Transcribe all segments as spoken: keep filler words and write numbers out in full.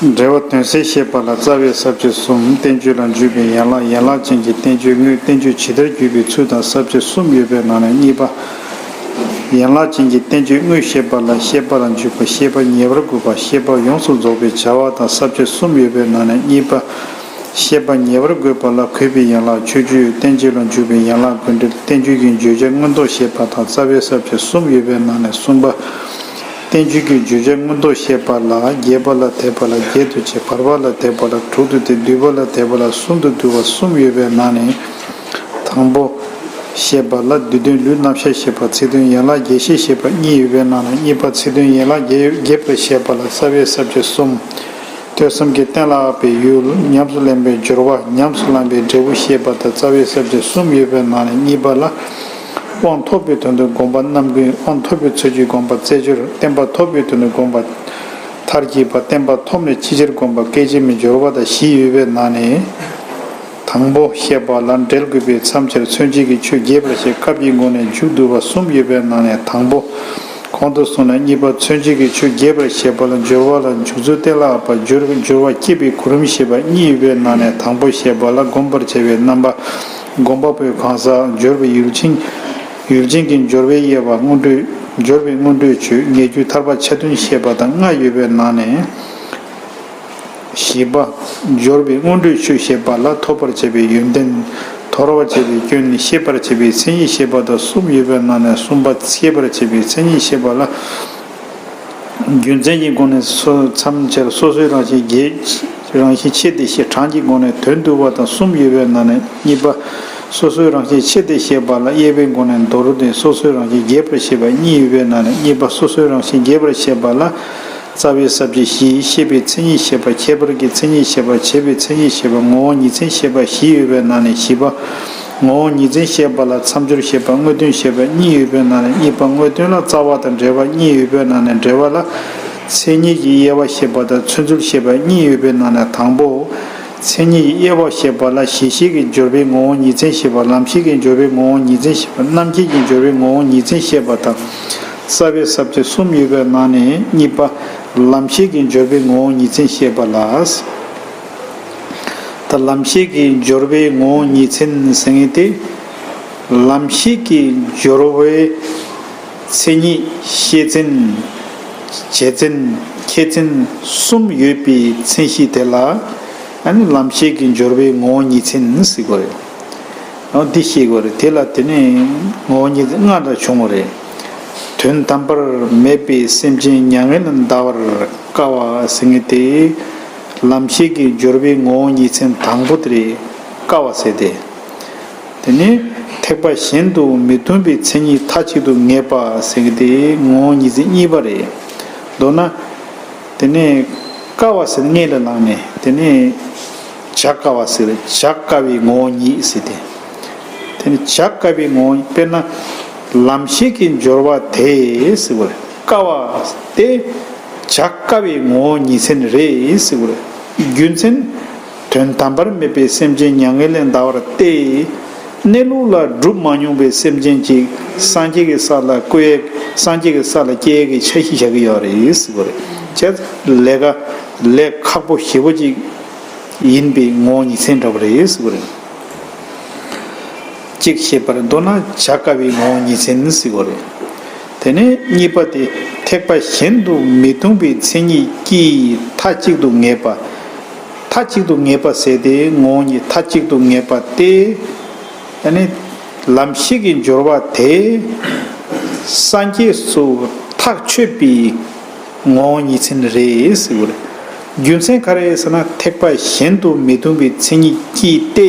འབྲེལ་བ་དོན་གསལ་བཤད་པ་ལ་རྩ་བའི་ས་བཅད་གསུམ། བསྟན་བཅོས་ལ་འཇུག་པའི་ཡན་ལག་ཡན་ལག་ཅན་གྱི་བསྟན་བཅོས་དངོས། བསྟན་བཅོས་ཇི་ལྟར་བརྒྱུད་པའི་ཚུལ་དང་ས་བཅད་གསུམ་ཡོད་པའི་ནང་ནས་གཉིས་པ། ཡན་ལག་ཅན་གྱི་བསྟན་བཅོས་དངོས་བཤད་པ་ལ་བཤད་པ་ལ་འཇུག་པ། བཤད་པ་ཉེ་བར་དགོད་པ། བཤད་པ་ཡོངས་སུ་རྫོགས་པའི་བྱ་བ་དང་ས་བཅད་གསུམ་ཡོད་པའི་ནང་ནས་གཉིས་པ། བཤད་པ་ཉེ་བར་དགོད་པ་ལ་གུས་པའི་ཡན་ལག་མཆོད་བརྗོད། བསྟན་བཅོས་ལ་འཇུག་པའི་ཡན་ལག་དགོད་འགྲེལ། བསྟན་བཅོས་ཀྱི་བརྗོད་བྱ་མངོན་རྟོགས་བཤད་པ་དང་རྩ་བའི་ས་བཅད་གསུམ་ཡོད་པའི་ནང་ནས་གསུམ་པ། བསྟན་བཅོས་ཀྱི་བརྗོད་བྱ་མངོན་རྟོགས་བཤད་པ་ལ་རྒྱས་པ་ལ་དད་པ་ལ་བརྒྱད་དུ་བྱས། བར་པ་ལ་དད་པ་ལ་དྲུག་ཏུ་བྱས། བསྡུས་པ་ལ་དད་པ་ལ་གསུམ་དུ་བསྡུ་བ་གསུམ་ཡོད་པའི་ནང་ནས། དང་པོ། བཤད་པ་ལ་བསྡུས་དོན་ལུས་རྣམ་གཞག་བཤད་པ། ཚིག་དོན་ཡན་ལག་རྒྱས་བཤད་བཤད་པ་གཉིས་ཡོད་པའི་ནང་ནས་གཉིས་པ། ཚིག་དོན་ཡན་ལག་རྒྱས་རྒྱས་པར་བཤད་པ་ལ་རྩ་བའི་ས་བཅད་གསུམ། ཐོས་བསམ་གྱིས་གཏན་ལ་དབབ་པའི་ཡུལ། ཉམས་སུ་ལེན་པའི་སྦྱོར་བ། ཉམས་སུ་བླངས་པའི་འབྲས་བུ་བཤད་པ་དང་རྩ་བའི་ས་བཅད་གསུམ་ཡོད་པའི་ནང་ནས་གཉིས་པ་ལ། དབང་ཐོབ་པའི་དོན་དུ་སྒོམ་པ་རྣམ་ཀུན། དབང་ཐོབ་པའི་ཚུལ་གྱིས་སྒོམ་པ་རྩེ་སྦྱོར། བརྟན་པ་ཐོབ་པའི་དོན་དུ་སྒོམ་པ་མཐར་གྱིས་པ། བརྟན་པ་ཐོབ་ནས་ཕྱི་ཕྱིར་སྒོམ་པ། སྐད་ཅིག་མའི་སྦྱོར་བ་དང་བཞི་ཡོད་པའི་ནང་ནས། དང་པོ་བཤད་པ་ལ་འགྲེལ་དགོས་པས་མཚམས་སྦྱར་མཚོན་བྱེད་ཀྱི་ཆོས་རྒྱས་པར་བཤད། སྐབས་ཀྱི་སྒོ་ནས་མཇུག་བསྡུ་བ་གསུམ་ཡོད་པའི་ནང་ནས་དང་པོ། གོང་དུ་སོང་ནས་གཉིས་པ། མཚོན་བྱེད་ཀྱི་ཆོས་རྒྱས་པར་བཤད་པ་ལ་སྦྱོར་བ་ལ་འཇུག་ཚུལ་གཏན་ལ་དབབ་པ། སྦྱོར་སྦྱོར་བ་སྐྱེད་པའི་གོ་རིམ་བཤད་པ་གཉིས་ཡོད་པའི་ནང་ནས་དང་པོ་བཤད་པ་ལ་བསྒོམ་པར་བྱ་བའི་རྣམ་པ། སྒོམ་པ་པོའི་གང་ཟག་སྦྱོར་བའི་ཡུལ་ཅན། ཡུལ་ཅན་གྱི་སྦྱོར་བའི་དབྱེ་བ། སྔོན་འགྲོའི་སྦྱོར་བའི་སྔོན་འགྲོའི་ཆོས། ངེས་རྒྱུ་ཐར་པ་ཆ་མཐུན་བཤད་པ་དང་ལྔ་ཡོད་པའི་ནང་ནས། བཞི་པ། སྦྱོར་བའི་སྔོན་འགྲོའི་ཆོས་བཤད་པ་ལ་ཐོབ་པར་བྱ་བའི་ཡོན་ཏན། དོར་བར་བྱ་བའི་སྐྱོན། ཤེས་པར་བྱ་བའི་མཚན་ཉིད་བཤད་པ་དང་གསུམ་ཡོད་པའི་ནང་ནས་གསུམ་པ། ཤེས་པར་བྱ་བའི་མཚན་ཉིད་བཤད་པ་ལ། རྒྱུ་མཚན་གྱི་སྒོ་ནས་སོ་མཚམས་སྦྱར། སོ་སོའི་རང་བཞིན་རྒྱས། རང་བཞིན་ཕྱེ་སྟེ་བཤད། གྲངས་ཀྱི་སྒོ་ནས་དོན་བསྡུ་བ་དང་གསུམ་ཡོད་པའི་ནང་ནས་གཉིས་པ། སོ་སོའི་རང་བཞིན་ཕྱེ་སྟེ་བཤད་པ་ལ་དབྱེ་བའི་སྒོ་ནས་མདོར་བསྡུས། སོ་སོའི་རང་བཞིན་རྒྱས་པར་བཤད་པ་གཉིས་ཡོད་པའི་ནང་ནས་གཉིས་པ། སོ་སོའི་རང་བཞིན་རྒྱས་པར་བཤད་པ་ལ། རྩ་བའི་ས་བཅད་བཞི། ཤེས་པའི་མཚན་ཉིད་བཤད་པ། ཁྱད་པར་གྱི་མཚན་ཉིད་བཤད་པ། བྱས་པའི་མཚན་ཉིད་བཤད་པ། ངོ་བོ་ཉིད་མཚན་བཤད་པ་བཞི་ཡོད་པའི་ནང་ནས་བཞི་པ། ངོ་བོ་ཉིད་མཚན་བཤད་པ་ལ་མཚམས་སྦྱོར་བཤད་པ། དངོས་དོན་བཤད་པ་གཉིས་ཡོད་པའི་ནང་ནས་གཉིས་པ། དངོས་དོན་ལ་རྩ་བ་དང་འབྲེལ་བ་གཉིས་ཡོད་པའི་ནང་ནས་འབྲེལ་བ་ལ། མཚན་ཉིད་ཀྱི་དབྱེ་བ་བཤད་པ་དང་མཚོན་ཚུལ་བཤད་པ་གཉིས་ཡོད་པའི་ནང་ནས་དང་པོ། མཚན་ཉིད་ཀྱི་དབྱེ་བ་བཤད་པ་ལ་གཞི་ཤེས་ཀྱི་སྦྱོར་བའི་ངོ་བོ་ཉིད་མཚན་བཤད་པ། ལམ་ཤེས་ཀྱི་སྦྱོར་བའི་ངོ་བོ་ཉིད་མཚན་བཤད་པ། རྣམ་མཁྱེན་གྱི་སྦྱོར་བའི་ངོ་བོ་ཉིད་མཚན་བཤད་པ་དང་། རྩ་བའི་ས་བཅད་གསུམ་ཡོད་པའི་ནང་ནས་གཉིས་པ། ལམ་ཤེས་ཀྱི་སྦྱོར་བའི་ངོ་བོ་ཉིད་མཚན་བཤད་པ་ལ། ད་ལམ་ཤེས་ཀྱི་སྦྱོར་བའི་ངོ་བོ་ཉིད་མཚན་ཟེར་མཁན་དེ། ལམ་ཤེས་ཀྱི་སྦྱོར་བའི་མཚན་ཉིད་ཤེས་མཚན། བྱེད་མཚན། ཁྱད་མཚན་གསུམ་ཡོད་པའི་མཚན་གཞི་དེ་ལ། ཨ་ནི་ལམ་ཤེས་ཀྱི་སྦྱོར་བའི་ངོ་བོ་ཉིད་མཚན་ཟེར་གྱི་ཡོད་རེད། འོ་འདི་ཤེས་དགོས་རེད། དེ་ལ་དེ་ནས་ངོ་བོ་ཉིད་ལྔ་འདྲ་བྱུང་བ་རེད། དོན་དམ་པར་མེད་པའི་སེམས་ཅན་མྱ་ངན་ལས་འདའ་བར་དཀའ་བ་ཟེར་མཁན་དེ། ལམ་ཤེས་ཀྱི་སྦྱོར་བའི་ངོ་བོ་ཉིད་མཚན་དང་པོ་དེ་རེད། དཀའ་བ་ཟེར་ཏེ། དེ་ནས་ཐེག་པ་གཞན་དུ་མི་མཐུན་པའི་མཚན་ཉིད་མཐའ་གཅིག་ཏུ་ངེས་པ་ཟེར་མཁན་དེ་ངོ་བོ་ཉིད་མཚན་གཉིས་པ་རེད། མདོར་ན། དེ་ནས་དཀའ་བ་ཟེར་སྔོན་ལ་ལངས་ནས་དེ་ནས་བྱ་དཀའ་བ་ཟེར། བྱ་དཀའ་བའི་ངོ་བོ་ཉིད་ཟེར་ཏེ། དེ་ནས་བྱ་དཀའ་བའི་ངོ་བོ་དཔེར་ན་ལམ་ཤེས་ཀྱི་སྦྱོར་བ་དེ་ཟེར་བ་རེད། དཀའ་བ་དེ་བྱ་དཀའ་བའི་ངོ་བོ་ཉིད་མཚན་རེད་ཟེར་བ་རེད། རྒྱུ་མཚན། དོན་དམ་པར་མེད་པའི་སེམས་ཅན་མྱ་ངན་ལས་འདའ་བར་སྟེ། གནས་ལུགས་ལ་སྒྲུབ་མ་མྱོང་བའི་སེམས་ཅན་གཅིག་སངས་རྒྱས་ཀྱི་ས་ལ་བཀོད། སངས་རྒྱས་ཀྱི་ས་ལ་སྐྱེ་ཡས་ཀྱི་འཆར་གཞི་བཞག་གི་ཡོད་རེད་ཟེར་བ་རེད། བྱས་ཙང་ལས་ཀ་ལས་ཁག་པོ་ཞེ་པོ་ཅིག་ཡིན་པའི་ངོ་བོ་ཉིད་མཚན་འདྲ་བ་རེད་ཟེར་བ་རེད། གཅིག་བཤད་པར་འདོད་ན་བྱ་དཀའ་བའི་ངོ་བོ་ཉིད་མཚན་ཟེར་བ་རེད། དེ་ནས་གཉིས་པ་དེ་ཐེག་པ་གཞན་དུ་མི་མཐུན་པའི་མཚན་ཉིད་ཀྱིས་མཐའ་གཅིག་ཏུ་ངེས་པ། མཐའ་གཅིག་ཏུ་ངེས་པ་ཟེར་ཏེ་ངོ་བོ་ཉིད་མཐའ་གཅིག་ཏུ་ངེས་པ་སྟེ། ཨ་ནི་ལམ་ཤེས་ཀྱི་སྦྱོར་བ་དེ་སངས་རྒྱས་སུ་ཐག་ཆོད་པའི་ངོ་བོ་ཉིད་མཚན་རེད་ཟེར་བ་རེད། རྒྱུ་མཚན་ག་རེ་ཟེར་ན་ཐེག་པ་གཞན་དུ་མི་མཐུན་པའི་མཚན་ཉིད་ཀྱིས་ཏེ།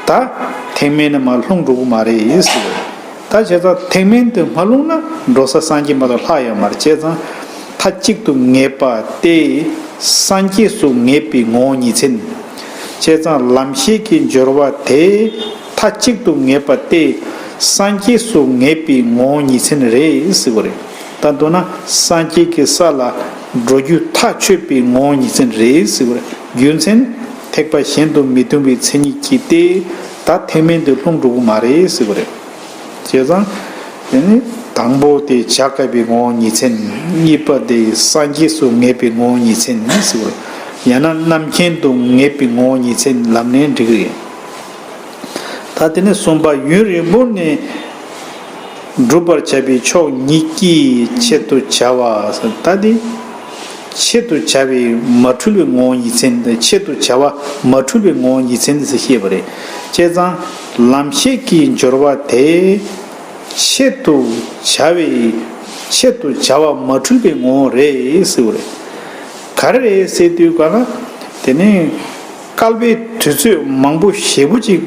ད་ཐེག་དམན་ནི་མར་ལྷུང་འགྲོ་གི་མ་རེད་ཟེར་བ་རེད། ད་བྱས་ཙང་ཐེག་དམན་དུ་མ་ལྷུང་ན་འགྲོ་ས་སངས་རྒྱས་མ་གཏོགས་ལྷག་ཡོད་མ་རེད། བྱས་ཙང་མཐའ་གཅིག་ཏུ་ངེས་པ་སྟེ་སངས་རྒྱས་སུ་ངེས་པའི་ངོ་བོ་ཉིད་མཚན། བྱས་ཙང་ལམ་ཤེས་ཀྱི་སྦྱོར་བ་དེ་མཐའ་གཅིག་ཏུ་ངེས་པ་སྟེ་སངས་རྒྱས་སུ་ངེས་པའི་ངོ་བོ་ཉིད་མཚན་རེད་ཟེར་བ་རེད། ད་མདོར་ན་སངས་རྒྱས་ཀྱི་ས་ལ་འགྲོ་རྒྱུ་ཐག་ཆོད་པའི་ངོ་བོ་ཉིད་མཚན་རེད་ཟེར་བ་རེད། རྒྱུ་མཚན་ཐེག་པ་གཞན་དུ་མི་མཐུན་པའི་མཚན་ཉིད་ཀྱིས་ཏེ། ད་ཐེག་དམན་དུ་ལྷུང་འགྲོ་གི་མ་རེད་ཟེར་བ་རེད། བྱས་ཙང་། དེ་ནི་དང་པོ་དེ་བྱ་དཀའ་བའི་ངོ་བོ་ཉིད་མཚན། གཉིས་པ་དེ་སངས་རྒྱས་སུ་ངེས་པའི་ངོ་བོ་ཉིད་མཚན་ཟེར་བ་རེད། ཡང་ན་རྣམ་མཁྱེན་དུ་ངེས་པའི་ངོ་བོ་ཉིད་མཚན་ལབ་ནའི་འགྲིག་གི་རེད། ད་དེ་ནས་གསུམ་པ། ཡུན་རིང་པོ་ནས་བསྒྲུབ་པར་བྱ་བའི་ཕྱོགས་ཉིད་ཀྱི་ཆེད་དུ་བྱ་བ། ད་དེ་ཆེད་དུ་བྱ་བའི་མ་འཁྲུལ་བའི་ངོ་བོ་ཉིད་མཚན། ཆེད་དུ་བྱ་བ་མ་འཁྲུལ་བའི་ངོ་བོ་ཉིད་མཚན་ཟེར་བཤད་པ་རེད། བྱས་ཙང་ལམ་ཤེས་ཀྱི་སྦྱོར་བ་དེ་ཆེད་དུ་བྱ་བའི་ཆེད་དུ་བྱ་བ་མ་འཁྲུལ་བའི་ངོ་བོ་རེད་ཟེར་བ་རེད། ག་རེ་རེད་ཟེར་དུས་ག་ལ། དེ་ནི་བསྐལ་པའི་དུས་ཚོད་མང་པོ་ཞེ་པོ་ཅིག་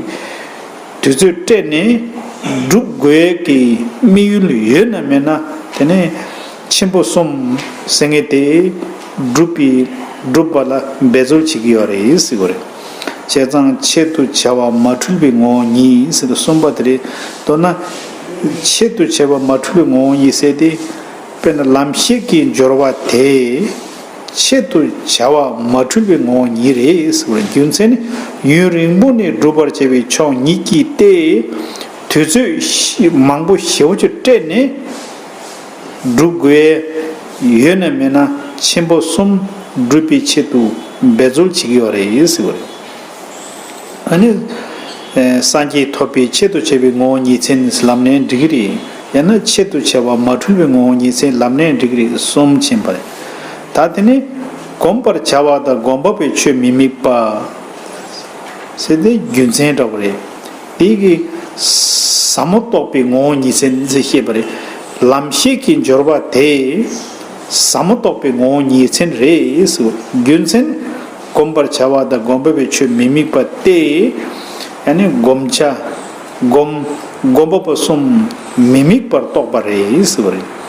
དུས་ཚོད་སྤྲད་ནས་སྒྲུབ་དགོས་ཀྱི་དམིགས་ཡུལ་ཡོད་ན་མེད་ན། དེ་ནི་ཆེན་པོ་གསུམ་ཟེར་མཁན་དེ་སྒྲུབ་པའི་སྒྲུབ་པ་ལ་འབད་རྩོལ་བྱེད་ཀྱི་ཡོད་རེད་ཟེར་བ་རེད། བྱས་ཙང་ཆེད་དུ་བྱ་བ་མ་འཁྲུལ་བའི་ངོ་བོ་ཉིད་ཟེར་དུས་གསུམ་པ་དེ་རེད། མདོར་ན་ཆེད་དུ་བྱ་བ་མ་འཁྲུལ་བའི་ངོ་བོ་ཉིད་ཟེར་དེ། དཔེར་ན་ལམ་ཤེས་ཀྱི་སྦྱོར་བ་དེ་ཆེད་དུ་བྱ་བ་མ་འཁྲུལ་བའི་ངོ་བོ་ཉིད་རེད་ཟེར་བའི་རྒྱུ་མཚན་ནི། ཡུན་རིང་པོ་ནས་སྒྲུབ་པར་བྱ་བའི་ཕྱོགས་ཉིད་ཀྱིས་ཏེ། དུས་ཚོད་མང་པོ་ཞེ་པོ་ཅིག་སྤྲད་ནས་སྒྲུབ་དགོས་ཡོད་ན་མེད་ན། ཆེན་པོ་གསུམ་སྒྲུབ་པའི་ཆེད་དུ་འབད་རྩོལ་བྱེད་ཀྱི་ཡོད་རེད་ཟེར་བ་རེད། ཨ་ནི། སངས་རྒྱས་ཐོབ་པའི་ཆེད་དུ་བྱ་བའི་ངོ་བོ་ཉིད་མཚན་ལབ་ནའི་འགྲིག་གི་རེད། ཡང་ན་ཆེད་དུ་བྱ་བ་མ་འཁྲུལ་བའི་ངོ་བོ་ཉིད་མཚན་ལབ་ནའི་འགྲིག་གི་རེད། གསུམ་ཕྱིན་པ་རེད། ད་དེ་ནི་བསྒོམ་པར་བྱ་བ་དང་སྒོམ་པ་པོའི་ཆོས་མི་དམིགས་པ་ཟེར་དེ་རྒྱུ་མཚན་འདྲ་བོ་རེད། དེ་གི་ཟབ་མོ་རྟོགས་པའི་ངོ་བོ་ཉིད་མཚན་ཟེར་བཤད་པ་རེད། ལམ་ཤེས་ཀྱི་སྦྱོར་བ་དེ་ཟབ་མོ་རྟོགས་པའི་ངོ་བོ་ཉིད་མཚན་རེད་ཟེར། རྒྱུ་མཚན། བསྒོམ་པར་བྱ་བ་དང་སྒོམ་པ་པོའི་ཆོས་མི་དམིགས་པ་སྟེ། ཡང་ན་བསྒོམ་བྱ། བསྒོམ། བསྒོམ་པ་པོ་གསུམ་མི་དམིགས་པར་རྟོགས་པ་རེད་ཟེར་བ་རེད།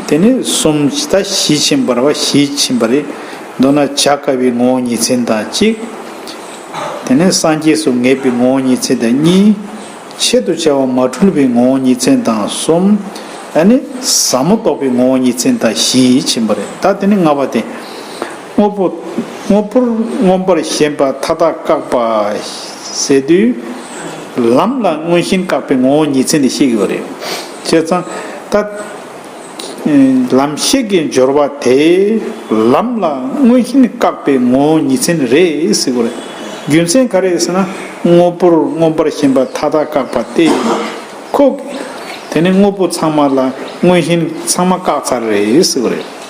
དེ་ནི་གསུམ་ད་བཞི་ཕྱིན་པ་རེད་བ། བཞི་ཕྱིན་པ་རེད། མདོར་ན་བྱ་དཀའ་བའི་ངོ་བོ་ཉིད་མཚན་དང་གཅིག་དེ་ནི་སངས་རྒྱས་སུ་ངེས་པའི་ངོ་བོ་ཉིད་མཚན་དང་གཉིས། ཆེད་དུ་བྱ་བ་མ་འཁྲུལ་བའི་ངོ་བོ་ཉིད་མཚན་དང་གསུམ། ཨ་ནི་ཟབ་མོ་རྟོགས་པའི་ངོ་བོ་ཉིད་མཚན་དང་བཞི་ཕྱིན་པ་རེད། ད་དེ་ནི་ལྔ་པ་དེ། དངོས་པོ། དངོས་པོར་མངོན་པར་ཞེན་པ་མཐའ་དག་བཀག་པ་ཟེར་དུས། ལམ་ལ་མངོན་ཞེན་བཀག་པའི་ངོ་བོ་ཉིད་མཚན་དེ་བཤད་ཀྱི་ཡོད་རེད། བྱས་ཙང་ད། ལམ་ཤེས་ཀྱི་སྦྱོར་བ་དེ་ལམ་ལ་མངོན་ཞེན་བཀག་པའི་ངོ་བོ་ཉིད་མཚན་རེད་ཟེར་གྱི་ཡོད་རེད། རྒྱུ་མཚན་ག་རེ་ཟེར་ན། དངོས་པོར་མངོན་པར་ཞེན་པ་མཐའ་དག་བཀག་པ་སྟེ། ཁོ། དེ་ནི་དངོས་པོ་ཚང་མ་ལ་མངོན་ཞེན་ཚང་མ་བཀག་ཚར་རེད་ཟེར་གྱི་ཡོད་རེད།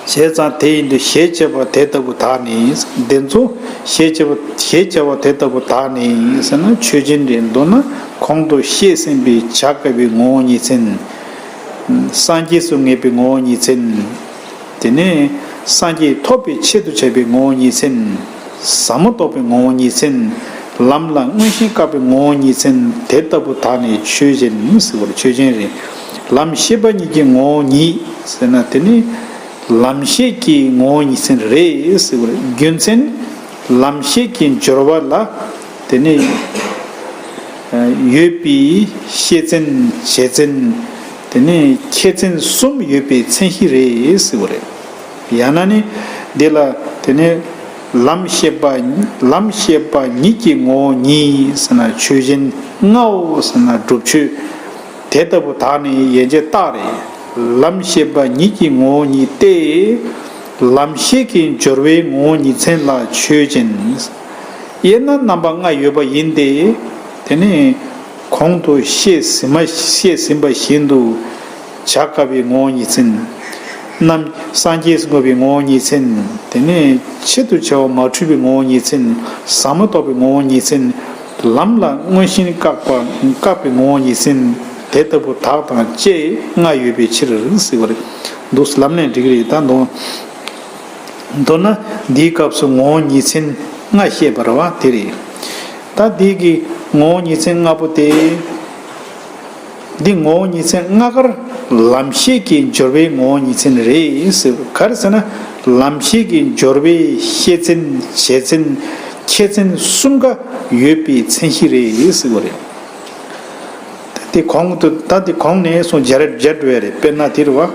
བྱས་ཙང་དེ་ཡིན་དུས་ཞེས་བྱ་བ་དེ་ལྟ་བུ་དག་ནི། དེ་ཚོ་ཞེས་བྱ་བ་ཞེས་བྱ་བ་དེ་ལྟ་བུ་དག་ནི་ཟེར་ན་ཆོས་ཅན་རེད། མདོར་ན་གོང་དུ་བཤད་ཟིན་པའི་བྱ་དཀའ་བའི་ངོ་བོ་ཉིད་མཚན། སངས་རྒྱས་སུ་ངེས་པའི་ངོ་བོ་ཉིད་མཚན། དེ་ནས་སངས་རྒྱས་ཐོབ་པའི་ཆེད་དུ་བྱ་བའི་ངོ་བོ་ཉིད་མཚན། ཟབ་མོ་རྟོགས་པའི་ངོ་བོ་ཉིད་མཚན། ལམ་ལ་མངོན་ཞེན་བཀག་པའི་ངོ་བོ་ཉིད་མཚན་དེ་ལྟ་བུ་དག་ནི་ཆོས་ཅན་ཟེར་བར་ཆོས་ཅན་རེད། ལམ་ཤེས་པ་ཉིད་ཀྱི་ངོ་བོ་ཉིད་ཟེར་ན་དེ་ནི་ལམ་ཤེས་ཀྱི་ངོ་བོ་ཉིད་མཚན་རེད་ཟེར་བར་རྒྱུ་མཚན། ལམ་ཤེས་ཀྱི་སྦྱོར་བ་ལ་དེ་ནི་ཡོད་པའི་ཤེས་མཚན་བྱེད་མཚན་དེ་ནི་ཁྱད་མཚན་གསུམ་ཡོད་པའི་མཚན་གཞི་རེད་ཟེར་བ་རེད། ཡང་ན་ནི་འདི་ལ་དེ་ནི་ལམ་ཤེས་པ་ལམ་ཤེས་པ་ཉིད་ཀྱི་ངོ་བོ་ཉིད་ཟེར་ན་ཆོས་ཅན་ལྔའོ་ཟེར་ན་སྒྲུབ་ཆོས་དེ་ལྟ་བུ་དག་ནི་ཡན་ཆད་རྟགས་རེད། ལམ་ཤེས་པ་ཉིད་ཀྱི་ངོ་བོ་ཉིད་དེ། ལམ་ཤེས་ཀྱི་སྦྱོར་བའི་ངོ་བོ་ཉིད་མཚན་ལ་ཆོས་ཅན། དབྱེ་ན་རྣམ་པ་ལྔ་ཡོད་པ་ཡིན་ཏེ། དེ་ནི་གོང་དུ་བཤད་ཟིན་མ་བཤད་ཟིན་པ་བཞིན་དུ་བྱ་དཀའ་བའི་ངོ་བོ་ཉིད་མཚན། རྣམ་སངས་རྒྱས་སུ་ངེས་པའི་ངོ་བོ་ཉིད་མཚན། དེ་ནས་ཆེད་དུ་བྱ་བ་མ་འཁྲུལ་བའི་ངོ་བོ་ཉིད་མཚན། ཟབ་མོ་རྟོགས་པའི་ངོ་བོ་ཉིད་མཚན། ལམ་ལ་མངོན་ཞེན་བཀག་པ་བཀག་པའི་ངོ་བོ་ཉིད་མཚན། དེ་ལྟ་བུ་དག་དང་བཅས་ལྔ་ཡོད་པའི་ཕྱིར་ཟེར་བ་རེད། འདུག་ལབ་ནས་འགྲིག་གི་རེད། ད་འདུག་མདོར་ན་འདིའི་སྐབས་སུ་ངོ་བོ་ཉིད་མཚན་ལྔ་བཤད་པ་རེད་བ། དེ་རེད། ད་འདི་གི་ངོ་བོ་ཉིད་མཚན་ལྔ་པོ་དེ། འདི་ངོ་བོ་ཉིད་མཚན་ལྔ་ཀར་ལམ་ཤེས་ཀྱི་སྦྱོར་བའི་ངོ་བོ་ཉིད་མཚན་རེད་ཟེར། ག་རེ་ཟེར་ན་ལམ་ཤེས་ཀྱི་སྦྱོར་བའི་ཤེས་མཚན་བྱེད་མཚན་ཁྱད་མཚན་གསུམ་ཀ་ཡོད་པའི་མཚན་གཞི་རེད་ཟེར་བ་རེད། ད་དེ་གོང་དུ་ད་དེ་གོང་ནས་སོང་སྦྱར་སྦྱར་འགྲོ་ཡ་རེད། དཔེར་ན་དེ་རེད་བ།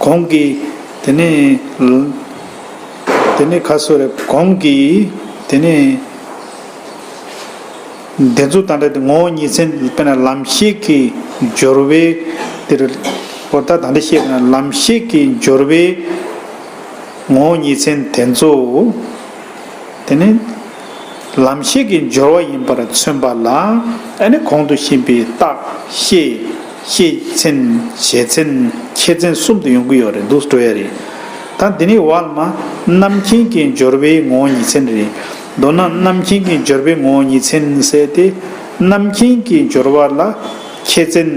གོང་གི་དེ་ནས་དེ་ནས་ཁ་སོ་རེད། གོང་གི་དེ་ནས། དེ་ཚོ་ད་ལྟ་དེ་ངོ་བོ་ཉིད་མཚན་དཔེར་ན་ལམ་ཤེས་ཀྱི་སྦྱོར་བའི་དེར་ཧོར་ད་ད་ལྟ་བཤད་པ་ན་ལམ་ཤེས་ཀྱི་སྦྱོར་བའི་ ངོ་བོ་ཉིད་མཚན་དེ་ཚོ། དེ་ནི་ལམ་ཤེས་ཀྱི་སྦྱོར་བ་ཡིན་པར་མཚོན་པ་ལ། ཨ་ནི་གོང་དུ་ཕྱིན་པའི་རྟགས་ཤེས། ཤེས་མཚན། བྱེད་མཚན། ཁྱད་མཚན་གསུམ་དུ་ཡོང་གི་ཡོད་རེད། འདུག་འགྲོ་ཡ་རེད། ད་འདི་ནི་ཝལ་མ་རྣམ་མཁྱེན་གྱི་སྦྱོར་བའི་ངོ་བོ་ཉིད་མཚན་རེད། མདོར་ན་རྣམ་མཁྱེན་གྱི་སྦྱོར་བའི་ངོ་བོ་ཉིད་མཚན་ཟེར་ཏེ། རྣམ་མཁྱེན་གྱི་སྦྱོར་བ་ལ་ཁྱད་མཚན།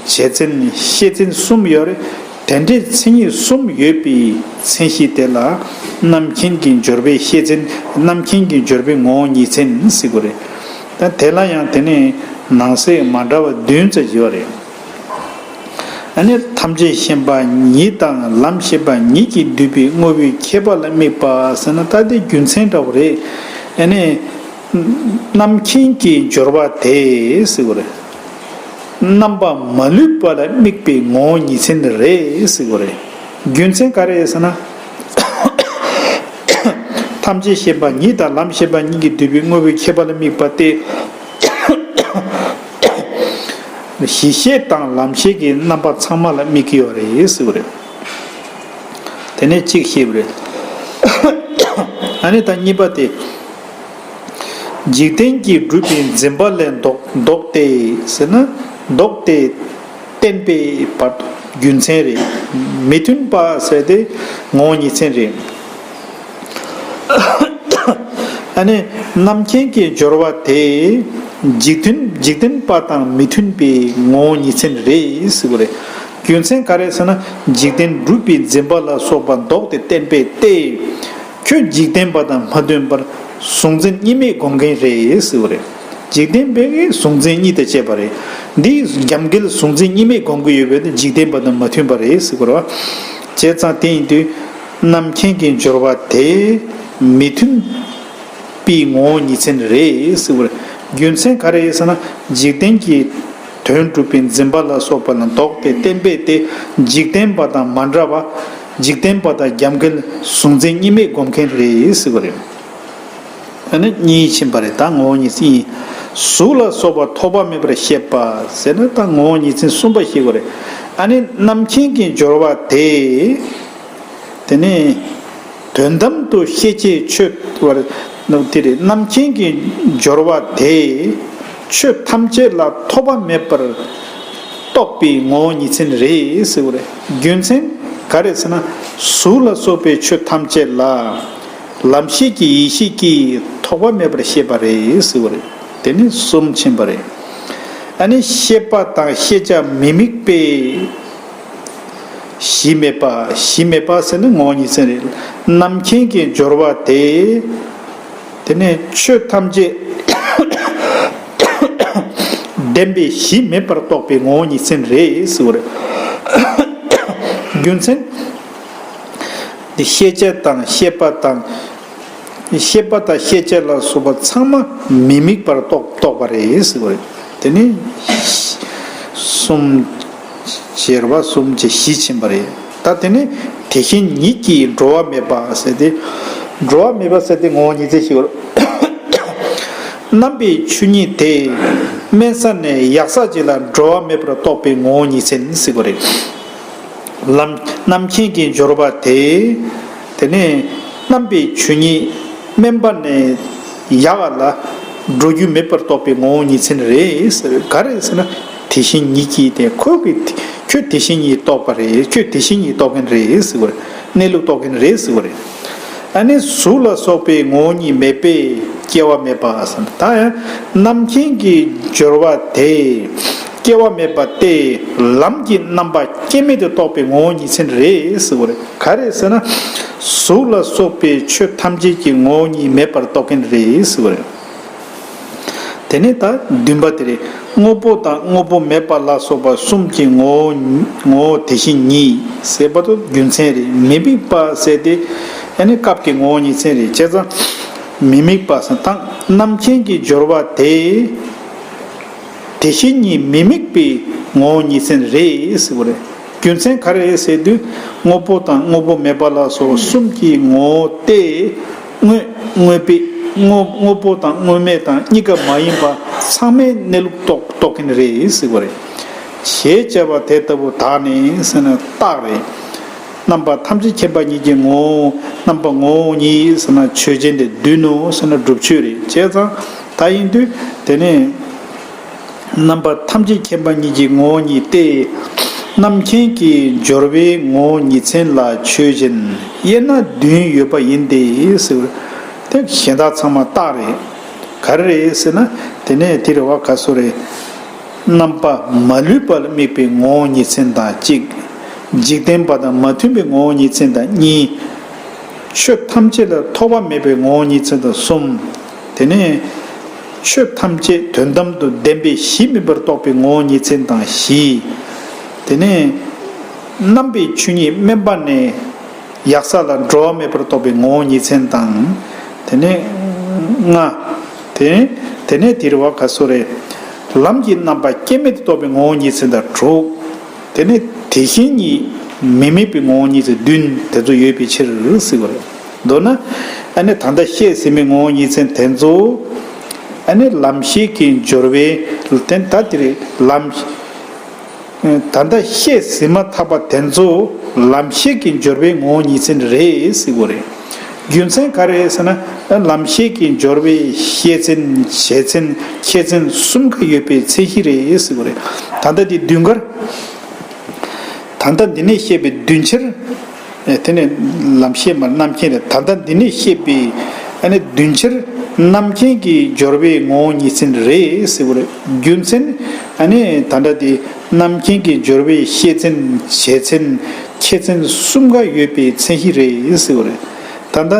བྱེད་མཚན། ཤེས་མཚན་གསུམ་ཡོད་རེད། དེ་འདྲའི་མཚན་ཉིད་གསུམ་ཡོད་པའི་མཚན་གཞི་དེ་ལ་རྣམ་མཁྱེན་གྱི་སྦྱོར་བའི་ཤེས་མཚན། རྣམ་མཁྱེན་གྱི་སྦྱོར་བའི་ངོ་བོ་ཉིད་མཚན་ཟེར་གྱི་རེད། ད་དེ་ལ་ཡང་དེ་ནས་ནང་གསེས་མ་འདྲ་བ་བདུན་ཙམ་ཡོད་རེད། ཨ་ནི་ཐམས་ཅད་མཁྱེན་པ་ཉིད་དང་ལམ་ཤེས་པ་ཉིད་ཀྱིས་བསྡུས་པའི་དངོས་པོའི་ཁྱད་པར་ལ་དམིགས་པ་ཟེར་ན། ད་དེ་རྒྱུ་མཚན་འདྲ་བོ་རེད། ཨ་ནི། རྣམ་མཁྱེན་གྱི་སྦྱོར་བ་དེ་ཟེར་གྱི་རེད། རྣམ་པ་མ་ལུས་པ་ལ་དམིགས་པའི་ངོ་བོ་ཉིད་མཚན་རེད་ཟེར་གྱི་རེད། རྒྱུ་མཚན་ག་རེ་ཟེར་ན། ཐམས་ཅད་མཁྱེན་པ་ཉིད་དང་ལམ་ཤེས་པ་ཉིད་ཀྱིས་བསྡུས་པའི་དངོས་པོའི་ཁྱད་པར་ལ་དམིགས་པ་སྟེ། གཞི་ཤེས་དང་ལམ་ཤེས་ཀྱི་རྣམ་པ་ཚང་མ་ལ་དམིགས་ཀྱི་ཡོད་རེད་ཟེར་གྱི་རེད། དེ་ནས་གཅིག་བཤད་པ་རེད། ཨ་ནི་ད་གཉིས་པ་དེ། འཇིག་རྟེན་གྱིས་སྒྲུབ་པའི་འཛིན་པ་ལས་ལྡོག་ལྡོག་སྟེ་ཟེར་ན། ལྡོག་སྟེ་བསྟན་པའི་བར་དུ་རྒྱུ་མཚན་རེད། མི་མཐུན་པ་ཟེར་ཏེ་ངོ་བོ་ཉིད་མཚན་རེད། ཨ་ནི་རྣམ་མཁྱེན་གྱི་སྦྱོར་བ་དེ་འཇིག་མཐུན་འཇིག་རྟེན་པ་དང་མི་མཐུན་པའི་ངོ་བོ་ཉིད་མཚན་རེད་ཟེར་གྱི་རེད། རྒྱུ་མཚན་ག་རེ་ཟེར་ན། འཇིག་རྟེན་སྒྲུབ་པའི་འཛིན་པ་ལ་སོགས་པ་ལྡོག་སྟེ་བསྟན་པས་ཏེ། ཁྱོད་འཇིག་རྟེན་པ་དང་མ་མཐུན་པར་གཟུང་འཛིན་གཉིས་མེད་སྒོམ་མཁན་རེད་ཟེར་གྱི་རེད། འཇིག་རྟེན་པས་གཟུང་འཛིན་གཉིས་དང་བཅས་པ་རེད། འདི་རྒྱབ་འགལ་གཟུང་འཛིན་གཉིས་མེད་སྒོམ་གྱི་ཡོད་པས་ན་འཇིག་རྟེན་པ་དང་མ་མཐུན་པ་རེད་ཟེར་གྱི་རེད་བ། བྱས་ཙང་དེ་ཡིན་དུས། རྣམ་མཁྱེན་གྱི་སྦྱོར་བ་དེ་མི་མཐུན་པའི་ངོ་བོ་ཉིད་མཚན་རེད་ཟེར་བར། རྒྱུ་མཚན་ག་རེ་ཡིན་ཟེར་ན། འཇིག་རྟེན་གྱི་དོན་སྒྲུབ་པའི་འཛིན་པ་ལ་སོགས་པ་ལ་ལྡོག་སྟེ་བསྟན་པས་ཏེ། འཇིག་རྟེན་པ་དང་མ་འདྲ་བ། འཇིག་རྟེན་པ་དང་རྒྱབ་འགལ་གཟུང་འཛིན་གཉིས་མེད་སྒོམ་མཁན་རེད་ཟེར་བ་རེད། ཨ་ནི་གཉིས་ཕྱིན་པ་རེད། ད་ངོ་བོ་ཉིད་མཚན་ཡིན། གཟུགས་ལ་སོགས་པ་ཐོགས་པ་མེད་པར་ཤེས་པ་ཟེར་ན། ད་ངོ་བོ་ཉིད་མཚན་གསུམ་པ་ཤེས་དགོས་རེད། ཨ་ནི་རྣམ་མཁྱེན་གྱི་སྦྱོར་བ་དེ། དེ་ནས་དོན་དམ་དུ་ཤེས་བྱའི་ཆོས་བར་དེ་རེད། རྣམ་མཁྱེན་གྱི་སྦྱོར་བ་དེ་ཆོས་ཐམས་ཅད་ལ་ཐོགས་པ་མེད་པར་རྟོགས་པའི་ངོ་བོ་ཉིད་མཚན་རེད་ཟེར་བ་རེད། རྒྱུ་མཚན་ག་རེ་ཟེར་ན། གཟུགས་ལ་སོགས་པའི་ཆོས་ཐམས་ཅད་ལ་ལམ་ཤེས་ཀྱི་ཡེ་ཤེས་ཀྱིས་ཐོགས་པ་མེད་པར་ཤེས་པ་རེད་ཟེར་བ་རེད། དེ་ནི་གསུམ་ཕྱིན་པ་རེད། ཨ་ནི་ཤེས་པ་དང་ཤེས་བྱ་མི་དམིགས་པའི་གཞི་མེད་པ། གཞི་མེད་པ་ཟེར་ན་ངོ་བོ་ཉིད་མཚན་རེད། རྣམ་མཁྱེན་གྱི་སྦྱོར་བ་དེ། དེ་ནས་ཆོས་ཐམས་ཅད་བདེན་པའི་གཞི་མེད་པར་རྟོགས་པའི་ངོ་བོ་ཉིད་མཚན་རེད་ཟེར་བ་རེད། རྒྱུ་མཚན། འདི་ཤེས་བྱ་དང་ཤེས་པ་དང་། ཤེས་པ་དང་ཤེས་བྱ་ལ་སོགས་པ་ཚང་མ་མི་དམིགས་པར་རྟོགས་རྟོགས་པ་རེད་ཟེར་བ་རེད། དེ་ནི་གསུམ། བྱེ་བ་གསུམ་བྱེ་བཞི་ཕྱིན་པ་རེད། ད་དེ་ནི་དེ་བཞིན་ཉིད་ཀྱིས་འགྲོ་བ་མེད་པ་ཟེར་ཏེ། འགྲོ་བ་མེད་པ་ཟེར་ཏེ་ངོ་བོ་ཉིད་མཚན་ཞིག་ཡོད། རྣམ་པའི་ཆོས་ཉིད་དེ་དམན་ས་ནས་ཡག་ས་ཅིག་ལ་འགྲོ་བ་མེད་པར་རྟོགས་པའི་ངོ་བོ་ཉིད་མཚན་ཟེར་བ་རེད། ལམ་རྣམ་མཁྱེན་གྱི་སྦྱོར་བ་དེ། དེ་ནས་རྣམ་པའི་ཆོས་ཉིད་དམན་པ་ནས་ཡག་པ་ལ་འགྲོ་རྒྱུ་མེད་པར་རྟོགས་པའི་ངོ་བོ་ཉིད་མཚན་རེད་ཟེར། ག་རེ་ཟེར་ན། དེ་བཞིན་ཉིད་ཀྱིས་ཏེ། ཁོ་གི་ཁྱོད་དེ་བཞིན་ཉིད་རྟོགས་པ་རེད། ཁྱོད་དེ་བཞིན་ཉིད་རྟོགས་མཁན་རེད་ཟེར་བ་རེད། གནས་ལུགས་རྟོགས་མཁན་རེད་ཟེར་བ་རེད། ཨ་ནི་གཟུགས་ལ་སོགས་པའི་ངོ་བོ་ཉིད་མེད་པས་སྐྱེ་བ་མེད་པ་ཟེར། ད་ཡང་རྣམ་མཁྱེན་གྱི་སྦྱོར་བ་དེ། སྐྱེ་བ་མེད་པ་སྟེ། ལམ་གྱི་རྣམ་པ་སྐྱེ་མེད་དུ་རྟོགས་པའི་ངོ་བོ་ཉིད་མཚན་རེད་ཟེར་བ་རེད། ག་རེ་ཟེར་ན། གཟུགས་ལ་སོགས་པའི་ཆོས་ཐམས་ཅད་ཀྱི་ངོ་བོ་ཉིད་མེད་པར་རྟོགས་མཁན་རེད་ཟེར་བ་རེད། དེ་ནས་ད་བདུན་པ་དེ་རེད། དངོས་པོ་དང་དངོས་པོ་མེད་པ་ལ་སོགས་པ་གསུམ་གྱི་ངོ་བོ་ངོ་བོ་དེ་བཞིན་ཉིད་ཟེར་བ་དེ་རྒྱུ་མཚན་རེད། མི་དམིགས་པ་ཟེར་ཏེ། ཨ་ནི་སྐབས་ཀྱི་ངོ་བོ་ཉིད་མཚན་རེད། བྱས་ཙང་མི་དམིགས་པ་ཟེར་དང་རྣམ་མཁྱེན་གྱི་སྦྱོར་བ་དེ། དེ་བཞིན་ཉིད་མི་དམིགས་པའི་ངོ་བོ་ཉིད་མཚན་རེད་ཟེར་བ་རེད། རྒྱུ་མཚན་ག་རེ་རེད་ཟེར་དུས། དངོས་པོ་དང་དངོས་པོ་མེད་པ་ལ་སོགས་གསུམ་གྱི་ངོ་བོ་སྟེ། དངོས་དངོས་པོའི་དངོས་དངོས་པོ་དང་དངོས་མེད་དང་གཉིས་ཀ་མ་ཡིན་པ་ཚང་མའི་གནས་ལུགས་རྟོགས་རྟོགས་མཁན་རེད་ཟེར་བ་རེད། ཞེས་བྱ་བ་དེ་ལྟ་བུ་དག་ནི་ཟེར་ན་རྟགས་རེད། རྣམ་པ་ཐམས་ཅད་མཁྱེན་པ་ཉིད་ཀྱི་ངོ་བོ། རྣམ་པ་ངོ་བོ་ཉིད་ཟེར་ན་ཆོས་ཅན་དེ་བདུན་ནོ་ཟེར་ན་སྒྲུབ་ཆོས་རེད། བྱས་ཙང་ད་ཡིན་དུས་དེ་ནས་རྣམ་པ་ཐམས་ཅད་མཁྱེན་པ་ཉིད་ཀྱི་ངོ་བོ་ཉིད་དེ། རྣམ་མཁྱེན་གྱི་སྦྱོར་བའི་ངོ་བོ་ཉིད་མཚན་ལ་ཆོས་ཅན་དབྱེ་ན་བདུན་ཡོད་པ་ཡིན་ཏེ་ཟེར། དེ་གཞན་དག་ཚང་མ་རྟགས་རེད། ག་རེ་རེད་ཟེར་ན། དེ་ནས་དེ་རེད་བ། ག་སོ་རེད། རྣམ་པ་མ་ལུས་པ་ལ་དམིགས་པའི་ངོ་བོ་ཉིད་མཚན་དང་གཅིག་འཇིག་རྟེན་པ་དང་མ་མཐུན་པའི་ངོ་བོ་ཉིད་མཚན་དང་གཉིས། ཆོས་ཐམས་ཅད་ལ་ཐོགས་པ་མེད་པའི་ངོ་བོ་ཉིད་མཚན་དང་གསུམ། དེ་ནས་ཆོས་ཐམས་ཅད་དོན་དམ་དུ་བདེན་པའི་གཞི་མིན་པར་རྟོགས་པའི་ངོ་བོ་ཉིད་མཚན་དང་བཞི། དེ་ནས་རྣམ་པའི་ཆོས་ཉིད་དམན་པ་ནས་ཡག་ས་ལ་འགྲོ་བ་མེད་པར་རྟོགས་པའི་ངོ་བོ་ཉིད་མཚན་དང་། དེ་ནས་ལྔ། དེ་དེ་ནས་དེ་རེད་བ། ག་སོ་རེད། ལམ་གྱི་རྣམ་པ་སྐྱེ་མེད་དུ་རྟོགས་པའི་ངོ་བོ་ཉིད་མཚན་དང་དྲུག་དེ་ནས་དེ་བཞིན་ཉིད་མི་དམིགས་པའི་ངོ་བོ་ཉིད་མཚན་བདུན་དེ་ཚོ་ཡོད་པའི་ཕྱིར་ཟེར་བ་རེད། མདོར་ན་ཨ་ནི་ད་ལྟ་བཤད་ཟིན་པའི་ངོ་བོ་ཉིད་མཚན་དེ་ཚོ་ཨ་ནི་ལམ་ཤེས་ཀྱི་སྦྱོར་བའི་དེ་ད་དེ་རེད། ལམ། ད་ལྟ་བཤད་ཟིན་མ་ཐག་པ་དེ་ཚོ་ལམ་ཤེས་ཀྱི་སྦྱོར་བའི་ངོ་བོ་ཉིད་མཚན་རེད་ཟེར་གོ་རེད། རྒྱུ་མཚན་ག་རེ་ཟེར་ན། ལམ་ཤེས་ཀྱི་སྦྱོར་བའི་ཤེས་མཚན་བྱེད་མཚན་ཁྱད་མཚན་གསུམ་ཀ་ཡོད་པའི་མཚན་གཞི་རེད་ཟེར་གོ་རེད། ད་ལྟ་དེ་བདུན་ཀར། ད་ལྟ་འདི་ནས་བཤད་པའི་བདུན་ཕྱིར། ཨེ། དེ་ནས་ལམ་ཤེས་མ་རྣམ་མཁྱེན་རེད། ད་ལྟ་འདི་ནས་བཤད་པའི་ཨ་ནི་བདུན་ཕྱིར་རྣམ་མཁྱེན་གྱི་སྦྱོར་བའི་ངོ་བོ་ཉིད་མཚན་རེད་ཟེར་བ་རེད། རྒྱུ་མཚན་ཨ་ནི་ད་ལྟ་དེ་རྣམ་མཁྱེན་གྱི་སྦྱོར་བའི་ཤེས་མཚན་བྱེད་མཚན་ཁྱད་མཚན་གསུམ་ཀ་ཡོད་པའི་མཚན་གཞི་རེད་ཟེར་བ་རེད། ད་ལྟ་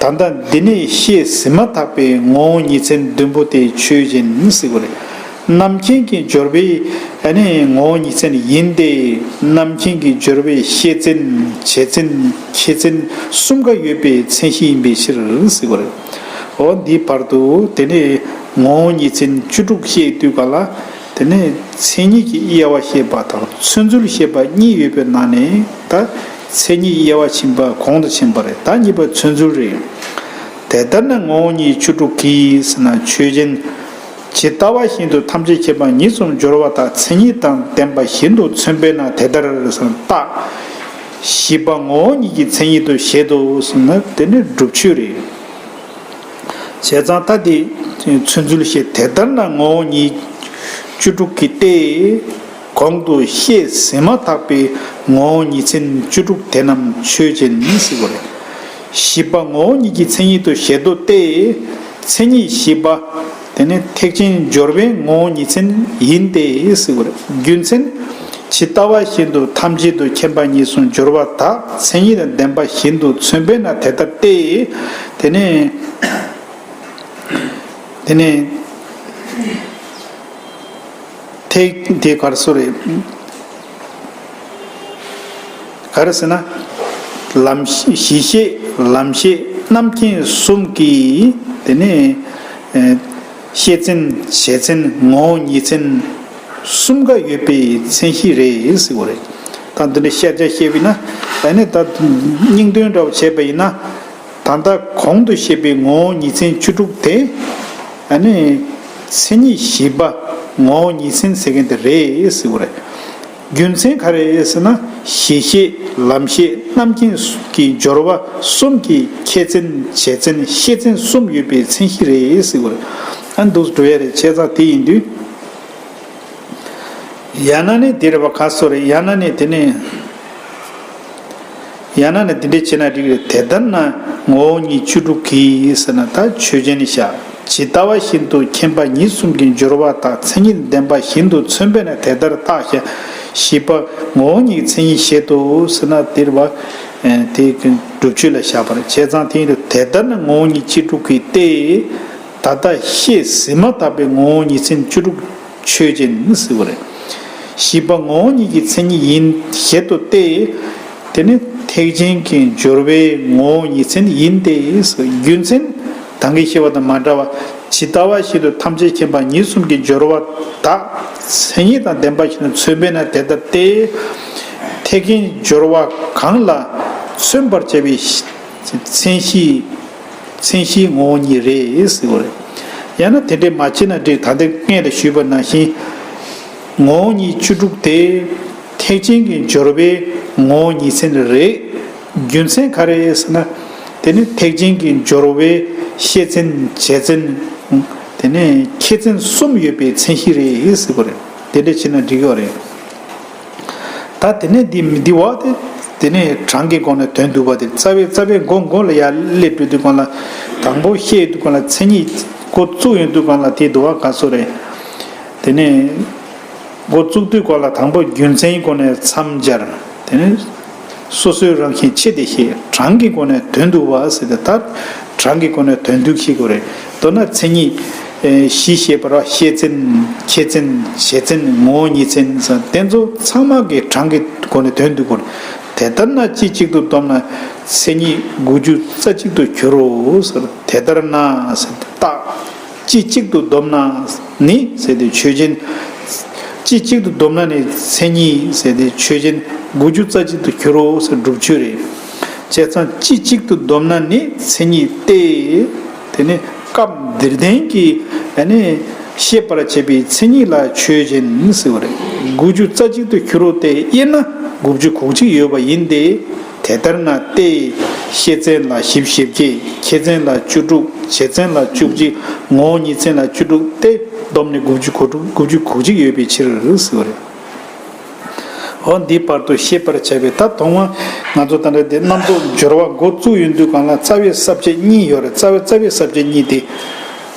ད་ལྟ་འདི་ནས་བཤད་ཟིན་མ་ཐག་པའི་ངོ་བོ་ཉིད་མཚན་བདུན་པོ་དེ་ཆོས་ཅན་ཟེར་བ་རེད། རྣམ་མཁྱེན་གྱི་སྦྱོར་བའི་ཨ་ནི་ངོ་བོ་ཉིད་མཚན་ཡིན་ཏེ། རྣམ་མཁྱེན་གྱི་སྦྱོར་བའི་ཤེས་མཚན་བྱེད་མཚན་ཁྱད་མཚན་གསུམ་ཀ་ཡོད་པའི་མཚན་གཞི་ཡིན་པའི་ཕྱིར་ཟེར་བ་རེད། འོ་འདིའི་བར་དུ་དེ་ནས་ངོ་བོ་ཉིད་མཚན་བཅུ་དྲུག་བཤད་དུས་ག་ལ། དེ་ནས་མཚན་ཉིད་ཀྱི་དབྱེ་བ་བཤད་པ་དང་མཚོན་ཚུལ་བཤད་པ་གཉིས་ཡོད་པའི་ནང་ནས་ད་མཚན་ཉིད་དབྱེ་བ་ཕྱིན་པ་གོང་དུ་ཕྱིན་པ་རེད། ད་གཉིས་པ་མཚོན་ཚུལ་རེད། དེ་ལྟར་ན་ངོ་བོ་ཉིད་བཅུ་དྲུག་གིས་ཟེར་ན་ཆོས་ཅན། ཇི་ལྟ་བ་བཞིན་དུ་ཐམས་ཅད་མཁྱེན་པ་ཉིད་གསུམ་སྦྱོར་བ་དག་མཚན་ཉིད་དང་ལྡན་པ་བཞིན་དུ་མཚོན་པས་ན་དེ་ལྟར་ཟེར་ན་རྟགས། བཞི་པ་ངོ་བོ་ཉིད་ཀྱི་མཚན་ཉིད་དུ་བཞེད་དོ་ཟེར་ན་དེ་ནི་སྒྲུབ་ཆོས་རེད། བྱས་ཙང་ད་དེ་མཚོན་ཚུལ་བཤད། དེ་ལྟར་ན་ངོ་བོ་ཉིད་བཅུ་དྲུག་གི་སྟེ། གོང་དུ་བཤད་ཟིན་མ་ཐག་པའི་ངོ་བོ་ཉིད་མཚན་བཅུ་དྲུག་དེ་རྣམས་ཆོས་ཅན་ཟེར་བ་རེད། བཞི་པ་ངོ་བོ་ཉིད་ཀྱི་མཚན་ཉིད་དུ་བཞེད་དོ་སྟེ། མཚན་ཉིད་བཞི་པ། དེ་ནི་ཐེག་ཆེན་སྦྱོར་བའི་ངོ་བོ་ཉིད་མཚན་ཡིན་ཏེ་ཟེར་བ་རེད། རྒྱུ་མཚན། ཇི་ལྟ་བ་བཞིན་དུ་ཐམས་ཅད་དུ་མཁྱེན་པ་ཉིད་གསུམ་སྦྱོར་བ་དག་མཚན་ཉིད་དང་ལྡན་པ་བཞིན་དུ་མཚོན་པས་ན་དེ་ལྟར་ཏེ། དེ་ནས་དེ་ནས་ཐེག་དེ་གར་སོ་རེད། ག་རེ་ཟེར་ན། ལམ་གཞི་ཤེས་ལམ་ཤེས་རྣམ་མཁྱེན་གསུམ་གྱིས་དེ་ནས་ཤེས་མཚན་བྱེད་མཚན་ངོ་བོ་ཉིད་མཚན་གསུམ་ཀ་ཡོད་པའི་མཚན་གཞི་རེད་ཟེར་བ་རེད། ད་འདི་འདྲ་བཤད་བྱ་བཤད་པས་ན་ཨ་ནི་ད་སྙིང་དོན་འདྲ་བོ་བྱས་པ་ཡིན་ན། ད་ལྟ་གོང་དུ་བཤད་པའི་ངོ་བོ་ཉིད་མཚན་བཅུ་དྲུག་དེ། ཨ་ནི། མཚན་ཉིད་བཞི་པ་ངོ་བོ་ཉིད་མཚན་ཟེར་མཁན་དེ་རེད་ཟེར་བ་རེད། རྒྱུ་མཚན་ག་རེ་ཟེར་ན་གཞི་ཤེས་ལམ་ཤེས་རྣམ་མཁྱེན་གྱི་སྦྱོར་བ་གསུམ་གྱི་ཁྱད་མཚན་བྱེད་མཚན་ཤེས་མཚན་གསུམ་ཡོད་པའི་མཚན་གཞི་རེད་ཟེར་བ་རེད། ཨ་འདུག་འགྲོ་ཡ་རེད། བྱས་ཙང་དེ་ཡིན་དུས། ཡང་ན་ནི་དེ་རེད་པ། ག་སོ་རེད། ཡང་ན་ནི་དེ་ནི། ཡང་ན་ནི་འདི་འདྲ་བྱས་ན་འགྲིག་རེད། དེ་ལྟར་ན་ངོ་བོ་ཉིད་བཅུ་དྲུག་གིས་ཟེར་ན་ད་ཆོས་ཅན་ནི་བཞག་ཇི་ལྟ་བ་བཞིན་དུ་མཁྱེན་པ་ཉིད་གསུམ་གྱི་སྦྱོར་བ་དག་མཚན་ཉིད་ལྡན་པ་བཞིན་དུ་མཚོན་པས་ན་དེ་ལྟར་བརྟགས་ཤིང་། བཞི་པ་ངོ་བོ་ཉིད་མཚན་ཉིད་བཞེད་དོ་ཟེར་ན་དེ་རེད་པ། དེ་སྒྲུབ་ཆོས་ལ་བཞག་པ་རེད། བྱས་ཙང་དེ་ཡིན་དུས་དེ་ལྟར་ན་ངོ་བོ་ཉིད་བཅུ་དྲུག་གིས་ཏེ། ད་ལྟ་བཤད་ཟིན་མ་ཐག་པའི་ངོ་བོ་ཉིད་མཚན་བཅུ་དྲུག་ཆོས་ཅན་ཟེར་བ་རེད། བཞི་པ་ངོ་བོ་ཉིད་ཀྱི་མཚན་ཉིད་ཡིན་བཞེད་དོ་སྟེ། དེ་ནི་ཐེག་ཆེན་གྱི་སྦྱོར་བའི་ངོ་བོ་ཉིད་མཚན་ཡིན་ཏེ། རྒྱུ་མཚན་ད་གིན་བཤད་པ་དང་མ་འདྲ་བ། ཇི་ལྟ་བ་བཞིན་དུ་ཐམས་ཅད་མཁྱེན་པ་ཉིད་གསུམ་གྱི་སྦྱོར་བ་དག་མཚན་ཉིད་དང་ལྡན་པ་བཞིན་དུ་མཚོན་པས་ན་དེ་ལྟར་ཏེ། ཐེག་ཆེན་སྦྱོར་བ་གང་ལ་མཚོན་པར་བྱ་བའི་མཚན་གཞི། མཚན་གཞིའི་ངོ་བོ་ཉིད་རེད་ཟེར་བ་རེད། ཡང་ན་དེ་འདྲས་མ་བྱས་ན་འགྲིག་ད་ལྟ་སྔོན་ལ་ཞུས་པ་ནང་བཞིན། ངོ་བོ་ཉིད་བཅུ་དྲུག་དེ། ཐེག་ཆེན་གྱི་སྦྱོར་བའི་ ངོ་བོ་ཉིད་མཚན་རེད། རྒྱུ་མཚན་ག་རེ་ཟེར་ན། དེ་ནི་ཐེག་ཆེན་གྱི་སྦྱོར་བའི་ཤེས་མཚན་བྱེད་མཚན། དེ་ནི་ཁྱད་མཚན་གསུམ་ཡོད་པའི་མཚན་གཞི་རེད་ཟེར་བ་རེད། དེ་འདྲ་བྱས་ན་འགྲིག་གི་རེད། ད་དེ་ནས་འདི་མི་འདི་བ་དེ། དེ་ནས་གྲངས་ཀྱི་སྒོ་ནས་དོན་བསྡུ་བ་དེ་རྩ་བའི་རྩ་བའི་མགོ་མགོ་ལ་ཡར་སླེབས་འགྲོ་དུས་སྒང་ལ། དང་པོ་བཤད་དུས་སྒང་ལ་མཚན་ཉིད་འགོ་བཙུགས་ཡོང་དུས་སྒང་ལ་དེ་འདུ་བ་ག་ཚོད་རེད། དེ་ནས་འགོ་བཙུགས་དུས་སྒང་ལ་དང་པོ་རྒྱུ་མཚན་སྒོ་ནས་མཚམས་སྦྱར། དེ་ནས་སོ་སོའི་རང་བཞིན་ཕྱེ་སྟེ་བཤད། གྲངས་ཀྱི་སྒོ་ནས་དོན་བསྡུ་བ་ཟེར་ཏེ་ད་གྲངས་ཀྱི་སྒོ་ནས་དོན་བསྡུ་བྱེད་དགོས་རེད། མདོར་ན་མཚན་ཉིད་ཨེ་བཞི་བཤད་པ་རེད་བ། ཤེས་མཚན། ཁྱད་མཚན། བྱེད་མཚན། ངོ་བོ་ཉིད་མཚན་ཟེར་དེ་ཚོ་ཚང་མ་གི་གྲངས་ཀྱི་སྒོ་ནས་དོན་བསྡུ་དགོས། དེ་ལྟར་ན་སྤྱི་གཅིག་ཏུ་བསྡོམས་ན་མཚན་ཉིད་དགུ་བཅུ་རྩ་གཅིག་ཏུ་འགྱུར་རོ་ཟེར། དེ་ལྟར་ན་ཟེར་ཏེ་རྟགས། སྤྱི་གཅིག་ཏུ་བསྡོམས་ན་ནི་ཟེར་ཏེ་ཆོས་ཅན། སྤྱི་གཅིག་ཏུ་བསྡོམས་ན་ནི་མཚན་ཉིད་ཟེར་ཏེ་ཆོས་ཅན་དགུ་བཅུ་རྩ་གཅིག་ཏུ་འགྱུར་རོ་ཟེར་སྒྲུབ་ཆོས་རེད། བྱས་ཙང་སྤྱི་གཅིག་ཏུ་བསྡོམས་ན་ནི་མཚན་ཉིད་སྟེ། དེ་ནི་སྐབས་འདིར་ལྡན་གྱི་ཨ་ནི་ཤེས་པར་བྱེད་པའི་མཚན་ཉིད་ལ་ཆོས་ཅན་ཟེར་བ་རེད། དགུ་བཅུ་རྩ་གཅིག་ཏུ་འགྱུར་རོ་སྟེ། དབྱེ་ན་དགུ་བཅུ་གོ་གཅིག་ཡོད་པ་ཡིན་ཏེ། དེ་ལྟར་ན་སྟེ། ཤེས་མཚན་ལ་བཞི་བཞི་བྱས། ཁྱད་མཚན་ལ་བཅུ་དྲུག་བྱེད་མཚན་ལ་བཅུ་གཅིག་ངོ་བོ་ཉིད་མཚན་ལ་བཅུ་དྲུག་སྟེ། བསྡོམས་ནས་དགུ་བཅུ་གོ་དྲུག་དགུ་བཅུ་གོ་གཅིག་ཡོད་པའི་ཕྱིར་ཟེར་བ་རེད། འོ་འདི་བར་དུ་ཤེས་པར་བྱ་བའི། ད་དོན་ང་ཚོ་ད་ལྟ་དེ་རྣམ་རྟོག་སྦྱོར་བ་འགོ་བཙུགས་ཡོང་དུས་སྒང་ལ་རྩ་བའི་ས་བཅད་གཉིས་ཡོད་རེད། རྩ་བའི་རྩ་བའི་ས་བཅད་གཉིས་དེ།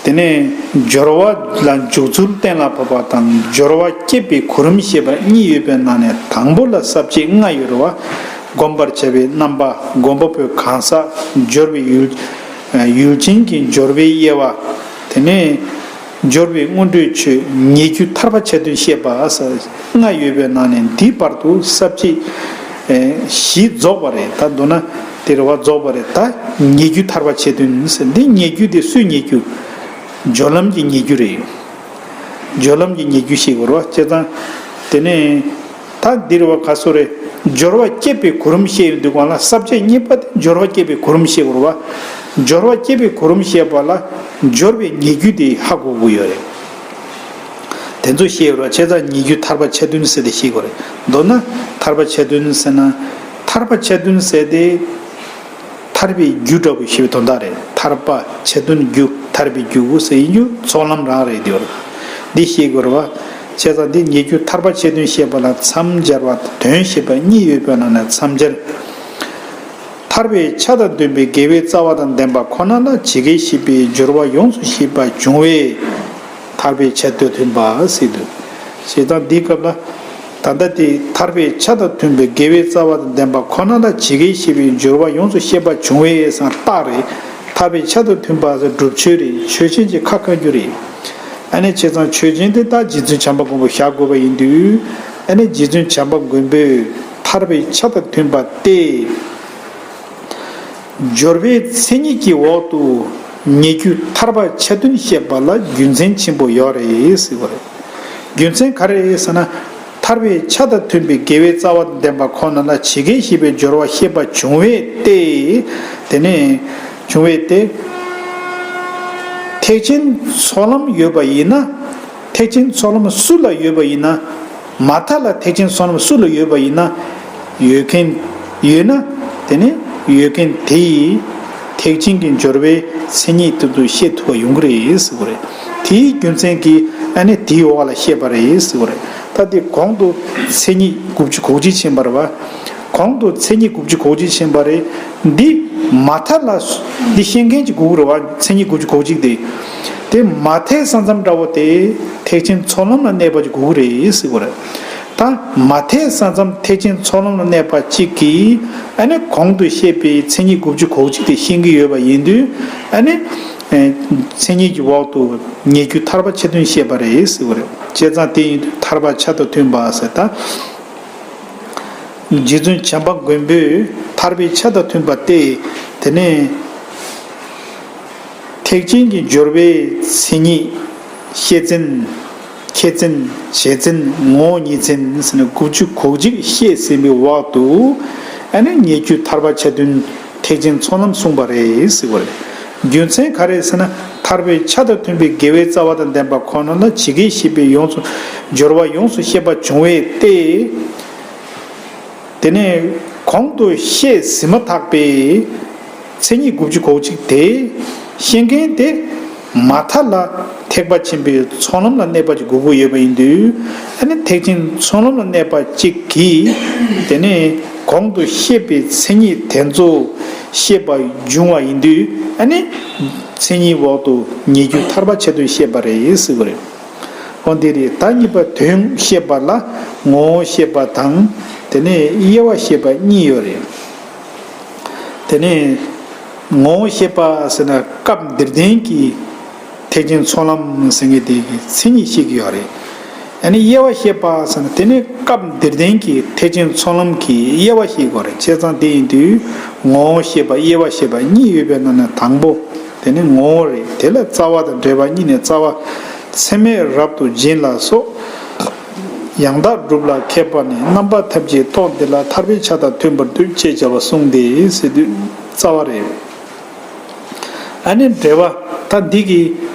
དེ་ནས་སྦྱོར་བ་ལ་འཇུག་ཚུལ་གཏན་ལ་ཕབ་པ་དང་སྦྱོར་བ་སྐྱེད་པའི་གོ་རིམ་བཤད་པ་གཉིས་ཡོད་པའི་ནང་ནས་དང་པོ་ལ་ས་བཅད་ལྔ་ཡོད་རེད་བ། བསྒོམ་པར་བྱ་བའི་རྣམ་པ། བསྒོམ་པ་པོའི་གང་ཟག་སྦྱོར་བའི་ཡུལ། ཡུལ་ཅན་གྱི་སྦྱོར་བའི་དབྱེ་བ། དེ་ནས་སྦྱོར་བའི་སྔོན་འགྲོའི་ཆོས་ཉེ་རྒྱུ་ཐར་པ་ཆ་མཐུན་བཤད་པ་ཟེར་ལྔ་ཡོད་པའི་ནང་ནས་འདི་བར་དུ་ས་བཅད་བཞི་རྫོགས་པ་རེད། ད་མདོར་ན་དེ་རེད་བ། རྫོགས་པ་རེད། ད་ཉེ་རྒྱུ་ཐར་པ་ཆ་མཐུན་ཟེར། འདི་ཉེ་རྒྱུ་དེ་སུའི་ཉེ་རྒྱུ། སྦྱོར་ལམ་གྱི་ཉེ་རྒྱུ་རེད། སྦྱོར་ལམ་གྱི་ཉེ་རྒྱུ་ཞིག་དགོས་རེད་བ། བྱས་ཙང་དེ་ནས་ད་འདིར་བ་ག་སོ་རེད། སྦྱོར་བ་སྐྱེད་པའི་གོ་རིམ་བཤད་ཡོང་དུས་སྒང་ལ་ས་བཅད་གཉིས་པ་དེ་སྦྱོར་བ་སྐྱེད་པའི་གོ་རིམ་བཤད་དགོས་རེད་བ། སྦྱོར་བ་སྐྱེད་པའི་གོ་རིམ་བཤད་པ་ལ་སྦྱོར་བའི་ཉེ་རྒྱུ་དེ་ཧ་གོ་དགོས་ཡོད་རེད། དེ་ཚོ་བཤད་ཡོད་རེད་བ། བྱས་ཙང་ཉེ་རྒྱུ་ཐར་པ་ཆ་མཐུན་ཟེར་ཏེ་བཤད་དགོས་རེད། མདོར་ན་ཐར་པ་ཆ་མཐུན་ཟེར་ན། ཐར་པ་ཆ་མཐུན་ཟེར་ཏེ། ཐར་པའི་རྒྱུ་འདྲ་བོ་ཞེས་པའི་དོན་དག་རེད། ཐར་པ་ཆ་མཐུན་རྒྱུ། ཐར་པའི་རྒྱུ་ཟེར་ཡིན་རྒྱུ་ཚོགས་ལམ་རང་རེད་དེ་བར། འདི་ཤེས་དགོས་རེད་བ། བྱས་ཙང་འདི་ཉེ་རྒྱུ་ཐར་པ་ཆ་མཐུན་བཤད་པ་ལ་མཚམས་སྦྱར་བ་དང་དོན་བཤད་པ་གཉིས་ཡོད་པའི་ནང་ནས་མཚམས་སྦྱར། ཐར་པའི་ཆ་དང་མཐུན་པའི་དགེ་བའི་རྩ་བ་དང་ལྡན་པ་ཁོ་ན་ལ་ཇི་སྐད་བཤད་པའི་སྦྱོར་བ་ཡོངས་སུ་ཤེས་པ་བྱུང་བས། ཐར་པའི་ཆ་དང་མཐུན་པ་ཟེར་དུས། བྱས་ཙང་འདིའི་སྐབས་ལ། ད་ལྟ་དེ་ཐར་པའི་ཆ་དང་མཐུན་པའི་དགེ་བའི་རྩ་བ་དང་ལྡན་པ་ཁོ་ན་ལ་ཇི་སྐད་བཤད་པའི་སྦྱོར་བ་ཡོངས་སུ་ཤེས་པ་བྱུང་བས་ཟེར་རྟགས་རེད། ཐར་པའི་ཆ་དང་མཐུན་པ་ཟེར་སྒྲུབ་ཆོས་རེད། ཆོས་ཅན་གྱི་ཁ་བཀའ་རྒྱུ་རེད། ཨ་ནི་བྱས་ཙང་ཆོས་ཅན་དེ་ད་རྗེ་བཙུན་བྱམས་པ་མགོན་པོ་བཞག་དགོས་པ་ཡིན་དུས། ཨ་ནི་རྗེ་བཙུན་བྱམས་པ་མགོན་པོས་ཐར་པའི་ཆ་དང་མཐུན་པ་སྟེ། སྦྱོར་བའི་མཚན་ཉིད་ཀྱི་འོག་ཏུ་ཉེ་རྒྱུ་ཐར་པ་ཆ་མཐུན་བཤད་པ་ལ་རྒྱུ་མཚན་ཆེན་པོ་ཡོད་རེད་ཟེར་བ་རེད། རྒྱུ་མཚན་ག་རེ་རེད་ཟེར་ན། ཐར་པའི་ཆ་དང་མཐུན་པའི་དགེ་བའི་རྩ་བ་དང་ལྡན་པ་ཁོ་ན་ལ་ཇི་སྐད་བཤད་པའི་སྦྱོར་བ་ཤེས་པ་བྱུང་བས་ཏེ། དེ་ནས་བྱུང་བས་ཏེ། ཐེག་ཆེན་ཚོགས་ལམ་ཡོད་པ་ཡིན་ན། ཐེག་ཆེན་ཚོགས་ལམ་སུ་ལ་ཡོད་པ་ཡིན་ན། མ་མཐའ་ལ་ཐེག་ཆེན་ཚོགས་ལམ་སུ་ལ་ཡོད་པ་ཡིན་ན། ཡོད་མཁན་ཡོད་ན། དེ་ནི་ཡོད་མཁན་དེ་ཡིས་ཐེག་ཆེན་གྱི་སྦྱོར་བའི་མཚན་ཉིད་དེ་ཚོ་ཤེས་ཐུབ་པ་ཡོང་གི་རེད་ཟེར་བ་རེད། དེའི་རྒྱུ་མཚན་གྱིས་ཨ་ནི་དེའི་འོག་ལ་བཤད་པ་རེད་ཟེར་བ་རེད། ད་དེ་གོང་དུ་མཚན་ཉིད་དགུ་བཅུ་གོ་གཅིག་ཕྱིན་པ་རེད་བ། གོང་དུ་མཚན་ཉིད་དགུ་བཅུ་གོ་གཅིག་ཕྱིན་པ་རེད། འདི་མ་མཐའ་ལ་སུ་འདི་ཤེས་མཁན་གྱི་སྒུག་རེད་བ། མཚན་ཉིད་དགུ་བཅུ་གོ་གཅིག་དེ། དེ་མ་མཐའི་ས་མཚམས་འདྲ་བོ་དེ་ཐེག་ཆེན་ཚོགས་ལམ་ལ་གནས་པ་ཅིག་དགོས་ཀྱི་རེད་ཟེར་བ་རེད། ད་མ་མཐའི་ས་མཚམས་ཐེག་ཆེན་ཚོགས་ལམ་ལ་གནས་པ་གཅིག་གིས་ཨ་ནི་གོང་དུ་བཤད་པའི་མཚན་ཉིད་དགུ་བཅུ་གོ་གཅིག་དེ་ཤེས་ཀྱི་ཡོད་པ་ཡིན་དུས། ཨ་ནི་མཚན་ཉིད་ཀྱི་འོག་ཏུ་ཉེ་རྒྱུ་ཐར་པ་ཆ་མཐུན་བཤད་པ་རེད་ཟེར་བ་རེད། བྱས་ཙང་དེ་ཡིན་དུས་ཐར་པ་ཆ་དང་མཐུན་པ་ཟེར་ད། རྗེ་བཙུན་བྱམས་པ་མགོན་པོས་ཐར་པའི་ཆ་དང་མཐུན་པ་སྟེ། དེ་ནས་ཐེག་ཆེན་གྱི་སྦྱོར་བའི་མཚན་ཉིད། ཤེས་མཚན། ཁྱད་མཚན། བྱེད་མཚན། ངོ་བོ་ཉིད་མཚན་ཟེར་ནས་དགུ་བཅུ་གོ་གཅིག་བཤད་ཟིན་པའི་འོག་ཏུ། ཨ་ནི་ཉེ་རྒྱུ་ཐར་པ་ཆ་མཐུན་ཐེག་ཆེན་ཚོགས་ལམ་གསུངས་པ་རེད་ཟེར་བ་རེད། རྒྱུ་མཚན་ག་རེ་ཟེར་ན། ཐར་པའི་ཆ་དང་མཐུན་པའི་དགེ་བའི་རྩ་བ་དང་ལྡན་པ་ཁོ་ན་ལ་ཇི་སྐད་བཤད་པའི་ཡོངས་སུ་སྦྱོར་བ་ཡོངས་སུ་ཤེས་པ་བྱུང་བས་ཏེ། དེ་ནས་གོང་དུ་བཤད་ཟིན་མ་ཐག་པའི་མཚན་ཉིད་དགུ་བཅུ་གོ་གཅིག་དེ་ཤེས་མཁན་དེ་མ་མཐའ་ལ་ཐེག་པ་ཆེན་པོའི་ཚོགས་ལམ་ལ་གནས་པ་ཅིག་དགོས་ཀྱི་ཡོད་པ་ཡིན་དུས། ཨ་ནི་ཐེག་ཆེན་ཚོགས་ལམ་ལ་གནས་པ་གཅིག་གིས་དེ་ནས་གོང་དུ་བཤད་པའི་མཚན་ཉིད་དེ་ཚོ་ཤེས་པ་འབྱུང་བ་ཡིན་དུས། ཨ་ནི་མཚན་ཉིད་འོག་ཏུ་ཉེ་རྒྱུ་ཐར་པ་ཆ་མཐུན་བཤད་པ་རེད་ཟེར་གྱི་རེད། འོ་འདི་རེད། ད་གཉིས་པ་དོན་བཤད་པ་ལ་ངོ་བོ་བཤད་པ་དང་། དེ་ནས་དབྱེ་བ་བཤད་པ་གཉིས་ཡོད་རེད། དེ་ནས་ངོ་བོ་བཤད་པ་ཟེར་ན་སྐབས་འདིར་ལྡན་གྱི་ཐེག་ཆེན་ཚོགས་ལམ་ཟེར་མཁན་དེ་གི་མཚན་ཉིད་བཤད་ཀྱི་ཡོད་རེད། ཨ་ནི་དབྱེ་བ་བཤད་པ་ཟེར་ན་དེ་ནི་སྐབས་འདིར་ལྡན་གྱི་ཐེག་ཆེན་ཚོགས་ལམ་གྱི་དབྱེ་བ་བཤད་ཀྱི་ཡོད་རེད། བྱས་ཙང་དེ་ཡིན་དུས་ངོ་བོ་བཤད་པ་དབྱེ་བ་བཤད་པ་གཉིས་ཡོད་པའི་ནང་ནས་དང་པོ་དེ་ནི་ངོ་བོ་རེད། དེ་ལ་རྩ་བ་དང་འབྲེལ་བ་གཉིས་ནས་རྩ་བ། མཚན་མེད་རབ་ཏུ་འབྱིན་ལ་སོགས་ཡང་དག་སྒྲུབ་ལ་མཁས་པ་ནི། རྣམ་པ་ཐམས་ཅད་རྟོགས་འདི་ལ། ཐར་པའི་ཆ་དང་མཐུན་པར་འདུད། ཅེས་བྱ་བ་གསུངས་ཏེ་ཟེར་དུས་རྩ་བ་རེད། ཨ་ནི་འགྲེལ་པ། ད་འདི་གི་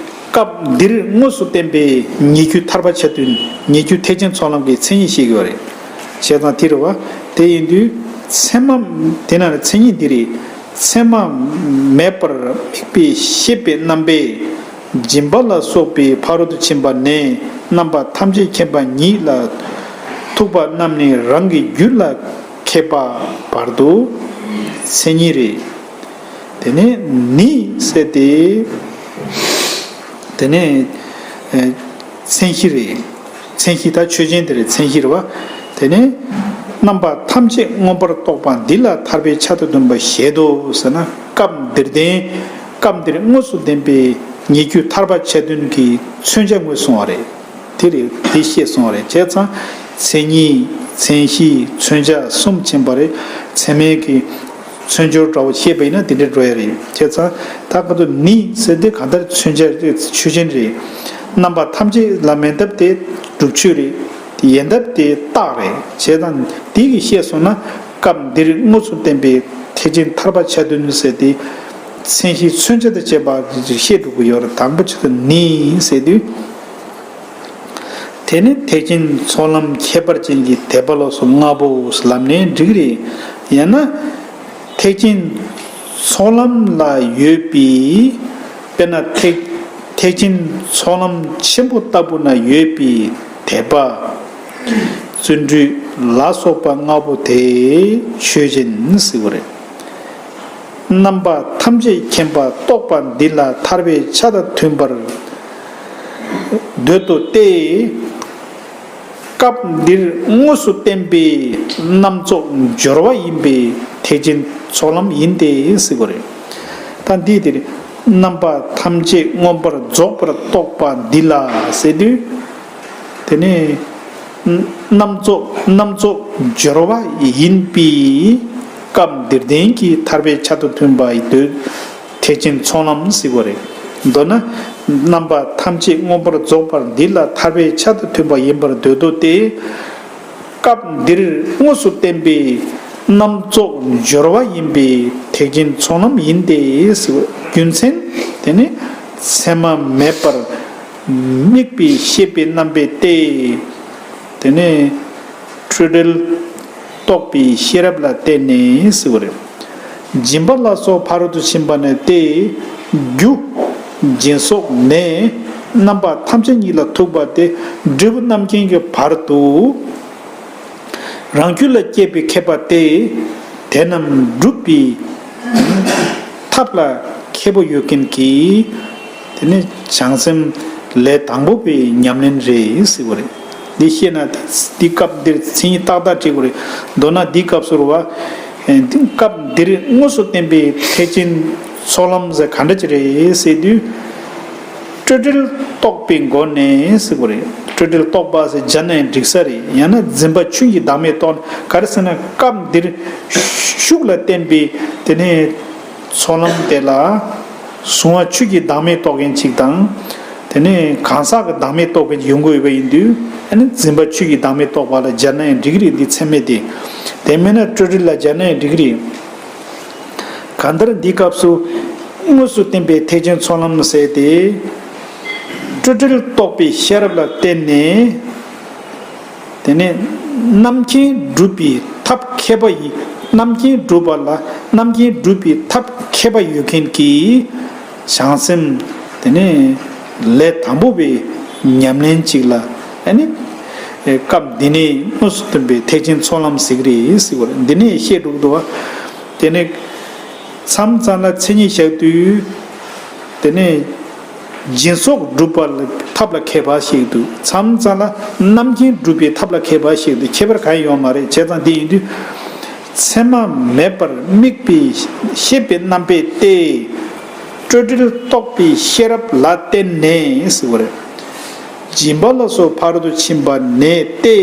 སྐབས་འདིར་དངོས་སུ་བསྟན་པའི་ཉེ་རྒྱུ་ཐར་པ་ཆ་མཐུན། ཉེ་རྒྱུ་ཐེག་ཆེན་ཚོགས་ལམ་གྱི་མཚན་ཉིད་བཤད་ཀྱི་ཡོད་རེད། བྱས་ཙང་དེ་རེད་བ། དེ་ཡིན་དུས་མཚན་མ། དེ་ན་མཚན་ཉིད་འདི་རེད། མཚན་མ་མེད་པར་དམིགས་པའི་ཤེས་པའི་རྣམ་པས་སྦྱིན་པ་ལ་སོགས་པའི་ཕ་རོལ་ཏུ་ཕྱིན་པ་ནས་རྣམ་པ་ཐམས་ཅད་མཁྱེན་པ་ཉིད་ལ་ཐུག་པ་རྣམས་ནི་རང་གི་རྒྱུད་ལ་མཁས་པ་བར་དུ་མཚན་ཉིད་རེད། དེ་ནས་ནི་ཟེར་ཏེ། དེ་ནས་ཨེ་མཚན་གཞི་རེད། མཚན་གཞི་ད་ཆོས་ཅན་དེ་རེད། མཚན་གཞི་རེད་བ། དེ་ནས་རྣམ་པ་ཐམས་ཅད་མངོན་པར་རྟོགས་པ་འདི་ལ་ཐར་པའི་ཆ་དང་མཐུན་པ་བཞེད་དོ་ཟེར་ན། སྐབས་འདིར་ལྡན། སྐབས་འདིར་དངོས་སུ་བསྟན་པའི་ཉེ་རྒྱུ་ཐར་པ་ཆ་མཐུན་གྱི་མཚོན་བྱ་ངོས་བཟུང་བ་རེད། དེ་རེད། དེ་བཤད་སོང་བ་རེད། བྱས་ཙང་མཚན་ཉིད། མཚན་གཞི། མཚོན་བྱ་གསུམ་ཕྱིན་པ་རེད། མཚན་མེད་ཀྱི་མཚོན་སྦྱོར་འདྲ་བོ་བཤད་པ་ཡིན་ན་དེ་འདྲ་འགྲོ་ཡ་རེད། བྱས་ཙང་ད་ག་དུས་ནི་ཟེར་དེ་གང་ལྟར་མཚོན་བྱ་ཆོས་ཅན་རེད། རྣམ་པ་ཐམས་ཅད་ལ་མེད་ཐབས་དེ་སྒྲུབ་ཆོས་རེད། ཡོད་ཐབས་དེ་རྟགས་རེད། བྱས་ཙང་དེ་གི་བཤད་སོང་ན་སྐབས་འདིར་དངོས་སུ་བསྟན་པའི་ཐེག་ཆེན་ཐར་པ་ཆ་མཐུན་ཟེར་དེ་མཚན་གཞི་མཚོན་བྱ་དང་བཅས་པ་བཤད་འགྲོ་གི་ཡོད་རེད། དང་པོ་ཆ་དུ་ནི་ཟེར་དུས། དེ་ནི་ཐེག་ཆེན་ཚོགས་ལམ་ཁྱད་པར་ཅན་གྱི་དད་པ་ལ་སོགས་ལྔ་པོ་ལབ་ནའི་འགྲིག་གི་རེད། ཡང་ན་ཐེག་ཆེན་ཚོགས་ལམ་ལ་ཡོད་པའི། དཔེར་ན་ཐེག་ཐེག་ཆེན་ཚོགས་ལམ་ཆེན་པོ་ལྟ་བུ་ན་ཡོད་པའི་དད་པ། བརྩོན་འགྲུས་ལ་སོགས་པ་ལྔ་པོ་དེ་ཆོས་ཅན་ཟེར་བ་རེད། རྣམ་པ་ཐམས་ཅད་མཁྱེན་པ་རྟོགས་པ་འདི་ལ་ཐར་པའི་ཆ་དང་མཐུན་པར་འདོད་དོ་སྟེ། སྐབས་འདིར་དངོས་སུ་བསྟན་པའི་རྣམ་རྫོགས་སྦྱོར་བ་ཡིན་པས་ཐེག་ཆེན་ཚོགས་ལམ་ཡིན་ཏེ་ཟེར་བ་རེད། ད་འདི་དེར་རྣམ་པ་ཐམས་ཅད་མངོན་པར་རྫོགས་པར་རྟོགས་པ་འདི་ལ་ཟེར་དུས། དེ་ནས་རྣམ་རྫོགས་རྣམ་རྫོགས་སྦྱོར་བ་ཡིན་པས་སྐབས་འདིར་ལྡན་གྱི་ཐར་པའི་ཆ་དང་མཐུན་པ་ཡི་འདོད། ཐེག་ཆེན་ཚོགས་ལམ་ཟེར་བ་རེད། མདོར་ན། རྣམ་པ་ཐམས་ཅད་མངོན་པར་རྫོགས་པ་འདི་ལ་ཐར་པའི་ཆ་དང་མཐུན་པ་ཡིན་པར་འདོད་དོ་སྟེ། སྐབས་འདིར་དངོས་སུ་བསྟན་པའི་རྣམ་རྫོགས་སྦྱོར་བ་ཡིན་པས་ཐེག་ཆེན་ཚོགས་ལམ་ཡིན་ཏེ་ཟེར་བ། རྒྱུ་མཚན་དེ་ནི་མཚན་མ་མེད་པར་དམིགས་པའི་ཤེས་པའི་རྣམ་པས་ཏེ། དེ་ནས་སྤྲོས་བྲལ་རྟོགས་པའི་ཤེས་རབ་ལ་བརྟེན་ནས་ཟེར་བ་རེད། སྦྱིན་པ་ལ་སོགས་ཕ་རོལ་ཏུ་ཕྱིན་པ་ནི་སྟེ། རྒྱུ་སྦྱིན་སོགས་ནས་རྣམ་པ་ཐམས་ཅད་ཉིད་ལ་ཐུག་པ་སྟེ། འབྲས་བུ་རྣམ་མཁྱེན་གྱི་བར་དུ་རང་རྒྱུད་ལ་སྐྱེས་པའི་མཁས་པ་སྟེ། དེ་རྣམས་སྒྲུབ་པའི་ཐབས་ལ་མཁས་པོ་ཡོད་མཁན་གྱི། དེ་ནི་བྱང་སེམས་ལས་དང་པོ་པའི་ཉམས་ལེན་རེད་ཟེར་བ་རེད། འདི་ཤེས་ན་འདི་སྐབས་འདིར་མཚན་ཉིད་ཏག་ཏག་བྲིས་དགོས་རེད། མདོར་ན་འདི་སྐབས་སུ་རུ་བ། སྐབས་འདིར་དངོས་སུ་བསྟན་པའི་ཐེག་ཆེན་ཚོགས་ལམ་ཟེར་ག་འདྲ་ཅིག་རེད་ཟེར་དུས། སྤྲོས་བྲལ་རྟོགས་པའི་སྒོ་ནས་ཟེར་དགོས་རེད། སྤྲོས་བྲལ་རྟོགས་པ་ཟེར་སྦྱར་ན་ཡང་འགྲིག་ས་རེད། ཡང་ན་འཛིན་པ་ཆོས་ཀྱི་བདག་མེད་རྟོགས། ག་རེ་ཟེར་ན་སྐབས་འདིར་ཤུགས་ལ་བསྟན་པའི་དེ་ནས། ཚོགས་ལམ་དེ་ལ་གཟུང་བ་ཆོས་ཀྱི་བདག་མེད་རྟོགས་མཁན་ཅིག་དང་། དེ་ནས་གང་ཟག་གི་བདག་མེད་རྟོགས་མཁན་ཅིག་ཡོང་གི་ཡོད་པ་ཡིན་དུས། ཨ་ནི་འཛིན་པ་ཆོས་ཀྱི་བདག་མེད་རྟོགས་པ་ལ་སྦྱར་ན་ཡང་འགྲིག་གི་རེད། འདི་ཚད་མེད་དེ། དེ་མིན་ན་སྤྲོས་བྲལ་ལ་སྦྱར་ན་ཡང་འགྲིག་གི་རེད། གང་ལྟར་འདིའི་སྐབས་སུ་དངོས་སུ་བསྟན་པའི་ཐེག་ཆེན་ཚོགས་ལམ་ཟེར་ཏེ། སྤྲོས་བྲལ་རྟོགས་པའི་ཤེས་རབ་ལ་བརྟེན་ནས། དེ་ནས་རྣམ་མཁྱེན་སྒྲུབ་པའི་ ཐབས་མཁས་པ་ཡིན། རྣམ་མཁྱེན་སྒྲུབ་པ་ལ་རྣམ་མཁྱེན་སྒྲུབ་པའི་ཐབས་མཁས་པ་ཡོད་མཁན་གྱི་བྱང་སེམས་དེ་ནས་ལས་དང་པོ་པའི་ཉམས་ལེན་ཅིག་ལ་ཨ་ནི་སྐབས་འདི་ནས་དངོས་སུ་སྟོན་པའི་ཐེག་ཆེན་ཚོགས་ལམ་ཟེར་གྱི་རེད་ཟེར་བ་རེད། འདི་ནས་བཤད་འགྲོ་གི་འདུག་བ། དེ་ནས་མཚམས་མཚམས་ལ་མཚན་ཉིད་བཞག་དུས་དེ་ནས་སྦྱིན་སོགས་སྒྲུབ་པ་ལ་ཐབས་ལ་མཁས་པ་ཞིག་འདུག་མཚམས་མཚམས་ལ་རྣམ་མཁྱེན་སྒྲུབ་པའི་ཐབས་ལ་མཁས་པ་ཞིག་འདུག་ཁྱད་པར་གང་ཡང་ཡོད་མ་རེད། བྱས་ཙང་དེ་ཡིན་དུས། མཚན་མ་མེད་པར་དམིགས་པའི་ཤེས་པའི་རྣམ་པས་ཏེ། སྤྲོས་བྲལ་རྟོགས་པའི་ཤེས་རབ་ལ་བརྟེན་ནས་ཟེར་བ་རེད། སྦྱིན་པ་ལ་སོགས་ཕ་རོལ་ཏུ་ཕྱིན་པ་ནས་ཏེ།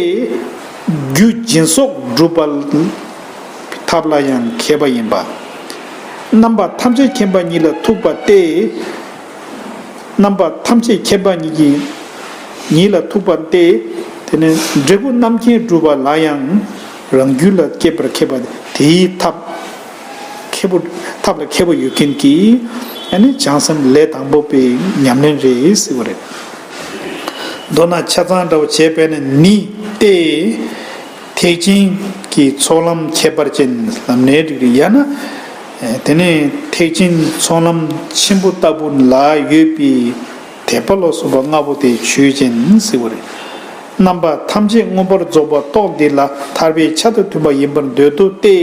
རྒྱུ་སྦྱིན་སོགས་སྒྲུབ་པའི་ཐབས་ལ་ཡང་མཁས་པ་ཡིན་པ། རྣམ་པ་ཐམས་ཅད་མཁྱེན་པ་ཉིད་ལ་ཐུག་པ་སྟེ། རྣམ་པ་ཐམས་ཅད་མཁྱེན་པ་ཉིད་ཀྱི་ཉིད་ལ་ཐུག་པ་སྟེ། དེ་ནས་འབྲས་བུ་རྣམ་མཁྱེན་སྒྲུབ་པ་ལ་ཡང་རང་རྒྱུད་ལ་སྐྱེད་པར་མཁས་པ་དེའི་ཐབས་མཁས་པོ་ཐབས་ལ་མཁས་པོ་ཡོད་མཁན་གྱི་ཨ་ནི་བྱང་སེམས་ལས་དང་པོ་པའི་ཉམས་ལེན་རེད་ཟེར་བ་རེད། མདོར་ན་ཆ་ཚང་འདྲ་བོ་བྱས་པས་ན་ནི་སྟེ། ཐེག་ཆེན་གྱི་ཚོགས་ལམ་ཁྱད་པར་ཅན་ལམ་སྣེ་རིགས་རེད། ཡང་ན་དེ་ནས་ཐེག་ཆེན་ཚོགས་ལམ་ཆེན་པོ་ལྟ་བུ་ལ་ཡོད་པའི་དད་པ་ལ་སོགས་པ་ལྔ་པོ་དེ་ཆོས་ཅན་ཟེར་བ་རེད། རྣམ་པ་ཐམས་ཅད་མངོན་པར་རྫོགས་པ་རྟོགས་འདི་ལ་ཐར་པའི་ཆ་དང་མཐུན་པ་ཡིན་པར་འདོད་དོ་སྟེ།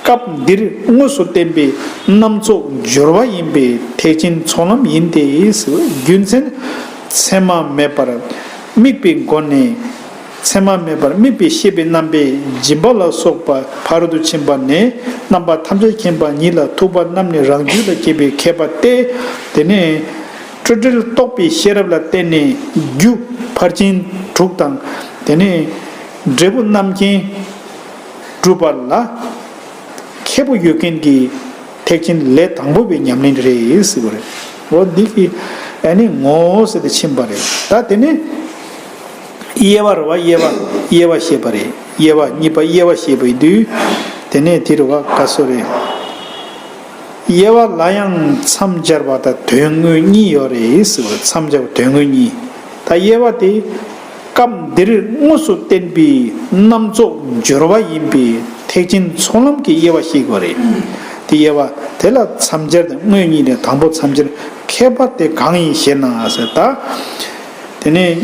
སྐབས་འདིར་དངོས་སུ་བསྟན་པའི་རྣམ་རྫོགས་སྦྱོར་བ་ཡིན་པས་ཐེག་ཆེན་ཚོགས་ལམ་ཡིན་ཏེ། རྒྱུ་མཚན། མཚན་མ་མེད་པར་དམིགས་པའི་སྒོ་ནས། མཚན་མ་མེད་པར་དམིགས་པའི་ཤེས་པའི་རྣམ་པས་སྦྱིན་པ་ལ་སོགས་པ་ཕ་རོལ་ཏུ་ཕྱིན་པ་ནས་རྣམ་པ་ཐམས་ཅད་མཁྱེན་པ་ཉིད་ལ་ཐུག་པ་རྣམས་ནི་རང་རྒྱུད་ལ་སྐྱེས་པའི་མཁས་པ་སྟེ། དེ་ནས་སྤྲོས་བྲལ་རྟོགས་པའི་ཤེས་རབ་ལ་བརྟེན་ནས་རྒྱུ་ཕར་ཕྱིན་དྲུག་དང་། དེ་ནས་འབྲས་བུ་རྣམ་མཁྱེན་སྒྲུབ་པ་ལ་མཁས་པོ་ཡོད་མཁན་གྱི་ཐེག་ཆེན་ལས་དང་པོ་པའི་ཉམས་ལེན་རེད་ཟེར་བ་རེད། འོ་འདི་གི་ཨ་ནི་ངོ་བོ་ཟེར་ཏེ་ཕྱིན་པ་རེད། ད་དེ་ནས་དབྱེ་བ་རེད་བ། དབྱེ་བ་དབྱེ་བ་བཤད་པ་རེད། དབྱེ་བ་གཉིས་པ་དབྱེ་བ་བཤད་པ་ཡིན་དུས་དེ་ནས་དེ་རེད་བ། ག་སོ་རེད། དབྱེ་བ་ལ་ཡང་མཚམས་སྦྱར་བ་དང་དོན་དངོས་གཉིས་ཡོད་རེད་ཟེར་བ་རེད། མཚམས་སྦྱར་བ་དོན་དངོས་གཉིས། ད་དབྱེ་བ་དེ་སྐབས་འདིར་དངོས་སུ་བསྟན་པའི་རྣམ་རྫོགས་སྦྱོར་བ་ཡིན་པས་ཐེག་ཆེན་ཚོགས་ལམ་གྱི་དབྱེ་བ་ཤེས་དགོས་རེད། དེ་དབྱེ་བ་དེ་ལ་མཚམས་སྦྱར་དང་དངོས་གཉིས་ནས་དང་པོ་མཚམས་སྦྱར། མཁས་པ་དེ་གང་ཡིན་ཞེ་ན་ཟེར། ད་དེ་ནས་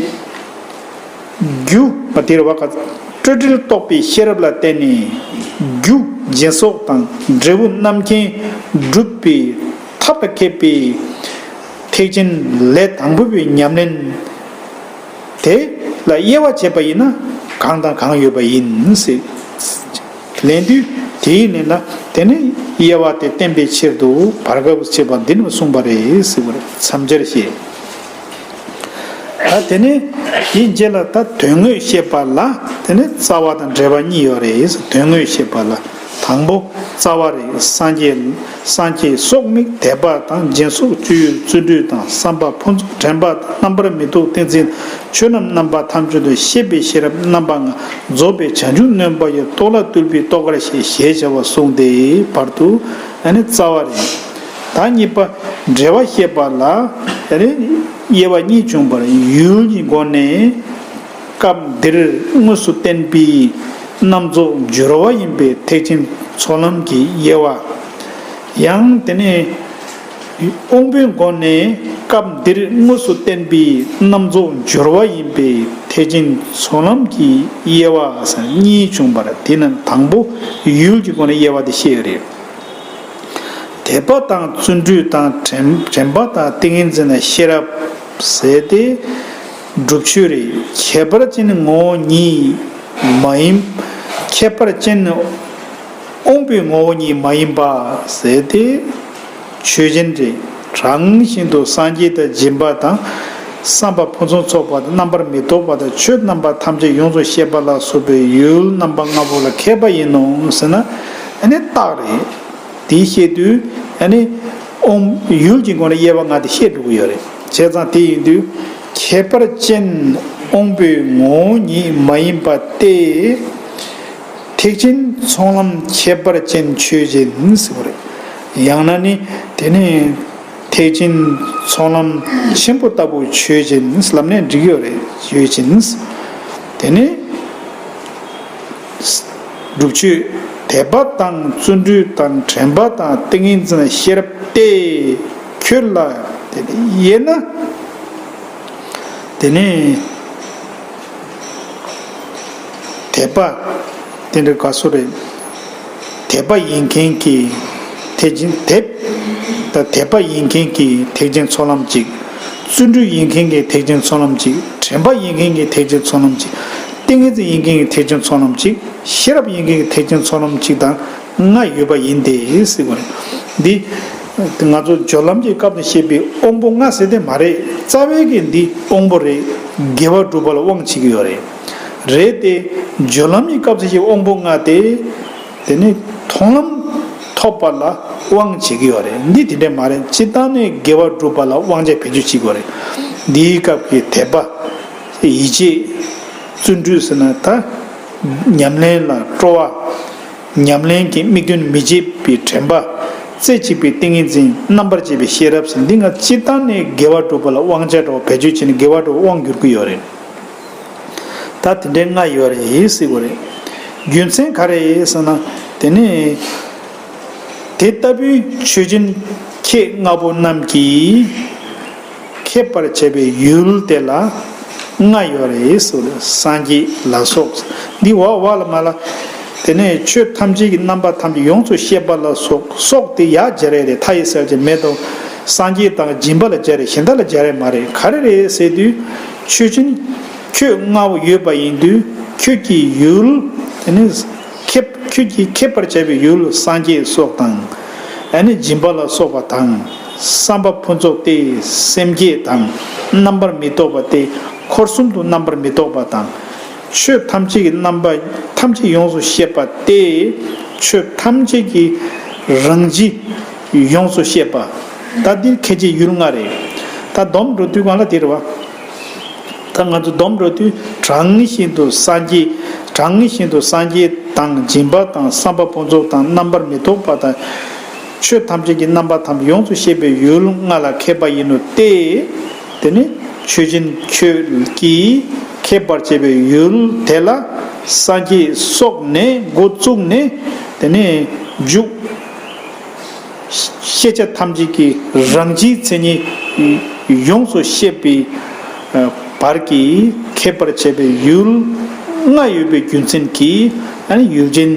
རྒྱུ་མ་དེར་བ་ཀ་སྤྲོས་བྲལ་རྟོགས་པའི་ཤེས་རབ་ལ་བརྟེན་ནས་རྒྱུ་སྦྱིན་སོགས་དང་འབྲས་བུ་རྣམ་མཁྱེན་སྒྲུབ་པའི་ཐབས་ལ་མཁས་པའི་ཐེག་ཆེན་ལས་དང་པོ་པའི་ཉམས་ལེན་དེ་ལ་དབྱེ་བ་བྱས་པ་ཡིན་ན་གང་དང་གང་ཡོད་པ་ཡིན་ཟེར། ལན་དུས་དེའི་ལན་ལ་དེ་ནི་དབྱེ་བ་དེ་བསྟན་པའི་ཕྱིར་དུ་བར་སྐབས་སུ་བྱས་པ་འདི་ནི་གསུངས་པ་རེད་ཟེར་བར་མཚམས་སྦྱར་ཞེས། ད་དེ་ནས་དེའི་རྗེས་ལ་ད་དོན་དངོས་བཤད་པ་ལ་དེ་ནས་རྩ་བ་དང་འབྲེལ་བ་གཉིས་ཡོད་རེད། དོན་དངོས་བཤད་པ་ལ་དང་པོ་རྩ་བ་རེད། སངས་རྒྱས་སངས་རྒྱས་སོགས་དམིགས་དད་པ་དང་། སྦྱིན་སོགས་སྤྱོད་ཡུལ་བརྩོན་འགྲུས་དང་། བསམ་པ་ཕུན་ཚོགས་དྲན་པ་དང་། རྣམ་པར་མི་རྟོག་ཏིང་འཛིན། ཆོས་རྣམས་རྣམ་པ་ཐམས་ཅད་དུ་ཤེས་པའི་ཤེས་རབ་རྣམ་པ་ལྔ། རྫོགས་པའི་བྱང་ཆུབ་སྨོན་པ་ཡི། རྟོགས་ལ་བཏུལ་བའི་རྟོགས་གར་ཤེས་ཞེས་བྱ་བ་གསུངས་ཏེ་བར་དུ་ཨ་ནི་རྩ་བ་རེད། ད་གཉིས་པ་འབྲེལ་བ་བཤད་པ་ལ་ཨ་ནི་དབྱེ་བ་གཉིས་བྱུང་བར། ཡུལ་གྱི་སྒོ་ནས་སྐབས་འདིར་དངོས་སུ་བསྟན་པའི་རྣམ་རྫོགས་སྦྱོར་བ་ཡིན་པས་ཐེག་ཆེན་ཚོགས་ལམ་གྱི་དབྱེ་བ། ཡང་དེ་ནས་དབང་པོའི་སྒོ་ནས་སྐབས་འདིར་དངོས་སུ་བསྟན་པའི་རྣམ་རྫོགས་སྦྱོར་བ་ཡིན་པས་ཐེག་ཆེན་ཚོགས་ལམ་གྱི་དབྱེ་བ་ཟེར་གཉིས་བྱུང་བར། དེ་ནི་དང་པོ་ཡུལ་གྱི་སྒོ་ནས་དབྱེ་བ་དེ་བཤད་ཡོད་རེད། དད་པ་དང་བརྩོན་འགྲུས་དང་དྲན་དྲན་པ་དང་ཏིང་ངེ་འཛིན་ལ་ཤེས་རབ་ཟེར་ཏེ། སྒྲུབ་ཆོས་རེད། ཁྱད་པར་ཅན་ངོ་བོ་ཉིད་མ་ཡིན། ཁྱད་པར་ཅན་དབང་པོའི་ངོ་བོ་ཉིད་མ་ཡིན་པ་ཟེར་ཏེ། ཆོས་ཅན་རེད། རང་བཞིན་དུ་སངས་རྒྱས་དང་སྦྱིན་པ་དང་། བསམ་པ་ཕུན་སུམ་ཚོགས་པ་དང་། རྣམ་པར་མི་རྟོག་པ་དང་། ཆོས་རྣམ་པ་ཐམས་ཅད་ཡོངས་སུ་ཤེས་པ་ལ་སོགས་པའི་ཡུལ་རྣམ་པ་ལྔ་པོ་ལ་མཁས་པ་ཡིན་ནོ་ཟེར་ན་ཨ་ནི་རྟགས་རེད། དེ་བཤད་དུས་ཨ་ནི་དབང་ཡུལ་གྱི་སྒོ་ནས་དབྱེ་བ་ལྔ་དེ་བཤད་འགྲོ་གི་ཡོད་རེད། བྱས་ཙང་དེ་ཡིན་དུས་ཁྱད་པར་ཅན་དབང་པོའི་ངོ་བོ་ཉིད་མ་ཡིན་པ་སྟེ། ཐེག་ཆེན་ཚོགས་ལམ་ཁྱད་པར་ཅན་ཆོས་ཅན་ཟེར་བ་རེད། ཡང་ན་ནི་དེ་ནི་ཐེག་ཆེན་ཚོགས་ལམ་ཆེན་པོ་ལྟ་བུ་ཆོས་ཅན་ལབ་ནས་འགྲིག་ཡོད་རེད། ཆོས་ཅན། དེ་ནི་ སྒྲུབ་ཆོས་དད་པ་དང་བརྩོན་འགྲུས་དང་དྲན་པ་དང་ཏིང་ངེ་འཛིན་ཤེས་རབ་སྟེ། ཁྱོད་ལ་དེ་ནི་དབྱེ་ན། དེ་ནི་དད་པ་དེ་འདྲ་ག་སོ་རེད། དད་པ་ཡིན་མཁན་གྱི་ཐེག་ཆེན་དད། ད་དད་པ་ཡིན་མཁན་གྱི་ཐེག་ཆེན་ཚོགས་ལམ་གཅིག་བརྩོན་འགྲུས་ཡིན་མཁན་གྱི་ཐེག་ཆེན་ཚོགས་ལམ་གཅིག་དྲན་པ་ཡིན་མཁན་གྱི་ཐེག་ཆེན་ཚོགས་ལམ་གཅིག་ཏིང་ངེ་འཛིན་ཡིན་མཁན་གྱི་ཐེག་ཆེན་ཚོགས་ལམ་གཅིག་ཤེས་རབ་ཡིན་མཁན་གྱི་ཐེག་ཆེན་ཚོགས་ལམ་གཅིག་དང་ལྔ་ཡོད་པ་ཡིན་ཏེ་ཟེར་བ་རེད། འདི་ང་ཚོ་སྦྱོར་ལམ་གྱི་སྐབས་ནས་བཤད་པའི་དབང་པོ་ལྔ་ཟེར་དེ་མ་རེད། རྩ་བའི་གི་འདི་དབང་པོ་རེད། དགེ་བ་སྒྲུབ་པ་ལ་དབང་བྱེད་ཀྱི་ཡོད་རེད། རེད་དེ། སྦྱོར་ལམ་གྱི་སྐབས་སུ་བཤད་དབང་པོ་ལྔ་དེ། དེ་ནི་མཐོང་ལམ་ཐོབ་པ་ལ་དབང་བྱེད་ཀྱི་ཡོད་རེད། འདི་དེ་འདྲས་མ་རེད། སྤྱིར་བཏང་ནས་དགེ་བ་སྒྲུབ་པ་ལ་དབང་ཆ་བེད་སྤྱོད་བྱེད་དགོས་རེད། འདིའི་སྐབས་ཀྱི་དད་པ། ཡིད་ཆེས། བརྩོན་འགྲུས་ཟེར་ན་ད། ཉམས་ལེན་ལ་སྤྲོ་བ། ཉམས་ལེན་གྱི་དམིགས་དོན་མི་བརྗེད་པའི་དྲན་པ། རྩེ་གཅིག་པའི་ཏིང་ངེ་འཛིན། རྣམ་པར་འབྱེད་པའི་ཤེས་རབ་ཟེར་འདི་ལྔ་སྤྱིར་བཏང་ནས་དགེ་བ་སྒྲུབ་པ་ལ་དབང་ཆ་འདྲ་བ་བེད་སྤྱོད་བྱས་ནས་དགེ་བ་སྒྲུབ་པ་དབང་བསྒྱུར་གྱི་ཡོད་རེད། ད་དེ་འདྲའི་ལྔ་ཡོད་རེད་ཟེར་དགོས་རེད། རྒྱུ་མཚན་ག་རེ་ཟེར་ན། དེ་ནི། དེ་ལྟ་བུའི་ཆོས་ཅན་ཁྱེད་ལྔ་པོ་རྣམས་ཀྱིས་ཁེབས་པར་བྱ་བའི་ཡུལ་དེ་ལ་ལྔ་ཡོད་རེད་ཟེར། སངས་རྒྱས་ལ་སོགས། འདི་འོག་འོག་ལ་མ་ལ། དེ་ནས་ཆོས་ཐམས་ཅད་ཀྱི་རྣམ་པ་ཐམས་ཅད་ཡོངས་སུ་ཤེས་པ་ལ་སོགས། སོགས་དེ་ཡར་སྦྱར་ཡས་རེད། མཐའ་ཡས་གསལ་བྱེད་མེད་དོ། སངས་རྒྱས་དང་སྦྱིན་པ་ལ་སྦྱར་རེད། གཞན་དག་ལ་སྦྱར་ཡས་མ་རེད། ག་རེ་རེད་ཟེར་དུས། ཆོས་ཅན། ཁྱོད་ལྔ་པོ་ཡོད་པ་ཡིན་དུས་ཁྱོད་ཀྱི་ཡུལ། དེ་ནི། ཁེབས། ཁྱོད་ཀྱིས་ཁེབས་པར་བྱ་བའི་ཡུལ་སངས་རྒྱས་སོགས་དང་། ཨ་ནི་སྦྱིན་པ་ལ་སོགས་པ་དང་། བསམ་པ་ཕུན་ཚོགས་ཏེ་སེམས་བསྐྱེད་དང་། རྣམ་པར་མི་རྟོག་པ་སྟེ་འཁོར་གསུམ་དུ་རྣམ་པར་མི་རྟོག་པ་དང་། ཆོས་ཐམས་ཅད་ཀྱི་རྣམ་པ་ཐམས་ཅད་ཡོངས་སུ་ཤེས་པ་སྟེ། ཆོས་ཐམས་ཅད་ཀྱི་རང་བཞིན་ཡོངས་སུ་ཤེས་པ། ད་འདིར་ཁས་འཆེ་ཡུལ་ལྔ་རེད། ད་སྡོམ་འགྲོ་དུས་གང་ལ་དེ་རེད་བ། ད་ང་ཚོ་སྡོམ་འགྲོ་དུས་གྲངས་བཞིན་དུ་སངས་རྒྱས། གྲངས་བཞིན་དུ་སངས་རྒྱས་དང་སྦྱིན་པ་དང་བསམ་པ་ཕུན་ཚོགས་དང་རྣམ་པར་མི་རྟོག་པ་དང་། ཆོས་ཐམས་ཅད་ཀྱི་རྣམ་པ་ཐམས་ཅད་ཡོངས་སུ་ཤེས་པའི་ཡུལ་ལྔ་ལ་མཁས་པ་ཡིན་ནོ་སྟེ། དེ་ནི་ཆོས་ཅན་ཁྱོད་ཀྱིས་མཁས་པར་བྱེད་པའི་ཡུལ་དེ་ལ་སངས་རྒྱས་སོགས་ནས་འགོ་བཙུགས་ནས་དེ་ནས་མཇུག་ཤེས་བྱ་ཐམས་ཅད་ཀྱི་རང་བཞིན་མཚན་ཉིད་ཡོངས་སུ་ཤེས་པའི་བར་གྱི་མཁས་པར་བྱ་བའི་ཡུལ་ལྔ་ཡོད་པའི་རྒྱུ་མཚན་གྱིས་ཨ་ནི་ཡུལ་ཅན་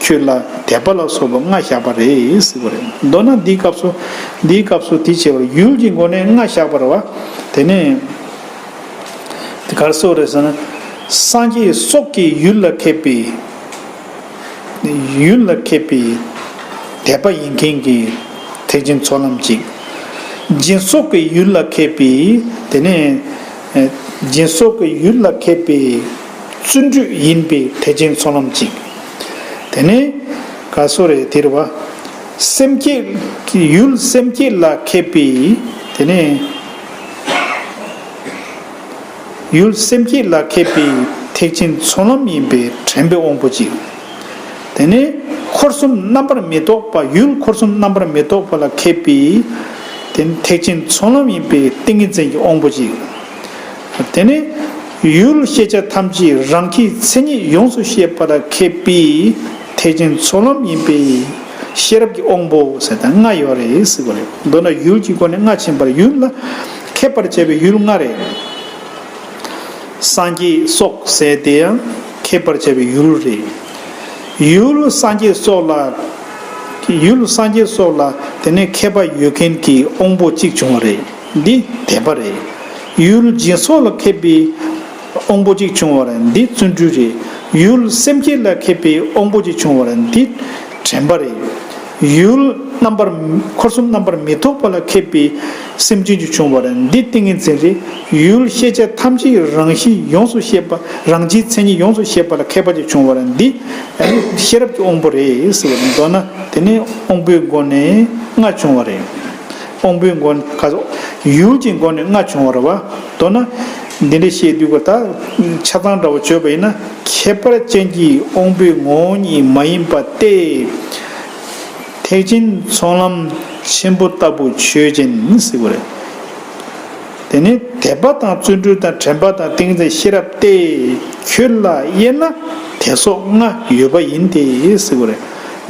ཁྱོད་ལ་དད་པ་ལ་སོགས་པ་ལྔ་བཞག་པ་རེད་ཟེར་བ་རེད། མདོར་ན་འདིའི་སྐབས་སུ། འདིའི་སྐབས་སུ་དེ་བྱས་པར་ཡུལ་གྱི་སྒོ་ནས་ལྔ་བཞག་པ་རེད་བ། དེ་ནས་དེ་ག་རེ་ཟེར་བ་རེད་ཟེར་ན། སངས་རྒྱས་སོགས་ཀྱི་ཡུལ་ལ་མཁས་པའི། ཡུལ་ལ་མཁས་པའི་དད་པ་ཡིན་མཁན་གྱི་ཐེག་ཆེན་ཚོགས་ལམ་གཅིག་སྦྱིན་སོགས་ཀྱི་ཡུལ་ལ་མཁས་པའི། དེ་ནས་སྦྱིན་སོགས་ཀྱི་ཡུལ་ལ་མཁས་པའི་བརྩོན་འགྲུས་ཡིན་པའི་ཐེག་ཆེན་ཚོགས་ལམ་གཅིག་དེ་ནས་ག་སོ་རེད་དེ་རེད་བ། སེམས་བསྐྱེད་ཡུལ་སེམས་བསྐྱེད་ལ་མཁས་པའི། དེ་ནས། ཡུལ་སེམས་བསྐྱེད་ལ་མཁས་པའི་ཐེག་ཆེན་ཚོགས་ལམ་ཡིན་པའི་དྲན་པའི་དབང་པོ་གཅིག་དེ་ནས་འཁོར་གསུམ་རྣམ་པར་མི་རྟོག་པ། ཡུལ་འཁོར་གསུམ་རྣམ་པར་མི་རྟོག་པ་ལ་མཁས་པའི་དེ་ནི་ཐེག་ཆེན་ཚོགས་ལམ་ཡིན་པའི་ཏིང་ངེ་འཛིན་གྱི་དབང་པོ་གཅིག་དེ་ནས་ཡུལ་ཤེས་བྱ་ཐམས་ཅད་རང་གི་མཚན་ཉིད་ཡོངས་སུ་ཤེས་པ་ལ་མཁས་པའི་ཐེག་ཆེན་ཚོགས་ལམ་ཡིན་པའི་ཤེས་རབ་ཀྱི་དབང་པོ་ཟེར་ད་ལྔ་ཡོད་རེད་ཟེར་བ་རེད། མདོར་ན་ཡུལ་གྱི་སྒོ་ནས་ལྔ་ཕྱིན་པར་ཡུལ་ལ་མཁས་པར་བྱ་བའི་ཡུལ་ལྔ་རེད། སངས་རྒྱས་སོགས་ཟེར་དེ་ཡང་མཁས་པར་བྱ་བའི་ཡུལ་རེད། ཡུལ་སངས་རྒྱས་སོགས་ལ། ཡུལ་སངས་རྒྱས་སོགས་ལ་དེ་ནས་མཁས་པ་ཡོད་མཁན་གྱི་དབང་པོ་གཅིག་བྱུང་བ་རེད། འདི་དད་པ་རེད། ཡུལ་སྦྱིན་སོགས་ལ་མཁས་པའི་དབང་པོ་གཅིག་བྱུང་བ་རེད། འདི་བརྩོན་འགྲུས་རེད། ཡུལ་སེམས་བསྐྱེད་ལ་མཁས་པའི་དབང་པོ་གཅིག་བྱུང་བ་རེད། འདི་དྲན་པ་རེད། ཡུལ་རྣམ་པར། འཁོར་གསུམ་རྣམ་པར་མི་རྟོག་པ་ལ་མཁས་པའི་སེམས་ཅན་གཅིག་བྱུང་བ་རེད། འདི་ཏིང་ངེ་འཛིན་རེད། ཡུལ་ཤེས་བྱ་ཐམས་ཅད་རང་བཞིན་ཡོངས་སུ་ཤེས་པ། རང་བཞིན་མཚན་ཉིད་ཡོངས་སུ་ཤེས་པ་ལ་མཁས་པ་གཅིག་བྱུང་བ་རེད། འདི་ཤེས་རབ་ཀྱི་དབང་པོ་རེད་ཟེར་བ་རེད། མདོར་ན་དེ་ནི་དབང་པོའི་སྒོ་ནས་ལྔ་བྱུང་བ་རེད། དབང་པོའི་སྒོ་ནས་ག་ཚོད། ཡུལ་གྱི་སྒོ་ནས་ལྔ་བྱུང་བ་རེད་བ། མདོར་ན་འདི་འདྲ་བཤད་དུས་ཀ་ད་ཆ་ཚང་འདྲ་བོ་བརྗོད་པ་ཡིན་ན། ཁྱད་པར་ཅན་གྱི་དབང་པོའི་ངོ་བོ་ཉིད་མ་ཡིན་པ་སྟེ། ཐེག་ཆེན་ཚོགས་ལམ་ཆེན་པོ་ལྟ་བུ་ཆོས་ཅན་ཟེར་བ་རེད། དེ་ནི་དད་པ་དང་བརྩོན་འགྲུས་དང་དྲན་པ་དང་ཏིང་འཛིན་ཤེས་རབ་སྟེ། ཁྱོད་ལ་དབྱེ་ན་ དེ་སོགས་ལྔ་ཡོད་པ་ཡིན་ཏེ་ཟེར་བ་རེད།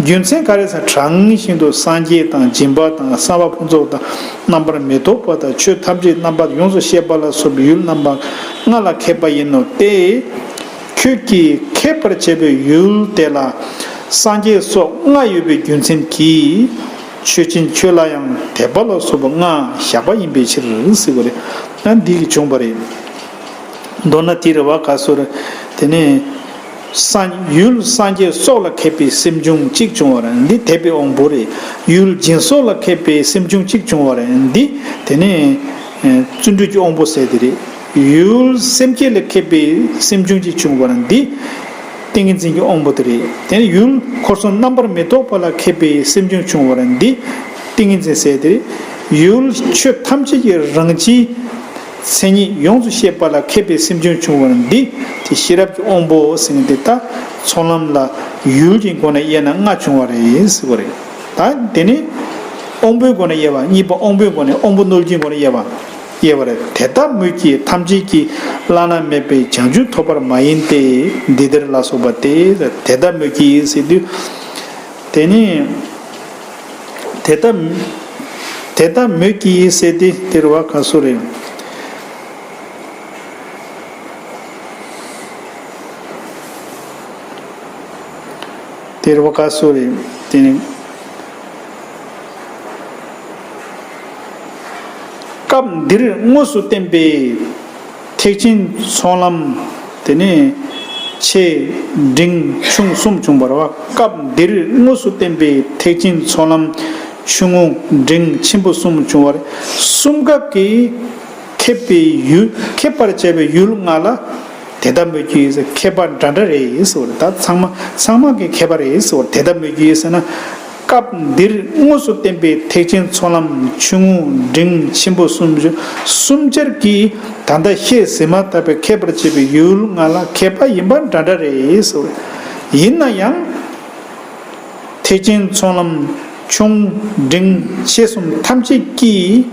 རྒྱུ་མཚན་ག་རེ་ཟེར་ན་གྲངས་བཞིན་དུ་སངས་རྒྱས་དང་སྦྱིན་པ་དང་བསམ་པ་ཕུན་ཚོགས་དང་རྣམ་པར་མི་རྟོག་པ་དང་ཆོས་ཐམས་ཅད་རྣམ་པར་ཡོངས་སུ་ཤེས་པ་ལ་སོགས་པའི་ཡུལ་རྣམ་པ་ལྔ་ལ་མཁས་པ་ཡིན་ནོ་སྟེ། ཁྱོད་ཀྱིས་མཁས་པར་བྱ་བའི་ཡུལ་དེ་ལ་སངས་རྒྱས་སོགས་ལྔ་ཡོད་པའི་རྒྱུ་མཚན་གྱིས། ཆོས་ཅན་ཁྱོད་ལ་ཡང་དད་པ་ལ་སོགས་པ་ལྔ་བཞག་པ་ཡིན་པའི་ཕྱིར་ཟེར་བ་རེད། ཨ་འདི་གིས་བྱུང་བ་རེད། མདོར་ན་དེ་རེད་བ། ག་སོ་རེད། དེ་ནས་སངས་ཡུལ་སངས་རྒྱས་སོགས་ལ་མཁས་པའི་སེམས་བྱུང་གཅིག་བྱུང་བ་རེད། འདི་དད་པའི་དབང་པོ་རེད། ཡུལ་སྦྱིན་སོགས་ལ་མཁས་པའི་སེམས་བྱུང་གཅིག་བྱུང་བ་རེད། འདི་དེ་ནས་ཨ་བརྩོན་འགྲུས་ཀྱི་དབང་པོ་ཟེར་དེ་རེད། ཡུལ་སེམས་བསྐྱེད་ལ་མཁས་པའི་སེམས་བྱུང་གཅིག་བྱུང་བ་རེད། འདི་ཏིང་ངེ་འཛིན་གྱི་དབང་པོ་དེ་རེད། དེ་ནས་ཡུལ་འཁོར་གསུམ་རྣམ་པར་མི་རྟོག་པ་ལ་མཁས་པའི་སེམས་བྱུང་བྱུང་བ་རེད། འདི་ཏིང་ངེ་འཛིན་ཟེར་དེ་རེད། ཡུལ་ཆོས་ཐམས་ཅད་ཀྱི་རང་སྤྱིའི་མཚན་ཉིད་ཡོངས་སུ་ཤེས་པ་ལ་མཁས་པའི་སེམས་བྱུང་བྱུང་བ་རེད། འདི་དེ་ཤེས་རབ་ཀྱི་དབང་པོ་ཟེར་མཁན་དེ་ད་ཚོགས་ལམ་ལ་ཡུལ་གྱི་སྒོ་ནས་དབྱེ་ན་ལྔ་བྱུང་བ་རེད་ཟེར་བ་རེད། ད་དེ་ནས་དབང་པོའི་སྒོ་ནས་དབྱེ་བ། གཉིས་པ་དབང་པོའི་སྒོ་ནས། དབང་པོ་རྣོ་རྒྱུའི་སྒོ་ནས་དབྱེ་བ། དབྱེ་བ་རེད། དེ་ལྟ་མོད་ཀྱི་ཐམས་ཅད་ཀྱིས་བླ་ན་མེད་པའི་བྱང་ཆུབ་ཐོབ་པར་མ་ཡིན་ཏེ། འདི་ལྟར་ལ་སོགས་པ་སྟེ། དེ་ལྟ་མོད་ཀྱི་ཟེར་དུས། དེ་ནི་དེ་ལྟ་དེ་ལྟ་མོད་ཀྱི་ཟེར་ཏེ་དེ་རེད་བ། ག་སོ་རེད། དེ་རེད་བ། ག་སོ་རེད། དེ་ནི། སྐབས་འདིར་དངོས་སུ་བསྟན་པའི་ཐེག་ཆེན་ཚོགས་ལམ་དེ་ནི་ཆེ་འབྲིང་ཆུང་གསུམ་བྱུང་བ་རེད་བ། སྐབས་འདིར་དངོས་སུ་བསྟན་པའི་ཐེག་ཆེན་ཚོགས་ལམ་ཆུང་ངུ་འབྲིང་ཆེན་པོ་གསུམ་བྱུང་བ་རེད། གསུམ་ཀ་གི་མཁས་པའི་ཡུལ། མཁས་པར་བྱ་བའི་ཡུལ་ལྔ་ལ་དེ་ལྟ་མོད་ཀྱི་ཟེར། མཁས་པ་འདྲ་འདྲ་རེད་ཟེར་བ་རེད། ད་ཚང་མ་ཚང་མ་གི་མཁས་པ་རེད་ཟེར་བ་རེད། དེ་ལྟ་མོད་ཀྱི་ཟེར་ན། སྐབས་འདིར་དངོས་སུ་བསྟན་པའི་ཐེག་ཆེན་ཚོགས་ལམ་ཆུང་ངུ་འབྲིང་ཆེན་པོ་གསུམ་བྱུང་། གསུམ་ཆར་གྱིས་ད་ལྟ་བཤད་ཟིན་མ་ཐག་པའི་མཁས་པར་བྱེད་པའི་ཡུལ་ལྔ་ལ་མཁས་པ་ཡིན་པ་འདྲ་འདྲ་རེད་ཟེར་བ་རེད། ཡིན་ན་ཡང་། ཐེག་ཆེན་ཚོགས་ལམ་ཆུང་འབྲིང་ཆེ་གསུམ་ཐམས་ཅད་ཀྱིས་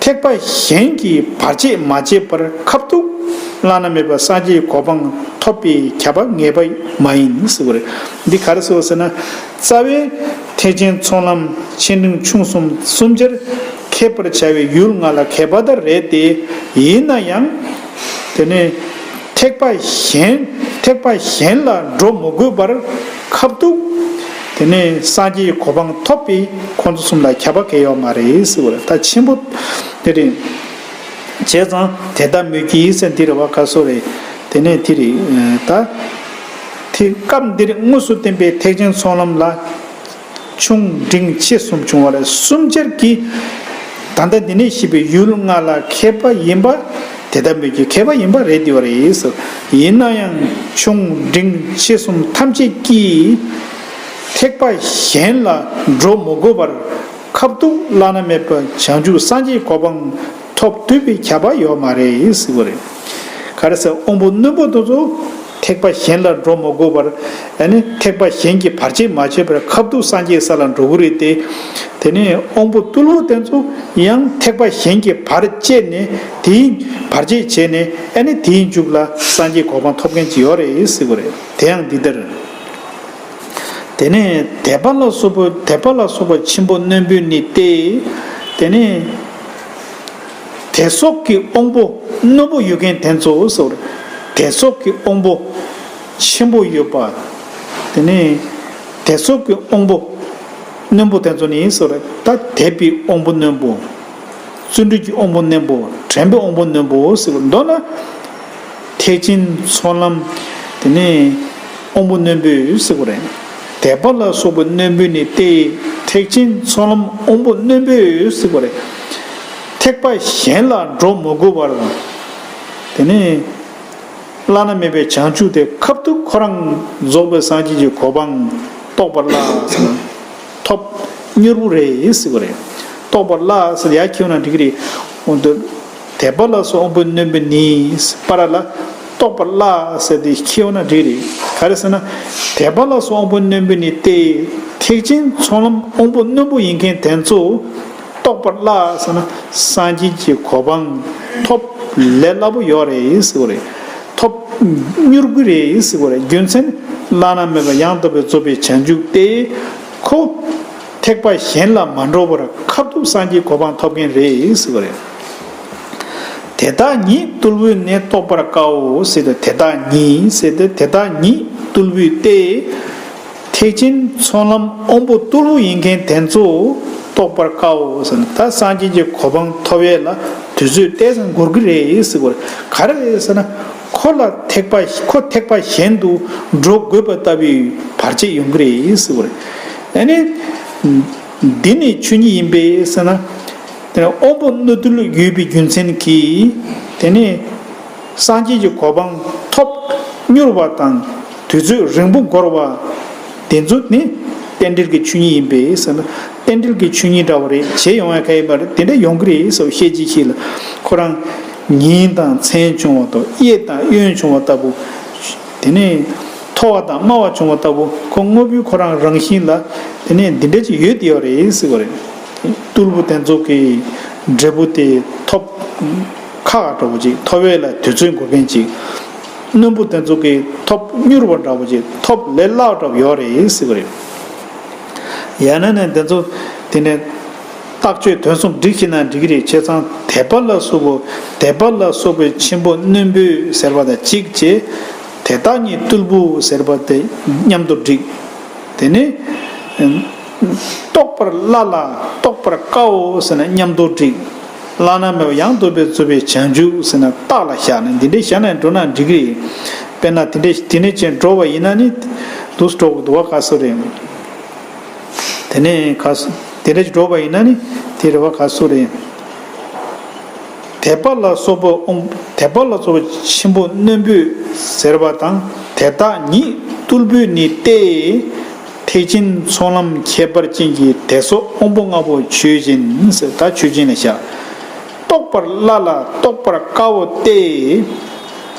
ཐེག་པ་གཞན་གྱི་བར་ཆད་མ་བྱས་པར་ཁ་ཐུག་བླ་ན་མེད་པ་སངས་རྒྱས་གོ་འཕང་ཐོབ་པའི་ཁྱབ་པ་ངེས་པ་མ་ཡིན་ཟེར་བ་རེད། འདི་ག་རེ་ཟེར་བ་ཟེར་ན། རྩ་བའི་ཐེག་ཆེན་ཚོགས་ལམ་ཆེ་འབྲིང་ཆུང་གསུམ་གསུམ་ཆར་མཁས་པར་བྱ་བའི་ཡུལ་ལྔ་ལ་མཁས་པ་ད་རེད་དེ། ཡིན་ན་ཡང་། དེ་ནས་ཐེག་པ་གཞན་ཐེག་པ་གཞན་ལ་འགྲོ་མི་དགོས་པར་ཁ་ཐུག་དེ་ནས་སངས་རྒྱས་ཀྱི་གོ་འཕང་ཐོབ་པའི་ཁོང་ཚོ་གསུམ་ལ་ཁྱབ་པ་གལ་ཡོད་མ་རེད་ཟེར་བ་རེད། ད་ཆེན་པོ་དེ་རེད། བྱས་ཙང་དེ་ལྟ་མོད་ཀྱི་ཟེར་འདི་རེད་བ། ག་སོ་རེད། དེ་ནས་དེ་རེད། ད་དེ་སྐབས་འདིར་དངོས་སུ་བསྟན་པའི་ཐེག་ཆེན་ཚོགས་ལམ་ལ། ཆུང་འབྲིང་ཆེ་གསུམ་བྱུང་བ་རེད། གསུམ་ཆར་གྱིས་ད་ལྟ་འདི་ནས་བཤད་པའི་ཡུལ་ལྔ་ལ་མཁས་པ་ཡིན་པ་དེ་ལྟ་མོད་ཀྱི་མཁས་པ་ཡིན་པ་རེད་དེ་བ་རེད། ཡིན་ན་ཡང་ཆུང་འབྲིང་ཆེ་གསུམ་ཐམས་ཅད་ཀྱིས་ཐེག་པ་གཞན་ལ་འགྲོ་མི་དགོས་པར་ཁ་ཐུག་བླ་ན་མེད་པ་བྱང་ཆུབ་སངས་རྒྱས་གོ་འཕང་ཐོབ་ཐུབ་པའི་ཁྱབ་པ་ཡོད་མ་རེད་ཟེར་བ་རེད། ག་རེ་ཟེར། དབང་པོ་རྣོན་པོ་དེ་ཚོ་ཐེག་པ་གཞན་ལ་འགྲོ་མ་དགོས་པར། ཨ་ནི་ཐེག་པ་གཞན་གྱི་བར་ཆད་མ་བྱས་པར་ཁ་ཐུག་སངས་རྒྱས་ས་ལ་འགྲོ་གི་རེད་དེ། དེ་ནས་དབང་པོ་རྟུལ་པོ་དེ་ཚོ་ཡང་ཐེག་པ་གཞན་གྱི་བར་བཅད་ནས་དེའི་བར་ཆད་བྱས་ནས། ཨ་ནི་དེའི་མཇུག་ལ་སངས་རྒྱས་གོ་འཕང་ཐོབ་མཁན་ཅིག་ཡོད་རེད་ཟེར་གི་རེད། དེ་ཡང་འདི་ལྟར། དེ་ནས་དད་པ་ལ་སོགས་པ་དད་པ་ལ་སོགས་པ་ཆེན་པོ་རྣོན་པོས་ནི་སྟེ། དེ་ནས་དད་སོགས་ཀྱི་དབང་པོ་རྣོན་པོ་ཡོད་མཁན་དེ་ཚོ་ཟེར། དད་སོགས་ཀྱི་དབང་པོ་ཆེན་པོ་ཡོད་པ། དེ་ནས་དད་སོགས་ཀྱི་དབང་པོ་རྣོན་པོ་དེ་ཚོ་ནི་ཟེར། ད་དད་པའི་དབང་པོ་རྣོན་པོ། བརྩོན་འགྲུས་ཀྱི་དབང་པོ་རྣོན་པོ། དྲན་པའི་དབང་པོ་རྣོན་པོ་ཟེར་བ། མདོར་ན་ཐེག་ཆེན་ཚོགས་ལམ་དེ་ནི་དབང་པོ་རྣོན་པོས་ཟེར་བ་རེད། དད་པ་ལ་སོགས་པ་རྣོན་པོས་ནི་སྟེ། ཐེག་ཆེན་ཚོགས་ལམ་དབང་པོ་རྣོན་པོས་ཟེར་བ་རེད། ཐེག་པ་གཞན་ལ་འགྲོ་མི་དགོས་པར། དེ་ནི་བླ་ན་མེད་པའི་བྱང་ཆུབ་དེ་ཁ་ཐུག་ཁོ་རང་རྫོགས་པའི་སངས་རྒྱས་ཀྱི་གོ་འཕང་རྟོགས་པར་སླ་ཟེར་ན། ཐོབ་མྱུར་པོ་རེད་ཟེར་བ་རེད། རྟོགས་པར་སླ་ཟེར་ཡ་ཁྱེར་ན་འགྲིག་གི་རེད། འོན་ཏེ་དད་པ་ལ་སོགས་དབང་པོ་རྣོན་པོས་ནི་པར་ལ་རྟོགས་པར་སླ་ཟེར་ཏེ་ཁྱེར་ན་འགྲིག་གི་རེད། ག་རེ་ཟེར་ན། དད་པ་ལ་སོགས་དབང་པོ་རྣོན་པོས་ནི་སྟེ། ཐེག་ཆེན་ཚོགས་ལམ་དབང་པོ་རྣོན་པོ་ཡིན་མཁན་དེ་ཚོ་རྟོགས་པར་སླ་ཟེར་ན། སངས་རྒྱས་ཀྱི་གོ་འཕང་ཐོབ་ལས་སླ་པོ་ཡོད་རེད་ཟེར་བ་རེད། ཐོབ་ མྱུར་གྱི་རེད་ཟེར་བ་རེད། རྒྱུ་མཚན་བླ་ན་མེད་པ་ཡང་དག་པར་རྫོགས་པའི་བྱང་ཆུབ་སྟེ། ཁོ་ཐེག་པ་གཞན་ལ་མ་འགྲོ་བར་ཁ་ཐུག་སངས་རྒྱས་གོ་འཕང་ཐོབ་མཁན་རེད་ཟེར་བ་རེད། དེ་དག་ཉིད་རྟུལ་པོས་ནི་རྟོགས་པར་དཀའོ་ཟེར་ཏེ། དེ་དག་ཉིད་ཟེར་ཏེ། དེ་དག་ཉིད་རྟུལ་པོས་ཏེ། ཐེག་ཆེན་ཚོགས་ལམ་དབང་པོ་རྟུལ་པོ་ཡིན་མཁན་དེ་ཚོ་རྟོགས་པར་དཀའོ་ཟེར་ན། ད་སངས་རྒྱས་ཀྱི་གོ་འཕང་ཐོབ་ཡས་ལ་དུས་ཚོད་ཏོག་ཙམ་འགོར་གྱི་རེད་ཟེར་བ་རེད། ག་རེ་རེད་ཟེར་ན། ཁོ་ལ་ཐེག་པ་ཁོ་ཐེག་པ་གཞན་དུ་འགྲོ་དགོས་པ་ལྟ་བུའི་བར་ཆད་ཡོང་གི་རེད་ཟེར་བ་རེད། ཨ་ནི། འདི་ནི་ཆོས་ཉིད་ཡིན་པས་ཟེར་ན། དེ་ནི་དབང་པོ་རྣོ་རྟུལ་ཡོད་པའི་རྒྱུ་མཚན་གྱིས། དེ་ནི་སངས་རྒྱས་ཀྱི་གོ་འཕང་ཐོབ་མྱུར་བ་དང་དུས་ཚོད་རིང་པོ་འགོར་བ། དེ་ཚོ་ནི་རྟེན་འབྲེལ་གྱི་ཆོས་ཉིད་ཡིན་པས་ཟེར་ན། རྟེན་འབྲེལ་གྱི་ཆོས་ཉིད་འདྲ་བ་རེད། བྱེད་ཡོང་ཡ་ག་ཡིན་པ་རེད། དེ་འདྲ་ཡོང་གི་རེད་ཟེར་བ་ཤེས་ཀྱི་ཤེས་ལ། ཁོ་རང་ཉིན་དང་མཚན་བྱུང་བ་དང་། གཡས་དང་གཡོན་བྱུང་བ་ལྟ་བུ། དེ་ནས་མཐོ་བ་དང་དམའ་བ་བྱུང་བ་ལྟ་བུ། ཁོ་དངོས་པོའི་ཁོ་རང་རང་བཞིན་ལ་དེ་ནས་འདི་འདྲ་ཅིག་ཡོད་དེ་ཡོད་རེད་ཟེར་བ་རེད། རྟུལ་པོ་དེ་ཚོ་གི་འབྲས་བུ་དེ་ཐོབ་ཁག་འདྲ་བོ་ཅིག། ཐོབ་ཡས་ལ་དུས་ཚོད་འགོར་མཁན་ཅིག། རྣོན་པོ་དེ་ཚོ་གི་ཐོབ་མྱུར་བ་འདྲ་བོ་ཅིག། ཐོབ་ལས་སླ་བ་འདྲ་བོ་ཡོད་རེད་ཟེར་བ་རེད། ཡང་ན་ནི་དེ་ཚོ་དེ་ནས་རྟགས་ཆོས་དོན་གསུམ་སྒྲིག་ཤེས་ན་འགྲིག་གི་རེད། བྱས་ཙང་དད་པ་ལ་སོགས་པ། དད་པ་ལ་སོགས་པའི་ཆེན་པོ་རྣོན་པོས་ཟེར་བ་དང་གཅིག་བྱས། དེ་དག་ཉིད་རྟུལ་པོ་ཟེར་བ་དེ་མཉམ་དུ་སྒྲིག། དེ་ནས་རྟོགས་པར་སླ་ལ་རྟོགས་པར་དཀའོ་ཟེར་ན་མཉམ་དུ་སྒྲིག། བླ་ན་མེད་པ་ཡང་དག་པར་རྫོགས་པའི་བྱང་ཆུབ་ཟེར་ན་རྟགས་ལ་བཞག་ནས་འདི་འདྲས་བཞག་ནས་འགྲོ་ན་འགྲིག་གི་རེད། དཔེར་ན་དེ་འདྲས་དེ་ནས་ཅན་འགྲོ་བ་ཡིན་ན་ནི་འདུག་འགྲོ་དགོས་འདུག་བ། ག་སུ་རེད། དེ་ནས་ག་སུ་དེ་འདྲས་འགྲོ་བ་ཡིན་ན་ནི་དེ་རེད་བ། ག་སུ་རེད། དད་པ་ལ་སོགས་པ་དབང་། དད་པ་ལ་སོགས་པ་ཆེན་པོ་རྣོན་པོས་ཟེར་བ་དང་། དེ་དག་ཉིད་རྟུལ་པོས་ནི་སྟེ། ཐེག་ཆེན་ཚོགས་ལམ་ཁྱད་པར་ཅན་གྱི་དད་སོགས་དབང་པོ་ལྔ་པོ་ཆོས་ཅན་ཟེར། ད་ཆོས་ཅན་ལ་བཞག། རྟོགས་པར་སླ་ལ་རྟོགས་པར་དཀའ་བོ་སྟེ།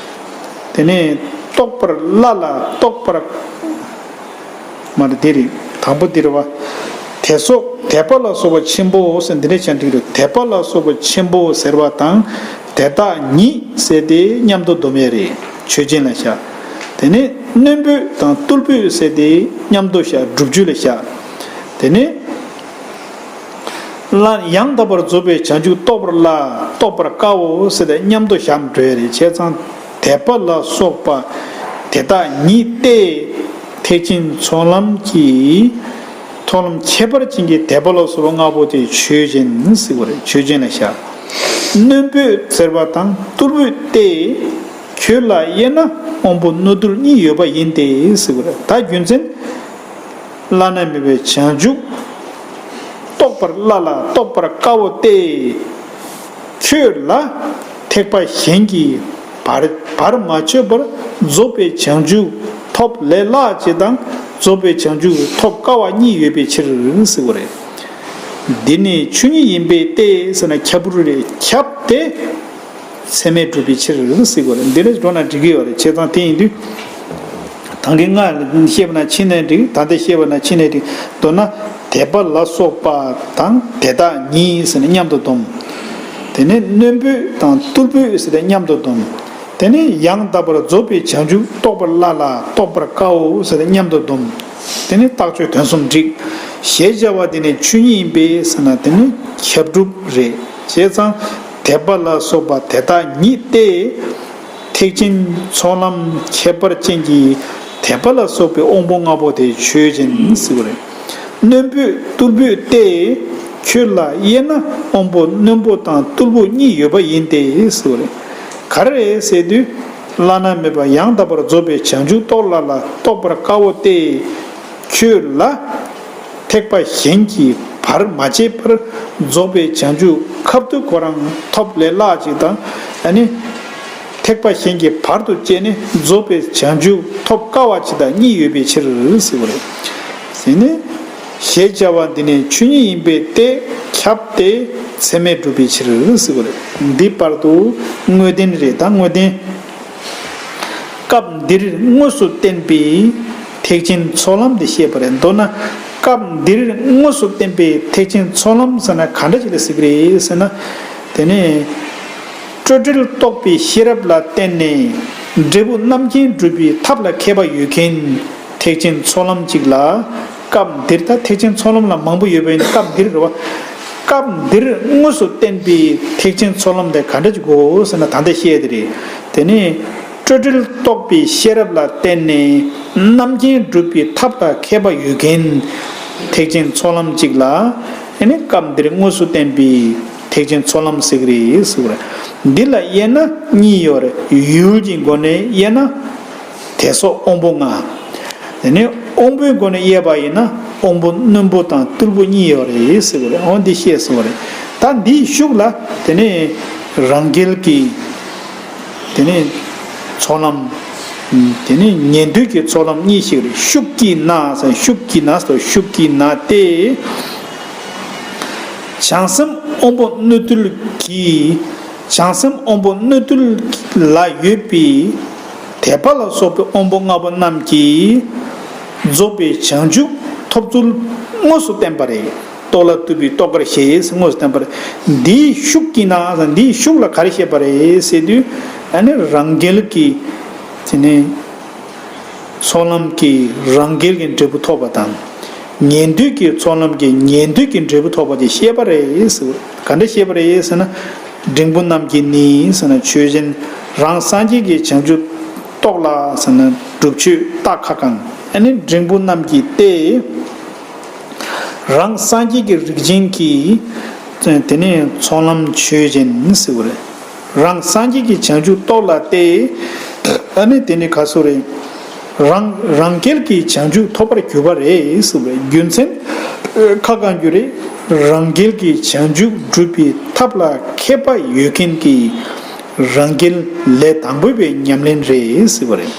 དེ་ནས་རྟོགས་པར་སླ་ལ་རྟོགས་པར། མ་རེད། དེ་རེད། དང་པོ་དེ་རེད་བ། དད་སོགས། དད་པ་ལ་སོགས་པ་ཆེན་པོ་ཟེར་འདི་འདྲ་བྱས་འགྲིག་རེད། དད་པ་ལ་སོགས་པ་ཆེན་པོ་ཟེར་བ་དང་། དེ་དག་ཉིད་ཟེར་དེ་མཉམ་དུ་སྡོམ་ཡས་རེད། ཆོས་ཅན་ལ་བཞག། དེ་ནས་རྣོན་པོས་དང་རྟུལ་པོས་ཟེར་དེ་མཉམ་དུ་བཞག། སྒྲུབ་བརྗོད་ལ་བཞག། དེ་ནས་སླར་ཡང་དག་པར་རྫོགས་པའི་བྱང་ཆུབ་རྟོགས་པར་སླ། རྟོགས་པར་དཀའོ་ཟེར་ཏེ་མཉམ་དུ་བཞག་འགྲོ་ཡ་རེད། བྱས་ཙང་དད་པ་ལ་སོགས་པ་དེ་དག་ཉིད་སྟེ། ཐེག་ཆེན་ཚོགས་ལམ་གྱི་ཚོགས་ལམ་ཁྱད་པར་ཅན་གྱི་དད་པ་ལ་སོགས་པ་ལྔ་པོ་དེ་ཆོས་ཅན་ཟེར་བ་རེད། ཆོས་ཅན་ལ་བཞག། རྣོན་པོས་ཟེར་བ་དང་རྟུལ་པོས་ཏེ། ཁྱོད་ལ་དབྱེ་ན་དབང་པོ་རྣོ་རྟུལ་གཉིས་ཡོད་པ་ཡིན་ཏེ་ཟེར་བ་རེད། ད་རྒྱུ་མཚན། བླ་ན་མེད་པའི་བྱང་ཆུབ་རྟོགས་པར་སླ་ལ་རྟོགས་པར་དཀའ་བོ་སྟེ། ཁྱོད་ལ་ཐེག་པ་གཞན་གྱིས་བར་བར་མ་ཆོད་པར་རྫོགས་པའི་བྱང་ཆུབ་ཐོབ་ལས་སླ་ཅིག་དང་། རྫོགས་པའི་བྱང་ཆུབ་ཐོབ་དཀའ་བ་གཉིས་ཡོད་པའི་ཕྱིར་ཟེར་བ་རེད། འདི་ནི་ཆོས་ཉིད་ཡིན་པས་ཏེ་ཟེར་ན་ཁྱབ་རེད། ཁྱབ་སྟེ། ཚད་མས་གྲུབ་པའི་ཕྱིར་ཟེར་དགོས་རེད། འདི་འདྲ་འགྲོ་ན་འགྲིག་གི་ཡོད་རེད། བྱས་ཙང་དེ་ཡིན་དུས། ད་གིན་སྔར་བཤད་པ་ན་ཕྱི་ནས་འགྲིག། ད་ལྟ་བཤད་པ་ན་ཕྱི་ནས་འགྲིག། མདོར་ན་དད་པ་ལ་སོགས་པ་དང་དེ་དག་ཉིད་ཟེར་ནས་མཉམ་དུ་སྡོམ། དེ་ནས་རྣོན་པོས་དང་རྟུལ་པོས་ཟེར་ནས་མཉམ་དུ་སྡོམ། དེ་ནས་ཡང་དག་པར་རྫོགས་པའི་བྱང་ཆུབ་རྟོགས་པར་སླ་ལ་རྟོགས་པར་དཀའོ་ཟེར་ནས་མཉམ་དུ་སྡོམ། དེ་ནས་རྟགས་ཆོས་དོན་གསུམ་བསྒྲིགས། ཞེས་བྱ་བ་འདི་ནི་ཆོས་ཉིད་ཡིན་པས་ཟེར་ན་དེ་ནི་ཁྱབ་སྒྲུབ་རེད། བྱས་ཙང་དད་པ་ལ་སོགས་པ་དེ་དག་ཉིད་སྟེ། ཐེག་ཆེན་ཚོགས་ལམ་ཁྱད་པར་ཅན་གྱི་དད་པ་ལ་སོགས་པའི་དབང་པོ་ལྔ་པོ་དེ་ཆོས་ཅན་ཟེར་བ་རེད། རྣོན་པོས་རྟུལ་པོས་ཏེ། ཁྱོད་ལ་དབྱེ་ན་དབང་པོ་རྣོན་པོ་དང་རྟུལ་པོ་གཉིས་ཡོད་པ་ཡིན་ཏེ་ཟེར་བ་རེད། ག་རེ་རེད་ཟེར་དུས། བླ་ན་མེད་པ་ཡང་དག་པར་རྫོགས་པའི་བྱང་ཆུབ་རྟོགས་སླ་ལ་རྟོགས་པར་དཀའ་བོ་སྟེ། ཁྱོད་ལ་ཐེག་པ་གཞན་གྱིས་བར་མ་ཆད་པར་རྫོགས་པའི་བྱང་ཆུབ་ཁབ་ཏུ་ཁོ་རང་ཐོབ་ལས་སླ་ཅིག་དང་། ཨ་ནི་ཐེག་པ་གཞན་གྱིས་བར་དུ་བཅད་ནས་རྫོགས་པའི་བྱང་ཆུབ་ཐོབ་དཀའ་བ་ཅིག་དང་གཉིས་ཡོད་པའི་ཕྱིར་ཟེར་བ་རེད། ཟེར་ནས། ཞེས་བྱ་བ་འདི་ནི་ཆོས་ཉིད་ཡིན་པས་ཏེ། ཁྱབ་སྟེ་ཚད་མས་གྲུབ་པའི་ཕྱིར་ཟེར་བ་རེད། འདི་བར་དུ་དངོས་བསྟན་རེད། ད་དངོས་བསྟན། སྐབས་འདིར་དངོས་སུ་བསྟན་པའི་ཐེག་ཆེན་ཚོགས་ལམ་འདི་བཤད་པ་རེད། མདོར་ན་སྐབས་འདིར་དངོས་སུ་བསྟན་པའི་ཐེག་ཆེན་ཚོགས་ལམ་ཟེར་ན་ག་འདྲ་ཞིག་ལ་ཟེར་གི་རེད་ཟེར་ན། དེ་ནས་སྤྲོས་བྲལ་རྟོགས་པའི་ཤེས་རབ་ལ་བརྟེན་ནས་ འབྲས་བུ་རྣམ་མཁྱེན་སྒྲུབ་པའི་ཐབས་ལ་མཁས་པ་ཡོད་མཁན་ཐེག་ཆེན་ཚོགས་ལམ་གཅིག་ལ། སྐབས་འདིར་ད་ཐེག་ཆེན་ཚོགས་ལམ་ལ་མང་པོ་ཡོད་པ་ཡིན་ན་སྐབས་འདིར་རེད་བ། སྐབས་འདིར་དངོས་སུ་བསྟན་པའི་ཐེག་ཆེན་ཚོགས་ལམ་དེ་ག་འདྲ་ཅིག་དགོས་ཟེར་ན་ད་ལྟ་བཤད་དེ་རེད། དེ་ནས་སྤྲོས་བྲལ་རྟོགས་པའི་ཤེས་རབ་ལ་བརྟེན་ནས་རྣམ་མཁྱེན་སྒྲུབ་པའི་ཐབས་དང་མཁས་པ་ཡོད་མཁན་ཐེག་ཆེན་ཚོགས་ལམ་གཅིག་ལ། ཨ་ནི་སྐབས་འདིར་དངོས་སུ་བསྟན་པའི་ཐེག་ཆེན་ཚོགས་ལམ་ཟེར་གྱི་རེད་ཟེར་བ་རེད། འདི་ལ་དབྱེ་ན་གཉིས་ཡོད་རེད། ཡུལ་གྱི་སྒོ་ནས་དབྱེ་ན་དད་སོགས་དབང་པོ་ལྔ། དེ་ནས་དབང་པོའི་སྒོ་ནས་དབྱེ་བ་ཡིན་ན་དབང་པོ་རྣོན་པོ་དང་རྟུལ་པོ་གཉིས་ཡོད་རེད་ཟེར་བ་རེད། འོ་འདི་བཤད་སོང་བ་རེད། ད་འདིའི་ཤུགས་ལ་དེ་ནས་རང་རྒྱལ་གྱི་དེ་ནས་ཚོགས་ལམ། དེ་ནས་ཉན་ཐོས་ཀྱི་ཚོགས་ལམ་གཉིས་ཤིག་རེད། ཤུགས་ཀྱིས་ན་ཟེར། ཤུགས་ཀྱིས་ན་ཟེར། ཤུགས་ཀྱིས་ན་སྟེ། བྱང་སེམས་དབང་པོ་རྣོན་རྟུལ་གྱི། བྱང་སེམས་དབང་པོ་རྣོན་རྟུལ་ལ་ཡོད་པའི་དད་པ་ལ་སོགས་པའི་དབང་པོ་ལྔ་པོ་རྣམས་ཀྱིས་རྫོགས་པའི་བྱང་ཆུབ་ཐོབ་ཚུལ་དངོས་སུ་བསྟན་པ་རེད། རྟོགས་ལ་བཏུབ་པའི་རྟོགས་གར་བཞེད་ཟེར་དངོས་སུ་བསྟན་པ་རེད། འདིའི་ཤུགས་ཀྱིས་ན་ཟེར། འདིའི་ཤུགས་ལ་ག་རེ་བཤད་པ་རེད་ཟེར་དུས། ཨ་ནི་རང་རྒྱལ་གྱི་དེ་ནས་ཚོགས་ལམ་གྱི་རང་རྒྱལ་གྱི་འབྲས་བུ་ཐོབ་པ་དང་། ཉན་ཐོས་ཀྱི་ཚོགས་ལམ་གྱི་ཉན་ཐོས་ཀྱི་འབྲས་བུ་ཐོབ་པ་དེ་བཤད་པ་རེད་ཟེར། ག་འདྲ་བཤད་པ་རེད་ཟེར་ན། འབྲིང་པོ་རྣམས་ཀྱིས་ནི་ཟེར་ན་ཆོས་ཅན། རང་སངས་རྒྱས་ཀྱི་བྱང་ཆུབ་རྟོགས་ལ་ཟེར་ན་སྒྲུབ་མཆོད་རྟ་ཁ་གང་། ཨ་ནི་འབྲིང་པོ་རྣམས་ཀྱིས་ཏེ། རང་སངས་རྒྱས་ཀྱི་རིགས་ཅན་གྱི་དེ་ནས་ཚོགས་ལམ་ཆོས་ཅན་ཟེར་བ་རེད། རང་སངས་རྒྱས་ཀྱི་བྱང་ཆུབ་རྟོགས་ལ་སྟེ། ཨ་ནི་དེ་ནི་ག་སོ་རེད། རང་རང་རྒྱལ་གྱི་བྱང་ཆུབ་ཐོབ་པར་གྱུར་པ་རེད་ཟེར་བ་རེད། རྒྱུ་མཚན་ཁ་གང་རྒྱུ་རེད། རང་རྒྱལ་གྱི་བྱང་ཆུབ་སྒྲུབ་པའི་ཐབས་ལ་མཁས་པ་ཡོད་མཁན་གྱི་རང་རྒྱལ་ལས་དང་པོ་པའི་ཉམས་ལེན་རེད་ཟེར་བ་རེད།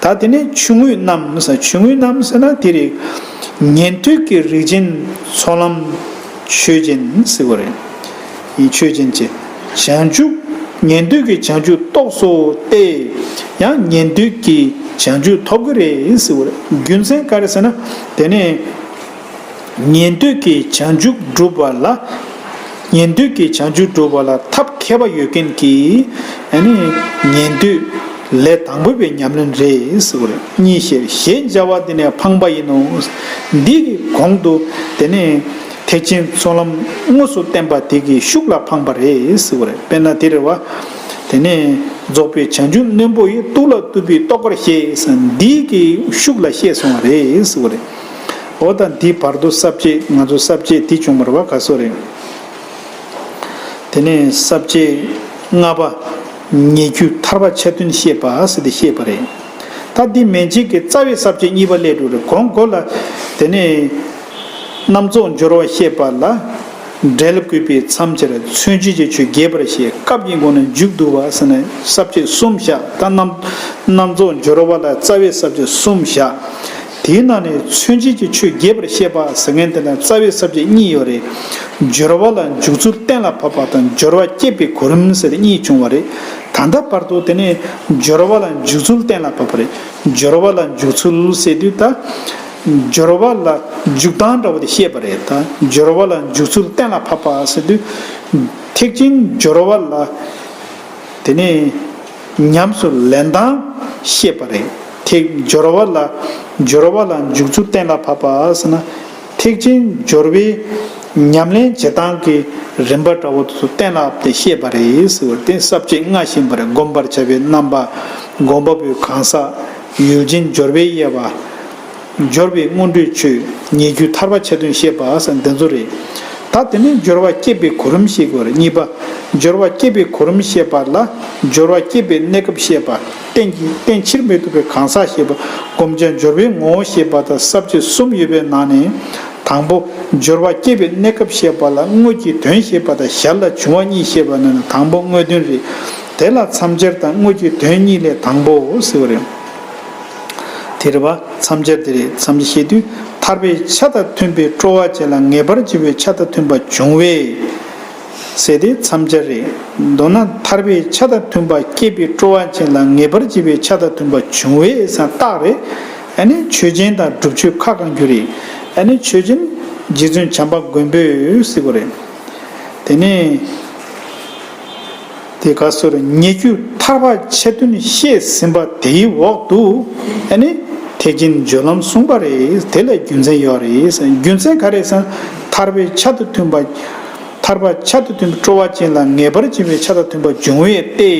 ད་དེ་ནས་ཆུང་ངུ་རྣམས་ཟེར། ཆུང་ངུ་རྣམས་ཟེར་ན་དེ་རེད། ཉན་ཐོས་ཀྱི་རིགས་ཅན་ཚོགས་ལམ་ཆོས་ཅན་ཟེར་བ་རེད། ཡིན་ཆོས་ཅན་གྱི་བྱང་ཆུབ། ཉན་ཐོས་ཀྱི་བྱང་ཆུབ་རྟོགས་སོ་སྟེ། ཡང་ཉན་ཐོས་ཀྱི་བྱང་ཆུབ་ཐོབ་ཀྱི་རེད་ཟེར་བ་རེད། རྒྱུ་མཚན་ག་རེ་ཟེར་ན། དེ་ནས་ཉན་ཐོས་ཀྱི་བྱང་ཆུབ་སྒྲུབ་པ་ལ། ཉན་ཐོས་ཀྱི་བྱང་ཆུབ་སྒྲུབ་པ་ལ་ཐབས་མཁས་པ་ཡོད་མཁན་གྱི། ཨ་ནི་ཉན་ཐོས་ལས་དང་པོ་པའི་ཉམས་ལེན་རེད་ཟེར་བ་རེད། གཉིས་ཞེས་ཞེས་བྱ་བ་འདི་ནི་འཕངས་པ་ཡིན་ནོ། འདི་གི་གོང་དུ་དེ་ནས་ཐེག་ཆེན་ཚོགས་ལམ་དངོས་སུ་བསྟན་པ་དེ་གི་ཤུགས་ལ་འཕངས་པ་རེད་ཟེར་བ་རེད། དཔེར་ན་དེ་རེད་བ། དེ་ནས་རྫོགས་པའི་བྱང་ཆུབ་རྣོན་པོ་ཡིས། རྟོགས་ལ་བཏུབ་པའི་རྟོགས་གར་བཞེད་ཟེར། འདི་གི་ཤུགས་ལ་བཤད་སོང་བ་རེད་ཟེར་བ་རེད། འོ་ད་འདི་བར་དུ་ས་བཅད། ང་ཚོ་ས་བཅད་འདི་བྱུང་བ་རེད་བ། ག་སོ་རེད། དེ་ནས་ས་བཅད་ལྔ་པ། ཉེ་རྒྱུ་ཐར་པ་ཆ་མཐུན་བཤད་པ་ཟེར་ཏེ་བཤད་པ་རེད། ད་འདི་མན་ཆད་ཀྱི་རྩ་བའི་ས་བཅད་གཉིས་པ་སླེབས་འགྲོ་རེད། གོང་གོ་ལ། དེ་ནས་རྣམ་རྫོགས་སྦྱོར་བ་བཤད་པ་ལ། འབྲེལ་དགོས་པའི་མཚམས་སྦྱར་མཚོན་བྱེད་ཀྱི་ཆོས་རྒྱས་པར་བཤད། སྐབས་ཀྱི་སྒོ་ནས་མཇུག་བསྡུ་བ་ཟེར་ནས་ས་བཅད་གསུམ་བཞག། ད་རྣམ་རྣམ་རྫོགས་སྦྱོར་བ་ལ་རྩ་བའི་ས་བཅད་གསུམ་བཞག། དེའི་ནང་ནས་མཚོན་བྱེད་ཀྱི་ཆོས་རྒྱས་པར་བཤད་པ་ཟེར་མཁན་དེ་ལ་རྩ་བའི་ས་བཅད་གཉིས་ཡོད་རེད། སྦྱོར་བ་ལ་འཇུག་ཚུལ་གཏན་ལ་ཕབ་པ་དང་སྦྱོར་བ་བསྐྱེད་པའི་གོ་རིམ་ཟེར་གཉིས་བྱུང་བ་རེད། ད་ལྟ་བར་དུ་དེ་ནས་སྦྱོར་བ་ལ་འཇུག་ཚུལ་གཏན་ལ་ཕབ་པ་རེད། སྦྱོར་བ་ལ་འཇུག་ཚུལ་ཟེར་དུས་ད། སྦྱོར་བ་ལ་འཇུག་སྟངས་འདྲ་བོ་དེ་བཤད་པ་རེད། ད་སྦྱོར་བ་ལ་འཇུག་ཚུལ་གཏན་ལ་ཕབ་པ་ཟེར་དུས། ཐེག་ཆེན་སྦྱོར་བ་ལ། དེ་ནས་ཉམས་སུ་ལེན་སྟངས་བཤད་པ་རེད། ཐེག་སྦྱོར་བ་ལ། སྦྱོར་བ་ལ་འཇུག་ཚུལ་གཏན་ལ་ཕབ་པ་ཟེར་ན། ཐེག་ཆེན་སྦྱོར་བའི་ཉམས་ལེན་བྱེད་སྟངས་ཀྱི་རིམ་པ་འདྲ་བོ་དེ་ཚོ་གཏན་ལ་ཕབ་སྟེ་བཤད་པ་རེད་ཟེར་བ་དེ་ས་བཅད་ལྔ་ཤེས་པ་རེད། བསྒོམ་པར་བྱ་བའི་རྣམ་པ། སྒོམ་པ་པོའི་གང་ཟག། ཡུལ་ཅན་སྦྱོར་བའི་དབྱེ་བ། སྦྱོར་བའི་སྔོན་འགྲོའི་ཆོས། ཉེ་རྒྱུ་ཐར་པ་ཆ་མཐུན་བཤད་པ་ཟེར་འདི་ཚོ་རེད། ད་དེ་ནས་སྦྱོར་བ་བསྐྱེད་པའི་གོ་རིམ་བཤད་དགོས་རེད། གཉིས་པ། སྦྱོར་བ་བསྐྱེད་པའི་གོ་རིམ་བཤད་པ་ལ། སྦྱོར་བ་བསྐྱེད་པའི་གནས་སྐབས་བཤད་པ། རྟེན་གྱི་རྟེན་ཕྱིར་མི་ལྡོག་པའི་གང་ཟག་བཤད་པ། བསྒོམ་བྱ་སྦྱོར་བའི་ངོ་བོ་བཤད་པ་དང་ས་བཅད་གསུམ་ཡོད་པའི་ནང་ནས། དང་པོ། སྦྱོར་བ་བསྐྱེད་པའི་གནས་སྐབས་བཤད་པ་ལ་དངོས་ཀྱི་དོན་བཤད་པ་དང་ཞར་ལ་འབྱུང་བ་གཉིས་བཤད་པ་ནི་དང་པོ་དངོས་དོན་རེད། དེ་ལ་མཚམས་སྦྱར་དང་དངོས་ཀྱི་དོན་གཉིས་ལས་དང་པོའོ་ཟེར་བ་རེད། དེ་རེད་བ། མཚམས་སྦྱར་དེ་རེད། མཚམས་སྦྱར་བཤད་དུས། ཐར་པའི་ཆ་དང་མཐུན་པའི་སྤྲོ་བ་ཅན་ལ་ངེས་པར་བྱ་བའི་ཆ་དང་མཐུན་པ་འབྱུང་བས། ཟེར་ཏེ་མཚམས་སྦྱར་རེད། མདོར་ན་ཐར་པའི་ཆ་དང་མཐུན་པ་བསྐྱེད་པའི་སྤྲོ་བ་ཅན་ལ་ངེས་པར་བྱ་བའི་ཆ་དང་མཐུན་པ་འབྱུང་བས་ཟེར་རྟགས་རེད། ཨ་ནི་ཆོས་ཅན་དང་སྒྲུབ་ཆོས་ཁ་གང་རྒྱུ་རེད། ཨ་ནི་ཆོས་ཅན་རྗེ་བཙུན་བྱམས་པ་མགོན་པོས་ཟེར་བ་རེད། དེ་ནས། དེ་ག་སོ་རེ་ཉེ་རྒྱུ་ཐར་པ་ཆ་མཐུན་བཤད་ཟིན་པ་དེའི་འོག་ཏུ་ཨ་ནི་ཐེག་ཆེན་སྦྱོར་ལམ་གསུངས་པ་རེད། དེ་ལ་རྒྱུ་མཚན་ཡོད་རེད། རྒྱུ་མཚན་ག་རེ་ཟེར་ན་ཐར་པའི་ཆ་དང་མཐུན་པ། ཐར་པ་ཆ་དང་མཐུན་པའི་སྤྲོ་བ་ཅན་ལ་ངེས་པར་འབྱུང་བའི་ཆ་དང་མཐུན་པ་འབྱུང་བས་ཏེ།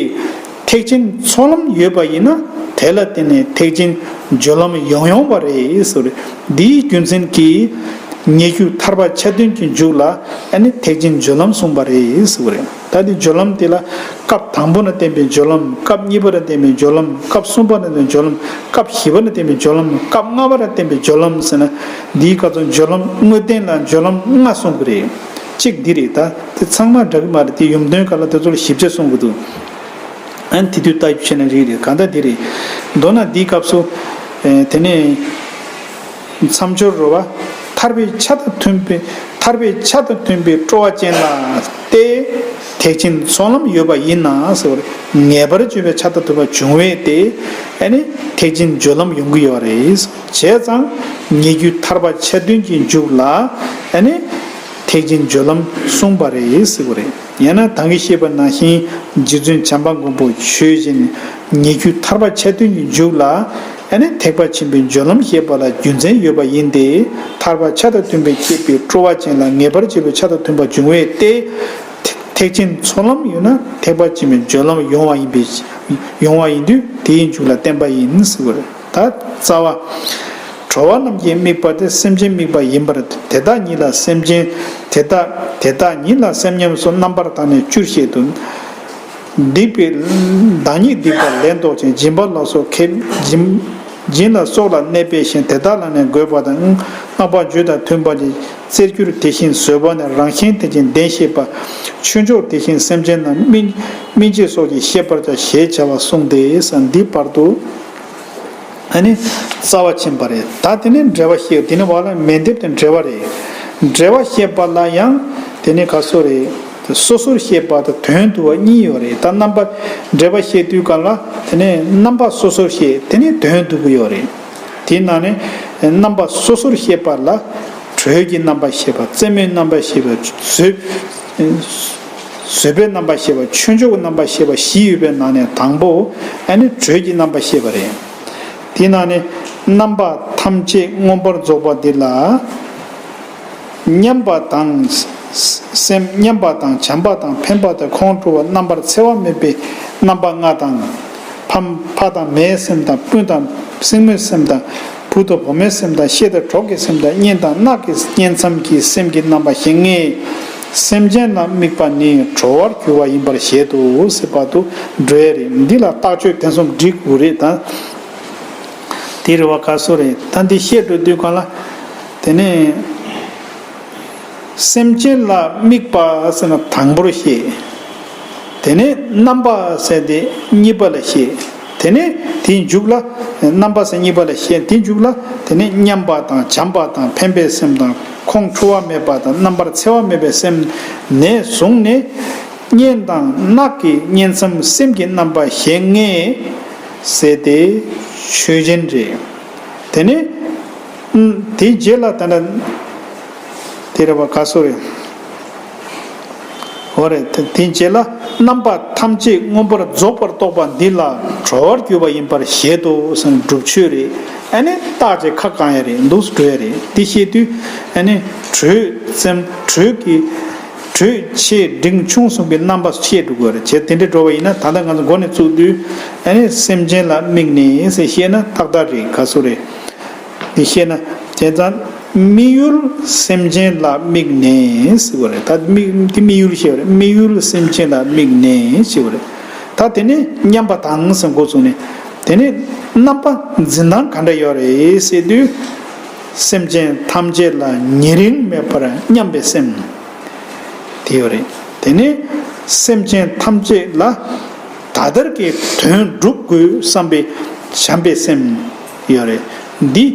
ཐེག་ཆེན་ཚོགས་ལམ་ཡོད་པ་ཡིན་ན་དེ་ལ་བརྟེན་ནས་ཐེག་ཆེན་སྦྱོར་ལམ་ཡོང་ཡོང་བ་རེད་ཟེར་བ་རེད། འདིའི་རྒྱུ་མཚན་གྱིས་ཉེ་རྒྱུ་ཐར་པ་ཆ་མཐུན་གྱི་མཇུག་ལ་ཨ་ནི་ཐེག་ཆེན་སྦྱོར་ལམ་གསུངས་པ་རེད་ཟེར་བ་རེད། ད་འདི་སྦྱོར་ལམ་དེ་ལ་སྐབས་དང་པོ་ན་བསྟན་པའི་སྦྱོར་ལམ། སྐབས་གཉིས་པ་ན་བསྟན་པའི་སྦྱོར་ལམ། སྐབས་གསུམ་པ་ན་བསྟན་པའི་སྦྱོར་ལམ། སྐབས་བཞི་པ་ན་བསྟན་པའི་སྦྱོར་ལམ། སྐབས་ལྔ་པ་ན་བསྟན་པའི་སྦྱོར་ལམ་ཟེར་ན། འདིའི་སྐབས་སུ་སྦྱོར་ལམ་དངོས་བསྟན་ལ་སྦྱོར་ལམ་ལྔ་གསུངས་ཀྱི་རེད། གཅིག་འདི་རེད། ད་དེ་ཚང་མ་འདྲ་གི་མ་རེད། དེ་ཡོན་ཏན་སྐབས་ལ་དེ་ཚོ་ལ་ཞིབ་ཆ་གསུང་གི་འདུག་ཨ་ནི་དེ་དུས་ལྟ་རྒྱུ་བྱས་ན་འགྲིག་རེད། གང་ལྟར་འདི་རེད། མདོར་ན་འདིའི་སྐབས་སུ་ཨེ་དེ་ནས་མཚམས་སྦྱོར་རོ་བ། ཐར་པའི་ཆ་དང་མཐུན་པའི་ཐར་པའི་ཆ་དང་མཐུན་པའི་སྤྲོ་བ་ཅན་ལ་སྟེ། ཐེག་ཆེན་ཚོགས་ལམ་ཡོད་པ་ཡིན་ན་ཟེར་བ་རེད། ངེས་པར་འབྱུང་བའི་ཆ་དང་མཐུན་པ་འབྱུང་བས་ཏེ། ཨ་ནི་ཐེག་ཆེན་སྦྱོར་ལམ་ཡོང་གི་ཡོད་རེད། བྱས་ཙང་ཉེ་རྒྱུ་ཐར་པ་ཆ་མཐུན་གྱི་མཇུག་ལ་ཨ་ནི་ཐེག་ཆེན་སྦྱོར་ལམ་གསུངས་པ་རེད་ཟེར་བ་རེད། ཡང་ན་ད་གིན་བཤད་པ་ནང་བཞིན་རྗེ་བཙུན་བྱམས་པ་མགོན་པོ་ཆོས་བཞིན་ཉེ་རྒྱུ་ཐར་པ་ཆ་མཐུན་གྱི་མཇུག་ལ་ཨ་ནི་ཐེག་པ་ཆེན་པོའི་སྦྱོར་ལམ་བཤད་པ་ལ་རྒྱུ་མཚན་ཡོད་པ་ཡིན་ཏེ། ཐར་པ་ཆ་དང་མཐུན་པའི་བསྐྱེད་པའི་སྤྲོ་བ་ཅན་ལ་ངེས་པར་བྱེད་པའི་ཆ་དང་མཐུན་པ་འབྱུང་བས་ཏེ། ཐེག་ཆེན་ཚོགས་ལམ་ཡོད་ན་ཐེག་པ་ཆེན་པོའི་སྦྱོར་ལམ་ཡོང་བ་ཡིན་པས། ཡོང་བ་ཡིན་དུས་དེའི་མཇུག་ལ་བསྟན་པ་ཡིན་ཟེར་བ་རེད། ད་རྩ་བ། གྲོལ་བ་རྣམས་ཀྱི་དམིགས་པ་དེ་སེམས་ཅན་དམིགས་པ་ཡིན་པར་དེ་དག་ཉིད་ལ་སེམས་ཅན་དེ་དག་དེ་དག་ཉིད་ལ་སེམས་ཉམས་སུ་རྣམ་པར་དག་ནས་བཅུར་བཤད་དོ། སྡིག་པའི་བདག་ཉིད་སྡིག་པ་ལས་བཟློག་ཅིང་། སྦྱིན་པ་ལ་སོགས་ཁེ་སྦྱིན་སྦྱིན་ལ་སོགས་ལ་གནས་པའི་ཞིང་དེ་དག་ལ་ནི་འགོད་པ་དང་། བསྔགས་པ་རྒྱུ་དང་མཐུན་པ་ནི་རྩེར་གྱུར་དེ་བཞིན་བཟོད་པ་ནི་རང་བཞིན་དེ་བཞིན་ལྡན་ཞེས་པ། ཆོས་མཆོག་དེ་བཞིན་སེམས་ཅན་རྣམས་སྨིན་སྨིན་བྱེད་སོགས་ཀྱིས་ཤེས་པར་བྱ་ཞེས་བྱ་བ་གསུངས་ཏེ་ཟེར། འདི་བར་དུ་ཨ་ནི་རྩ་བ་ཕྱིན་པ་རེད། ད་དེ་ནས་འགྲེལ་པ་བཤད། དེ་ནས་བར་ལ་མཎྜལ་དེ་འགྲེལ་པ་རེད། འགྲེལ་པ་བཤད་པ་ལ་ཡང་དེ་ནས་ག་སོ་རེད། སོ་སོར་བཤད་པ་དང་དོན་བསྡུ་བ་གཉིས་ཡོད་རེད། ད་རྣམ་པ་འགྲེལ་པ་བཤད་དུས་སྒང་ལ་དེ་ནས་རྣམ་པ་སོ་སོར་བཤད། དེ་ནས་དོན་བསྡུ་གི་ཡོད་རེད། དེའི་ནང་ནས་རྣམ་པ་སོ་སོར་བཤད་པ་ལ་གྲོལ་གྱི་རྣམ་པ་བཤད་པ། རྩེ་མོའི་རྣམ་པ་བཤད་པ། བཟོད་བཟོད་པའི་རྣམ་པ་བཤད་པ། ཆོས་མཆོག་གི་རྣམ་པ་བཤད་པ་བཞི་ཡོད་པའི་ནང་ནས་དང་པོ་ཨ་ནི་གྲོལ་གྱི་རྣམ་པ་བཤད་པ་རེད། དེའི་ནང་ནས་རྣམ་པ་ཐམས་ཅད་མངོན་པར་རྫོགས་པ་འདི་ལ། མཉམ་པ་དང་། སེམས་མཉམ་པ་དང་། བྱམས་པ་དང་། ཕན་པ་དང་། ཁོང་ཁྲོ་བ་རྣམ་པར་འཚེ་བ་མེད་པའི་རྣམ་པ་ལྔ་དང་། ཕ་ཕ་དང་མའི་སེམས་དང་། སྤུན་དང་སྲིང་མོའི་སེམས་དང་། བུ་དང་བུ་མོའི་སེམས་དང་། བཤེས་དང་གྲོགས་ཀྱི་སེམས་དང་། གཉེན་དང་གནག་གི་གཉེན་མཚམས་ཀྱི་སེམས་ཀྱི་རྣམ་པ་བཞེངས་ངེས། སེམས་ཅན་ལ་དམིགས་པ་ནི་གྲོལ་བར་འགྱུར་བ་ཡིན་པར་བཞེད་དོ་ཟེར་བར་དུ་འགྲོ་ཡ་རེད། འདི་ལ་རྟགས་ཆོས་དོན་གསུམ་འགྲིག་དགོས་རེད་ད། དེ་རེད་བ། ག་སོ་རེད། ད་འདི་བཤད་འགྲོ་དུས་སྒང་ལ། དེ་ནས་སེམས་ཅན་ལ་དམིགས་པ་ཟེར་ན་དང་པོར་བཤད། དེ་ནས་རྣམ་པ་ཟེར་དེ་གཉིས་པ་ལ་བཤད། དེ་ནས་དེའི་མཇུག་ལ་རྣམ་པ་ཟེར་གཉིས་པ་ལ་བཤད། དེའི་མཇུག་ལ་དེ་ནས་མཉམ་པ་དང་། བྱམས་པ་དང་། ཕན་པའི་སེམས་དང་། ཁོང་ཁྲོ་བ་མེད་པ་དང་། རྣམ་པར་འཚེ་བ་མེད་པའི་སེམས་ནས་བཟུང་ནས། གཉེན་དང་གནག་གི་གཉེན་མཚམས་སེམས་ཀྱི་རྣམ་པ་བཞེངས་ངེས་ཟེར་དེ་ཆོས་ཅན་རེད། དེ་ནས་དེའི་རྗེས་ལ་ད་ལྟ་དེ་རེད་བ། ག་སོ་རེད། འོ་རེད། དེ་དེའི་རྗེས་ལ་རྣམ་པ་ཐམས་ཅད་མངོན་པར་རྫོགས་པར་རྟོགས་པ་འདི་ལ་གྲོལ་བར་འགྱུར་བ་ཡིན་པར་བཞེད་དོ་ཟེར། སྒྲུབ་མཆོད་རེད། ཨ་ནི་རྟགས་ཅན་ཁ་བསྐང་ཡ་རེད། འདུག་སེ་འགྲོ་ཡ་རེད། འདི་བཤད་དུས་ཨ་ནི་གྲོལ་ཙམ་གྲོལ་གྱི་གྲོལ་ཆེ་འབྲིང་ཆུང་གསུམ་གྱི་རྣམ་པ་བཤད་འགྲོ་དགོས་རེད། བྱས་དེ་འདྲ་འགྲོ་བ་ཡིན་ན་ད་ལྟ་ང་ཚོ་འགོ་ནས་བཙུགས་དུས་ཨ་ནི་སེམས་ཅན་ལ་དམིགས་ནས་ཟེར་བཤད་ན་ཏག་ཏག་རེད། ག་སོ་རེད། འདི་བཤད་ན་བྱས་ཙང་དམིགས་ཡུལ་སེམས་ཅན་ལ་དམིགས་ནས་ཟེར་བ་རེད། ད་དམིགས་འདི་དམིགས་ཡུལ་བཤད་པ་རེད། དམིགས་ཡུལ་སེམས་ཅན་ལ་དམིགས་ནས་ཟེར་བ་རེད། ད་དེ་ནས་མཉམ་པ་དང་ཟེར་འགོ་བཙུགས་ནས་དེ་ནས་རྣམ་པ་འཛིན་སྟངས་ག་འདྲ་ཡོད་རེད་ཟེར་དུས། སེམས་ཅན་ཐམས་ཅད་ལ་ཉེ་རིང་མེད་པར་མཉམ་པའི་སེམས་དེ་ཡོད་རེད། དེ་ནས་སེམས་ཅན་ཐམས་ཅད་ལ་ད་ལྟར་གྱི་དོན་སྒྲུབ་དགོས་བསམ་པའི་བྱམས་པའི་སེམས་ཡོད་རེད། འདི་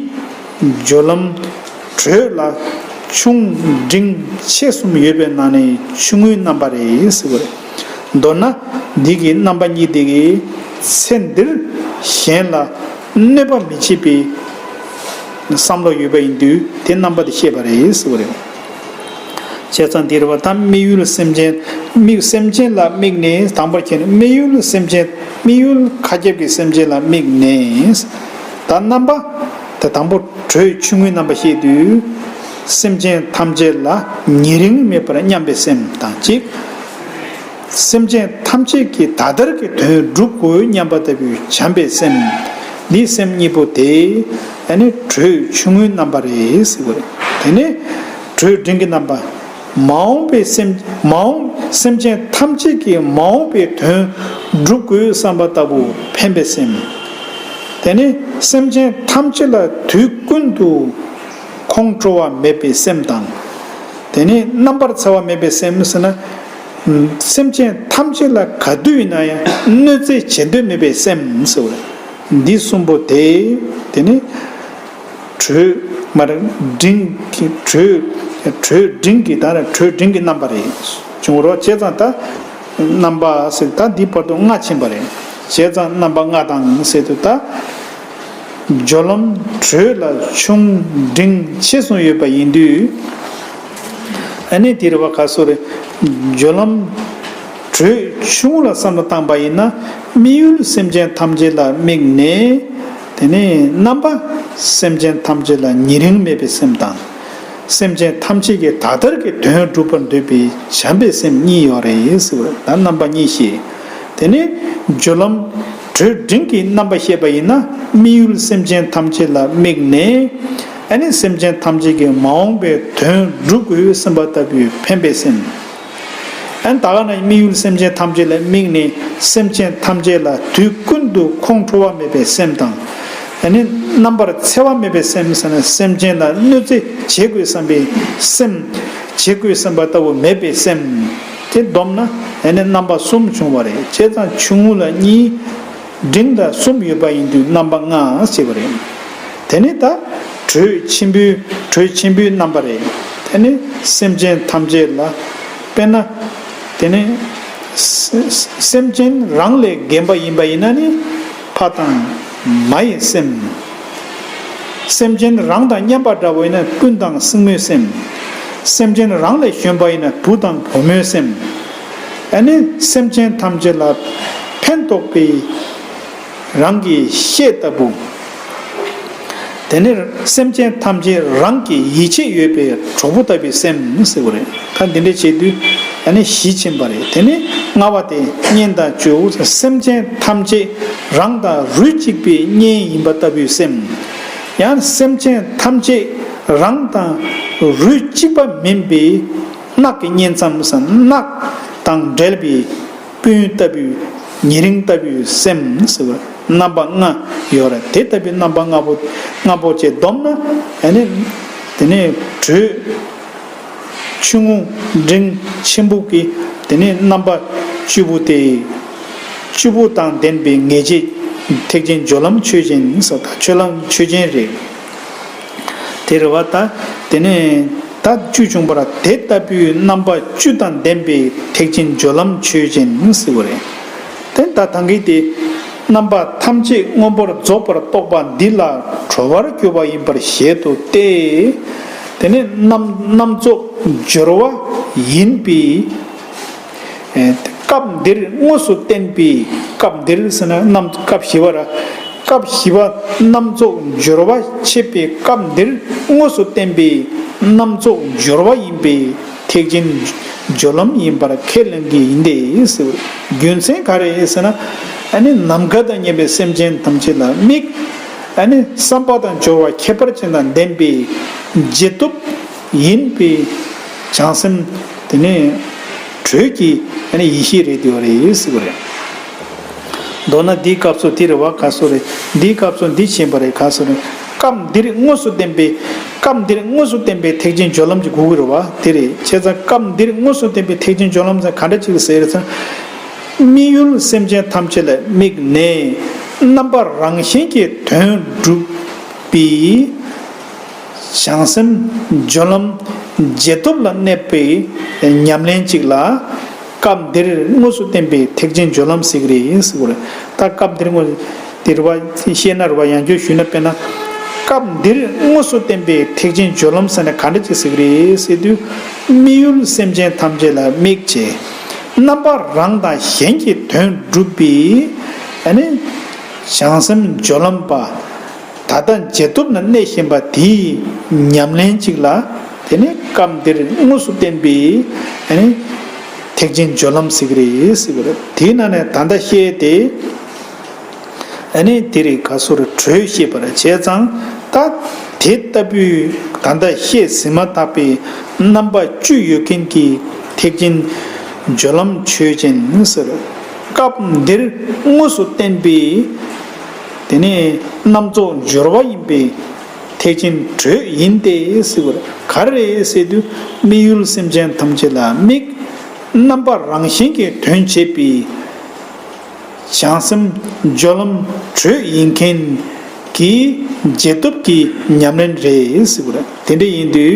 སྦྱོར་ལམ་གྲོལ་ལ་ཆུང་འབྲིང་ཆེ་གསུམ་ཡོད་པའི་ནང་ནས་ཆུང་ངུའི་རྣམ་པ་རེད་ཟེར་བ་རེད། མདོར་ན་འདི་གི་རྣམ་པ་གཉིས་དེ་གིས་ཚེ་འདིར་གཞན་ལ་གནོད་པ་མི་བྱེད་པའི་བསམ་བློ་ཡོད་པ་ཡིན་དུས་དེ་རྣམ་པ་དེ་བཤད་པ་རེད་ཟེར་བ་རེད། བྱས་ཙང་འདིར་བ་དང་དམིགས་ཡུལ་སེམས་ཅན་ དམིགས་སེམས་ཅན་ལ་དམིགས་ནས། དང་པོར་ཁྱེད་ནི་དམིགས་ཡུལ་སེམས་ཅན། དམིགས་ཡུལ་མཁའ་ཁྱབ་ཀྱི་སེམས་ཅན་ལ་དམིགས་ནས། ད་རྣམ་པ། ད་དང་པོ་དྲོད་ཆུང་ངུའི་རྣམ་པ་བཤད་དུས། སེམས་ཅན་ཐམས་ཅད་ལ་ཉེ་རིང་མེད་པར་མཉམ་པའི་སེམས་དང་གཅིག་སེམས་ཅན་ཐམས་ཅད་ཀྱི་ད་ལྟར་གྱི་དོན་སྒྲུབ་དགོས་སྙམ་པ་ལྟ་བུའི་བྱམས་པའི་སེམས། འདི་སེམས་གཉིས་པོ་དེ་ཨ་ནི་དྲོད་ཆུང་ངུའི་རྣམ་པ་རེད་ཟེར་བ་རེད། དེ་ནས་དྲོད་འབྲིང་གི་རྣམ་པ། མ་འོངས་པའི་སེམས། མ་འོངས་སེམས་ཅན་ཐམས་ཅད་ཀྱི་མ་འོངས་པའི་དོན་སྒྲུབ་དགོས་བསམ་པ་ལྟ་བུ་ཕན་པའི་སེམས། དེ་ནས་སེམས་ཅན་ཐམས་ཅད་ལ་དུས་ཀུན་ཏུ་ཁོང་ཁྲོ་བ་མེད་པའི་སེམས་དང་། དེ་ནས་རྣམ་པར་འཚེ་བ་མེད་པའི་སེམས་ཟེར་ན། སེམས་ཅན་ཐམས་ཅད་ལ་ག་དུས་ཡིན་ན་ཡང་གནོད་འཚེ་བྱེད་འདོད་མེད་པའི་སེམས་ཟེར་བ་རེད། འདི་གསུམ་པོ་དེ། དེ་ནི་དྲོད་མར་འབྲིང་གི་དྲོད། དྲོད་འབྲིང་གི་ད་ནི་དྲོད་འབྲིང་གི་རྣམ་པ་རེད། བྱུང་རོགས་བྱས་ཙང་ད་རྣམ་པ་ཟེར་ད་འདི་བར་དུ་ལྔ་ཕྱིན་པ་རེད། བྱས་ཙང་རྣམ་པ་ལྔ་དང་ཟེར་དུས་ད། སྦྱོར་ལམ་དྲོད་ལ་ཆུང་འབྲིང་ཆེ་གསུམ་ཡོད་པ་ཡིན་དུས། ཨ་ནི་དེ་རེད་བ། ག་སོ་རེད། སྦྱོར་ལམ་དྲོད་ཆུང་ངུ་ལ་བསམ་བློ་བཏང་པ་ཡིན་ན། དམིགས་ཡུལ་སེམས་ཅན་ཐམས་ཅད་ལ་དམིགས་ནས། དེ་ནས་རྣམ་པ། སེམས་ཅན་ཐམས་ཅད་ལ་ཉེ་རིང་མེད་པའི་སེམས་དང་། སེམས་ཅན་ཐམས་ཅད་ཀྱི་ད་ལྟར་གྱི་དོན་སྒྲུབ་པར་འདོད་པའི་བྱམས་པའི་སེམས་གཉིས་ཡོད་རེད་ཟེར་བ་ད་རྣམ་པ་གཉིས་ཤེས། དེ་ནས་སྦྱོར་ལམ་དྲོད་འབྲིང་གི་རྣམ་པ་བཤད་པ་ཡིན་ན། དམིགས་ཡུལ་སེམས་ཅན་ཐམས་ཅད་ལ་དམིགས་ནས། ཨ་ནི་སེམས་ཅན་ཐམས་ཅད་ཀྱི་མ་འོངས་པའི་དོན་སྒྲུབ་དགོས་བསམ་པ་ལྟ་བུའི་ཕན་པའི་སེམས། ཨ་ནི་ད་ག་ན་དམིགས་ཡུལ་སེམས་ཅན་ཐམས་ཅད་ལ་དམིགས་ནས་སེམས་ཅན་ཐམས་ཅད་ལ་དུས་ཀུན་ཏུ་ཁོང་ཁྲོ་བ་མེད་པའི་སེམས་དང་། ཨ་ནི་རྣམ་པར་འཚེ་བ་མེད་པའི་སེམས་ཟེར་ན། སེམས་ཅན་ལ་གནོད་འཚེ་བྱེད་དགོས་བསམ་པའི་སེམས། བྱེད་དགོས་བསམ་པ་ལྟ་བུ་མེད་པའི་སེམས། དེ་བསྡོམས་ན་ཨ་ནི་རྣམ་པ་གསུམ་བྱུང་བ་རེད། བྱས་ཙང་ཆུང་ངུ་ལ་གཉིས། འབྲིང་ལ་གསུམ་ཡོད་པ་ཡིན་དུས་རྣམ་པ་ལྔ་ཟེར་བ་རེད། དེ་ནི་ད་དྲོད་ཆེན་པོའི། དྲོད་ཆེན་པོའི་རྣམ་པ་རེད། དེ་ནི་སེམས་ཅན་ཐམས་ཅད་ལ། དཔེར་ན། དེ་ནི་སེ་སེམས་ཅན་རང་ལས་རྒན་པ་ཡིན་པ་ཡིན་ན་ནི་ཕ་དང་མ་ཡི་སེམས། སེམས་ཅན་རང་དང་མཉམ་པ་འདྲ་བོ་ཡིན་ན་སྤུན་དང་སྲིང་མོའི་སེམས། སེམས་ཅན་རང་ལས་གཞོན་པ་ཡིན་ན་བུ་དང་བུ་མོའི་སེམས། ཨ་ནི་སེམས་ཅན་ཐམས་ཅད་ལ་ཕན་འདོགས་པའི་རང་གི་ཤེས་ལྟ་བུ། དེ་ནི་སེམས་ཅན་ཐམས་ཅད་རང་གི་ཡིད་ཆེས་ཡོད་པའི་གྲོགས་པོ་ལྟ་བུའི་སེམས་ཟེར་བ་རེད། ད་འདི་འདྲ་བྱེད་དུས་ཨ་ནི་བཞི་ཕྱིན་པ་རེད། དེ་ནི་ལྔ་བ་དེ་གཉེན་དང་བཅུ། སེམས་ཅན་ཐམས་ཅད་རང་དང་རུས་གཅིག་པའི་གཉེན་ཡིན་པ་ལྟ་བུའི་སེམས། ཡང་སེམས་ཅན་ཐམས་ཅད་རང་དང་རུས་གཅིག་པ་མིན་པའི་རྣག་གི་གཉེན་ཚབ་ཟེར། རྣག་དང་འབྲེལ་བའི་སྤུན་ལྟ་བུའི་ཉེ་རིང་ལྟ་བུའི་སེམས་ཟེར་བ་རྣམ་པ་ལྔ་ཡོད་རེད། དེ་ལྟ་བུའི་རྣམ་པ་ལྔ་པོ་ལྔ་པོ་བཅས་བསྡོམས་ན་ཨ་ནི་དེ་ནས་དྲོད་ཆུང་ངུ་འབྲིང་ཆེན་པོ་གི་དེ་ནས་རྣམ་པ་བཅུ་པོ་དེ། བཅུ་པོ་དང་ལྡན་པའི་ངེས་བྱེད་ཐེག་ཆེན་སྦྱོར་ལམ་ཆོས་ཅན་ཟེར། ད་ཆོས་ལམ་ཆོས་ཅན་རེད། དེ་རེད་བ། ད་དེ་ནས་ད་བཅུ་བྱུང་བར་དེ་ལྟ་བུའི་རྣམ་པ་བཅུ་དང་ལྡན་པའི་ཐེག་ཆེན་སྦྱོར་ལམ་ཆོས་ཅན་ཟེར་བ་རེད། དེ་ད་ཐང་གི་དེ་རྣམ་པ་ཐམས་ཅད་མངོན་པར་རྫོགས་པར་རྟོགས་པ་འདི་ལ་གྲོལ་བར་གྱུར་པ་ཡིན་པར་བཞེད་དོ་སྟེ། དེ་ནས་རྣམ་རྣམ་རྫོགས་སྦྱོར་བ་ཡིན་པའི། ཨེ། སྐབས་འདིར་དངོས་སུ་བསྟན་པའི། སྐབས་འདིར་ཟེར་ན་རྣམ་སྐབས་བཞི་པ་ར། སྐབས་བཞི་པ་རྣམ་རྫོགས་སྦྱོར་བ་འཆད་པའི་སྐབས་འདིར་དངོས་སུ་བསྟན་པའི་རྣམ་རྫོགས་སྦྱོར་བ་ཡིན་པས་ཐེག་ཆེན་སྦྱོར་ལམ་ཡིན་པར་ཁས་ལེན་གྱི་ཡིན་ཏེ་ཟེར། རྒྱུ་མཚན་ག་རེ་ཟེར་ན། ཨ་ནི་ནམ་མཁའ་དང་མཉམ་པའི་སེམས་ཅན་ཐམས་ཅད་ལ་དམིགས། ཨ་ནི་བསམ་པ་དང་སྦྱོར་བ་ཁྱད་པར་ཅན་དང་ལྡན་པའི་རྗེས་ཐོབ་ཡིན་པའི་བྱང་སེམས། དེ་ནས་དྲོད་ཀྱི་ཨ་ནི་ཡེ་ཤེས་རེད་དེ་བ་རེད་ཟེར་བ་རེད། མདོར་ན་འདིའི་སྐབས་སུ་དེ་རེད་བ། ག་སོ་རེད། འདིའི་སྐབས་སུ་འདི་ཕྱིན་པ་རེད། ག་སོ་རེད། སྐབས་འདིར་དངོས་སུ་བསྟན་པའི། སྐབས་འདིར་དངོས་སུ་བསྟན་པའི་ཐེག་ཆེན་སྦྱོར་ལམ་གྱི་དགོས་ཀྱི་རེད་བ། དེ་རེད། བྱས་ཙང་སྐབས་འདིར་དངོས་སུ་བསྟན་པའི་ཐེག་ཆེན་སྦྱོར་ལམ་ཟེར་ག་འདྲ་ཅིག་ཟེར་ཟེར། དམིགས་ཡུལ་སེམས་ཅན་ཐམས་ཅད་ལ་དམིགས་ནས་རྣམ་པ་རང་བཞིན་གྱིས་དོན་སྒྲུབ་པའི་བྱང་སེམས་སྦྱོར་ལམ་རྗེས་ཐོབ་ལ་གནས་པའི་ཉམས་ལེན་ཅིག་ལ་སྐབས་འདིར་དངོས་སུ་བསྟན་པའི་ཐེག་ཆེན་སྦྱོར་ལམ་ཟེར་གྱི་རེད་ཟེར་བ་རེད། ད་སྐབས་འདིར་དངོས། དེ་རེད་བ། བཤད་ན་རེད་བ། ཡང་བསྐྱར་ཞུས་ན། དཔེར་ན་སྐབས་འདིར་དངོས་སུ་བསྟན་པའི་ཐེག་ཆེན་སྦྱོར་ལམ་ཟེར་ན་ག་འདྲ་ཅིག་ཟེར་གྱི་རེད་ཟེར་དུས། དམིགས་ཡུལ་སེམས་ཅན་ཐམས་ཅད་ལ་དམིགས་བྱས། རྣམ་པ་རང་དང་གཞན་གྱི་དོན་སྒྲུབ་པའི་ཨ་ནི་བྱང་སེམས་སྦྱོར་ལམ་པ། ད་ལྟ་རྗེས་ཐོབ་ན་གནས་བཞིན་པ་དེའི་ཉམས་ལེན་གཅིག་ལ། དེ་ནི་སྐབས་འདིར་དངོས་སུ་བསྟན་པའི་ཨ་ནི་ཐེག་ཆེན་སྦྱོར་ལམ་ཟེར་གྱི་རེད་ཟེར་གྱི་རེད། དེའི་ནང་ནས་ད་ལྟ་བཤད་དེ། ཨ་ནི་དེ་རིང་ག་སོར་གྲོས་བཤད་པར་བྱས་ཙང་། ད་དེ་ལྟ་བུའི་ད་ལྟ་བཤད་ཟིན་མ་ཐག་པའི་རྣམ་པ་བཅུ་ཡོད་མཁན་གྱི་ཐེག་ཆེན་སྦྱོར་ལམ་ཆོས་ཅན་ཟེར། སྐབས་འདིར་དངོས་སུ་བསྟན་པའི་དེ་ནི་རྣམ་རྫོགས་སྦྱོར་བ་ཡིན་པས་ཐེག་ཆེན་གྲོས་ཡིན་ཏེ་ཟེར་བ། ག་རེ་ཟེར་དུས། དམིགས་ཡུལ་སེམས་ཅན་ཐམས་ཅད་ལ་དམིགས། རྣམ་པ་རང་བཞིན་གྱི་དོན་བྱེད་པའི་བྱང་སེམས་སྦྱོར་ལམ་གྲོས་ཡིན་མཁན་གྱི་རྗེས་ཐོབ་ཀྱི་ཉམས་ལེན་རེད་ཟེར་བ། དེ་འདྲ་ཡིན་དུས་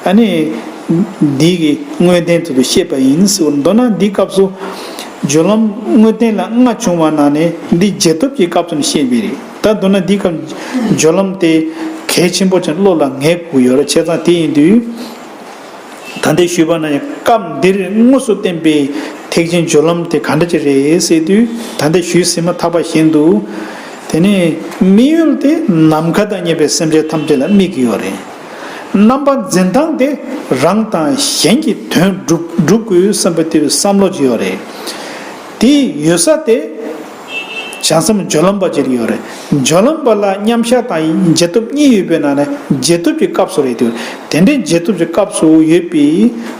ཨ་ནི་འདི་གི་དངོས་བསྟན་དུ་བཤད་པ་ཡིན་ཟེར་བ། མདོར་ན་འདིའི་སྐབས་སུ་སྦྱོར་ལམ་དངོས་བསྟན་ལ་ལྔ་བྱུང་བ་ནང་ནས་འདི་རྗེས་ཐོབ་ཀྱི་སྐབས་སུ་བཤད་པ་རེད། ད་མདོར་ན་འདིའི་སྐབས་སྦྱོར་ལམ་དེ་གལ་ཆེན་པོ་ཅན་བློ་ལ་ངེས་དགོས་ཡོད་རེད། བྱས་ཙང་དེ་ཡིན་དུས། ད་ལྟའི་ཞུས་པ་ན་ཡང་སྐབས་འདིར་དངོས་སུ་བསྟན་པའི་ཐེག་ཆེན་སྦྱོར་ལམ་དེ་ག་འདྲ་ཅིག་རེད་ཟེར་དུས། ད་ལྟའི་ཞུས་ཟིན་མ་ཐག་པ་བཞིན་དུ། དེ་ནི་དམིགས་ཡུལ་དེ་ནམ་མཁའ་དང་མཉམ་པའི་སེམས་ཅན་ཐམས་ཅད་ལ་དམིགས་ཀྱི་ཡོད་རེད། རྣམ་པ་འཛིན་སྟངས་དེ་རང་དང་གཞན་གྱི་དོན་སྒྲུབ་སྒྲུབ་དགོས་བསམ་པ་དེ་བསམ་བློ་ཅིག་ཡོད་རེད། དེ་ཡོད་ས་དེ། བྱང་སེམས་སྦྱོར་ལམ་པ་ཅིག་ཡོད་རེད། སྦྱོར་ལམ་པ་ལ་མཉམ་བཞག་དང་རྗེས་ཐོབ་གཉིས་ཡོད་པའི་ནང་ནས་རྗེས་ཐོབ་ཀྱི་སྐབས་སུ་རེད་དེ། དེ་འདྲའི་རྗེས་ཐོབ་ཀྱི་སྐབས་སུ་ཡོད་པའི་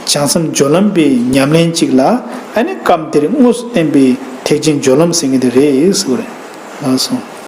བྱང་སེམས་སྦྱོར་ལམ་པའི་ཉམས་ལེན་གཅིག་ལ་ཨ་ནི་སྐབས་འདིར་དངོས་སུ་བསྟན་པའི་ཐེག་ཆེན་སྦྱོར་ལམ་ཟེར་མཁན་དེ་རེད་ཟེར་བ་རེད། ལགས་སོ།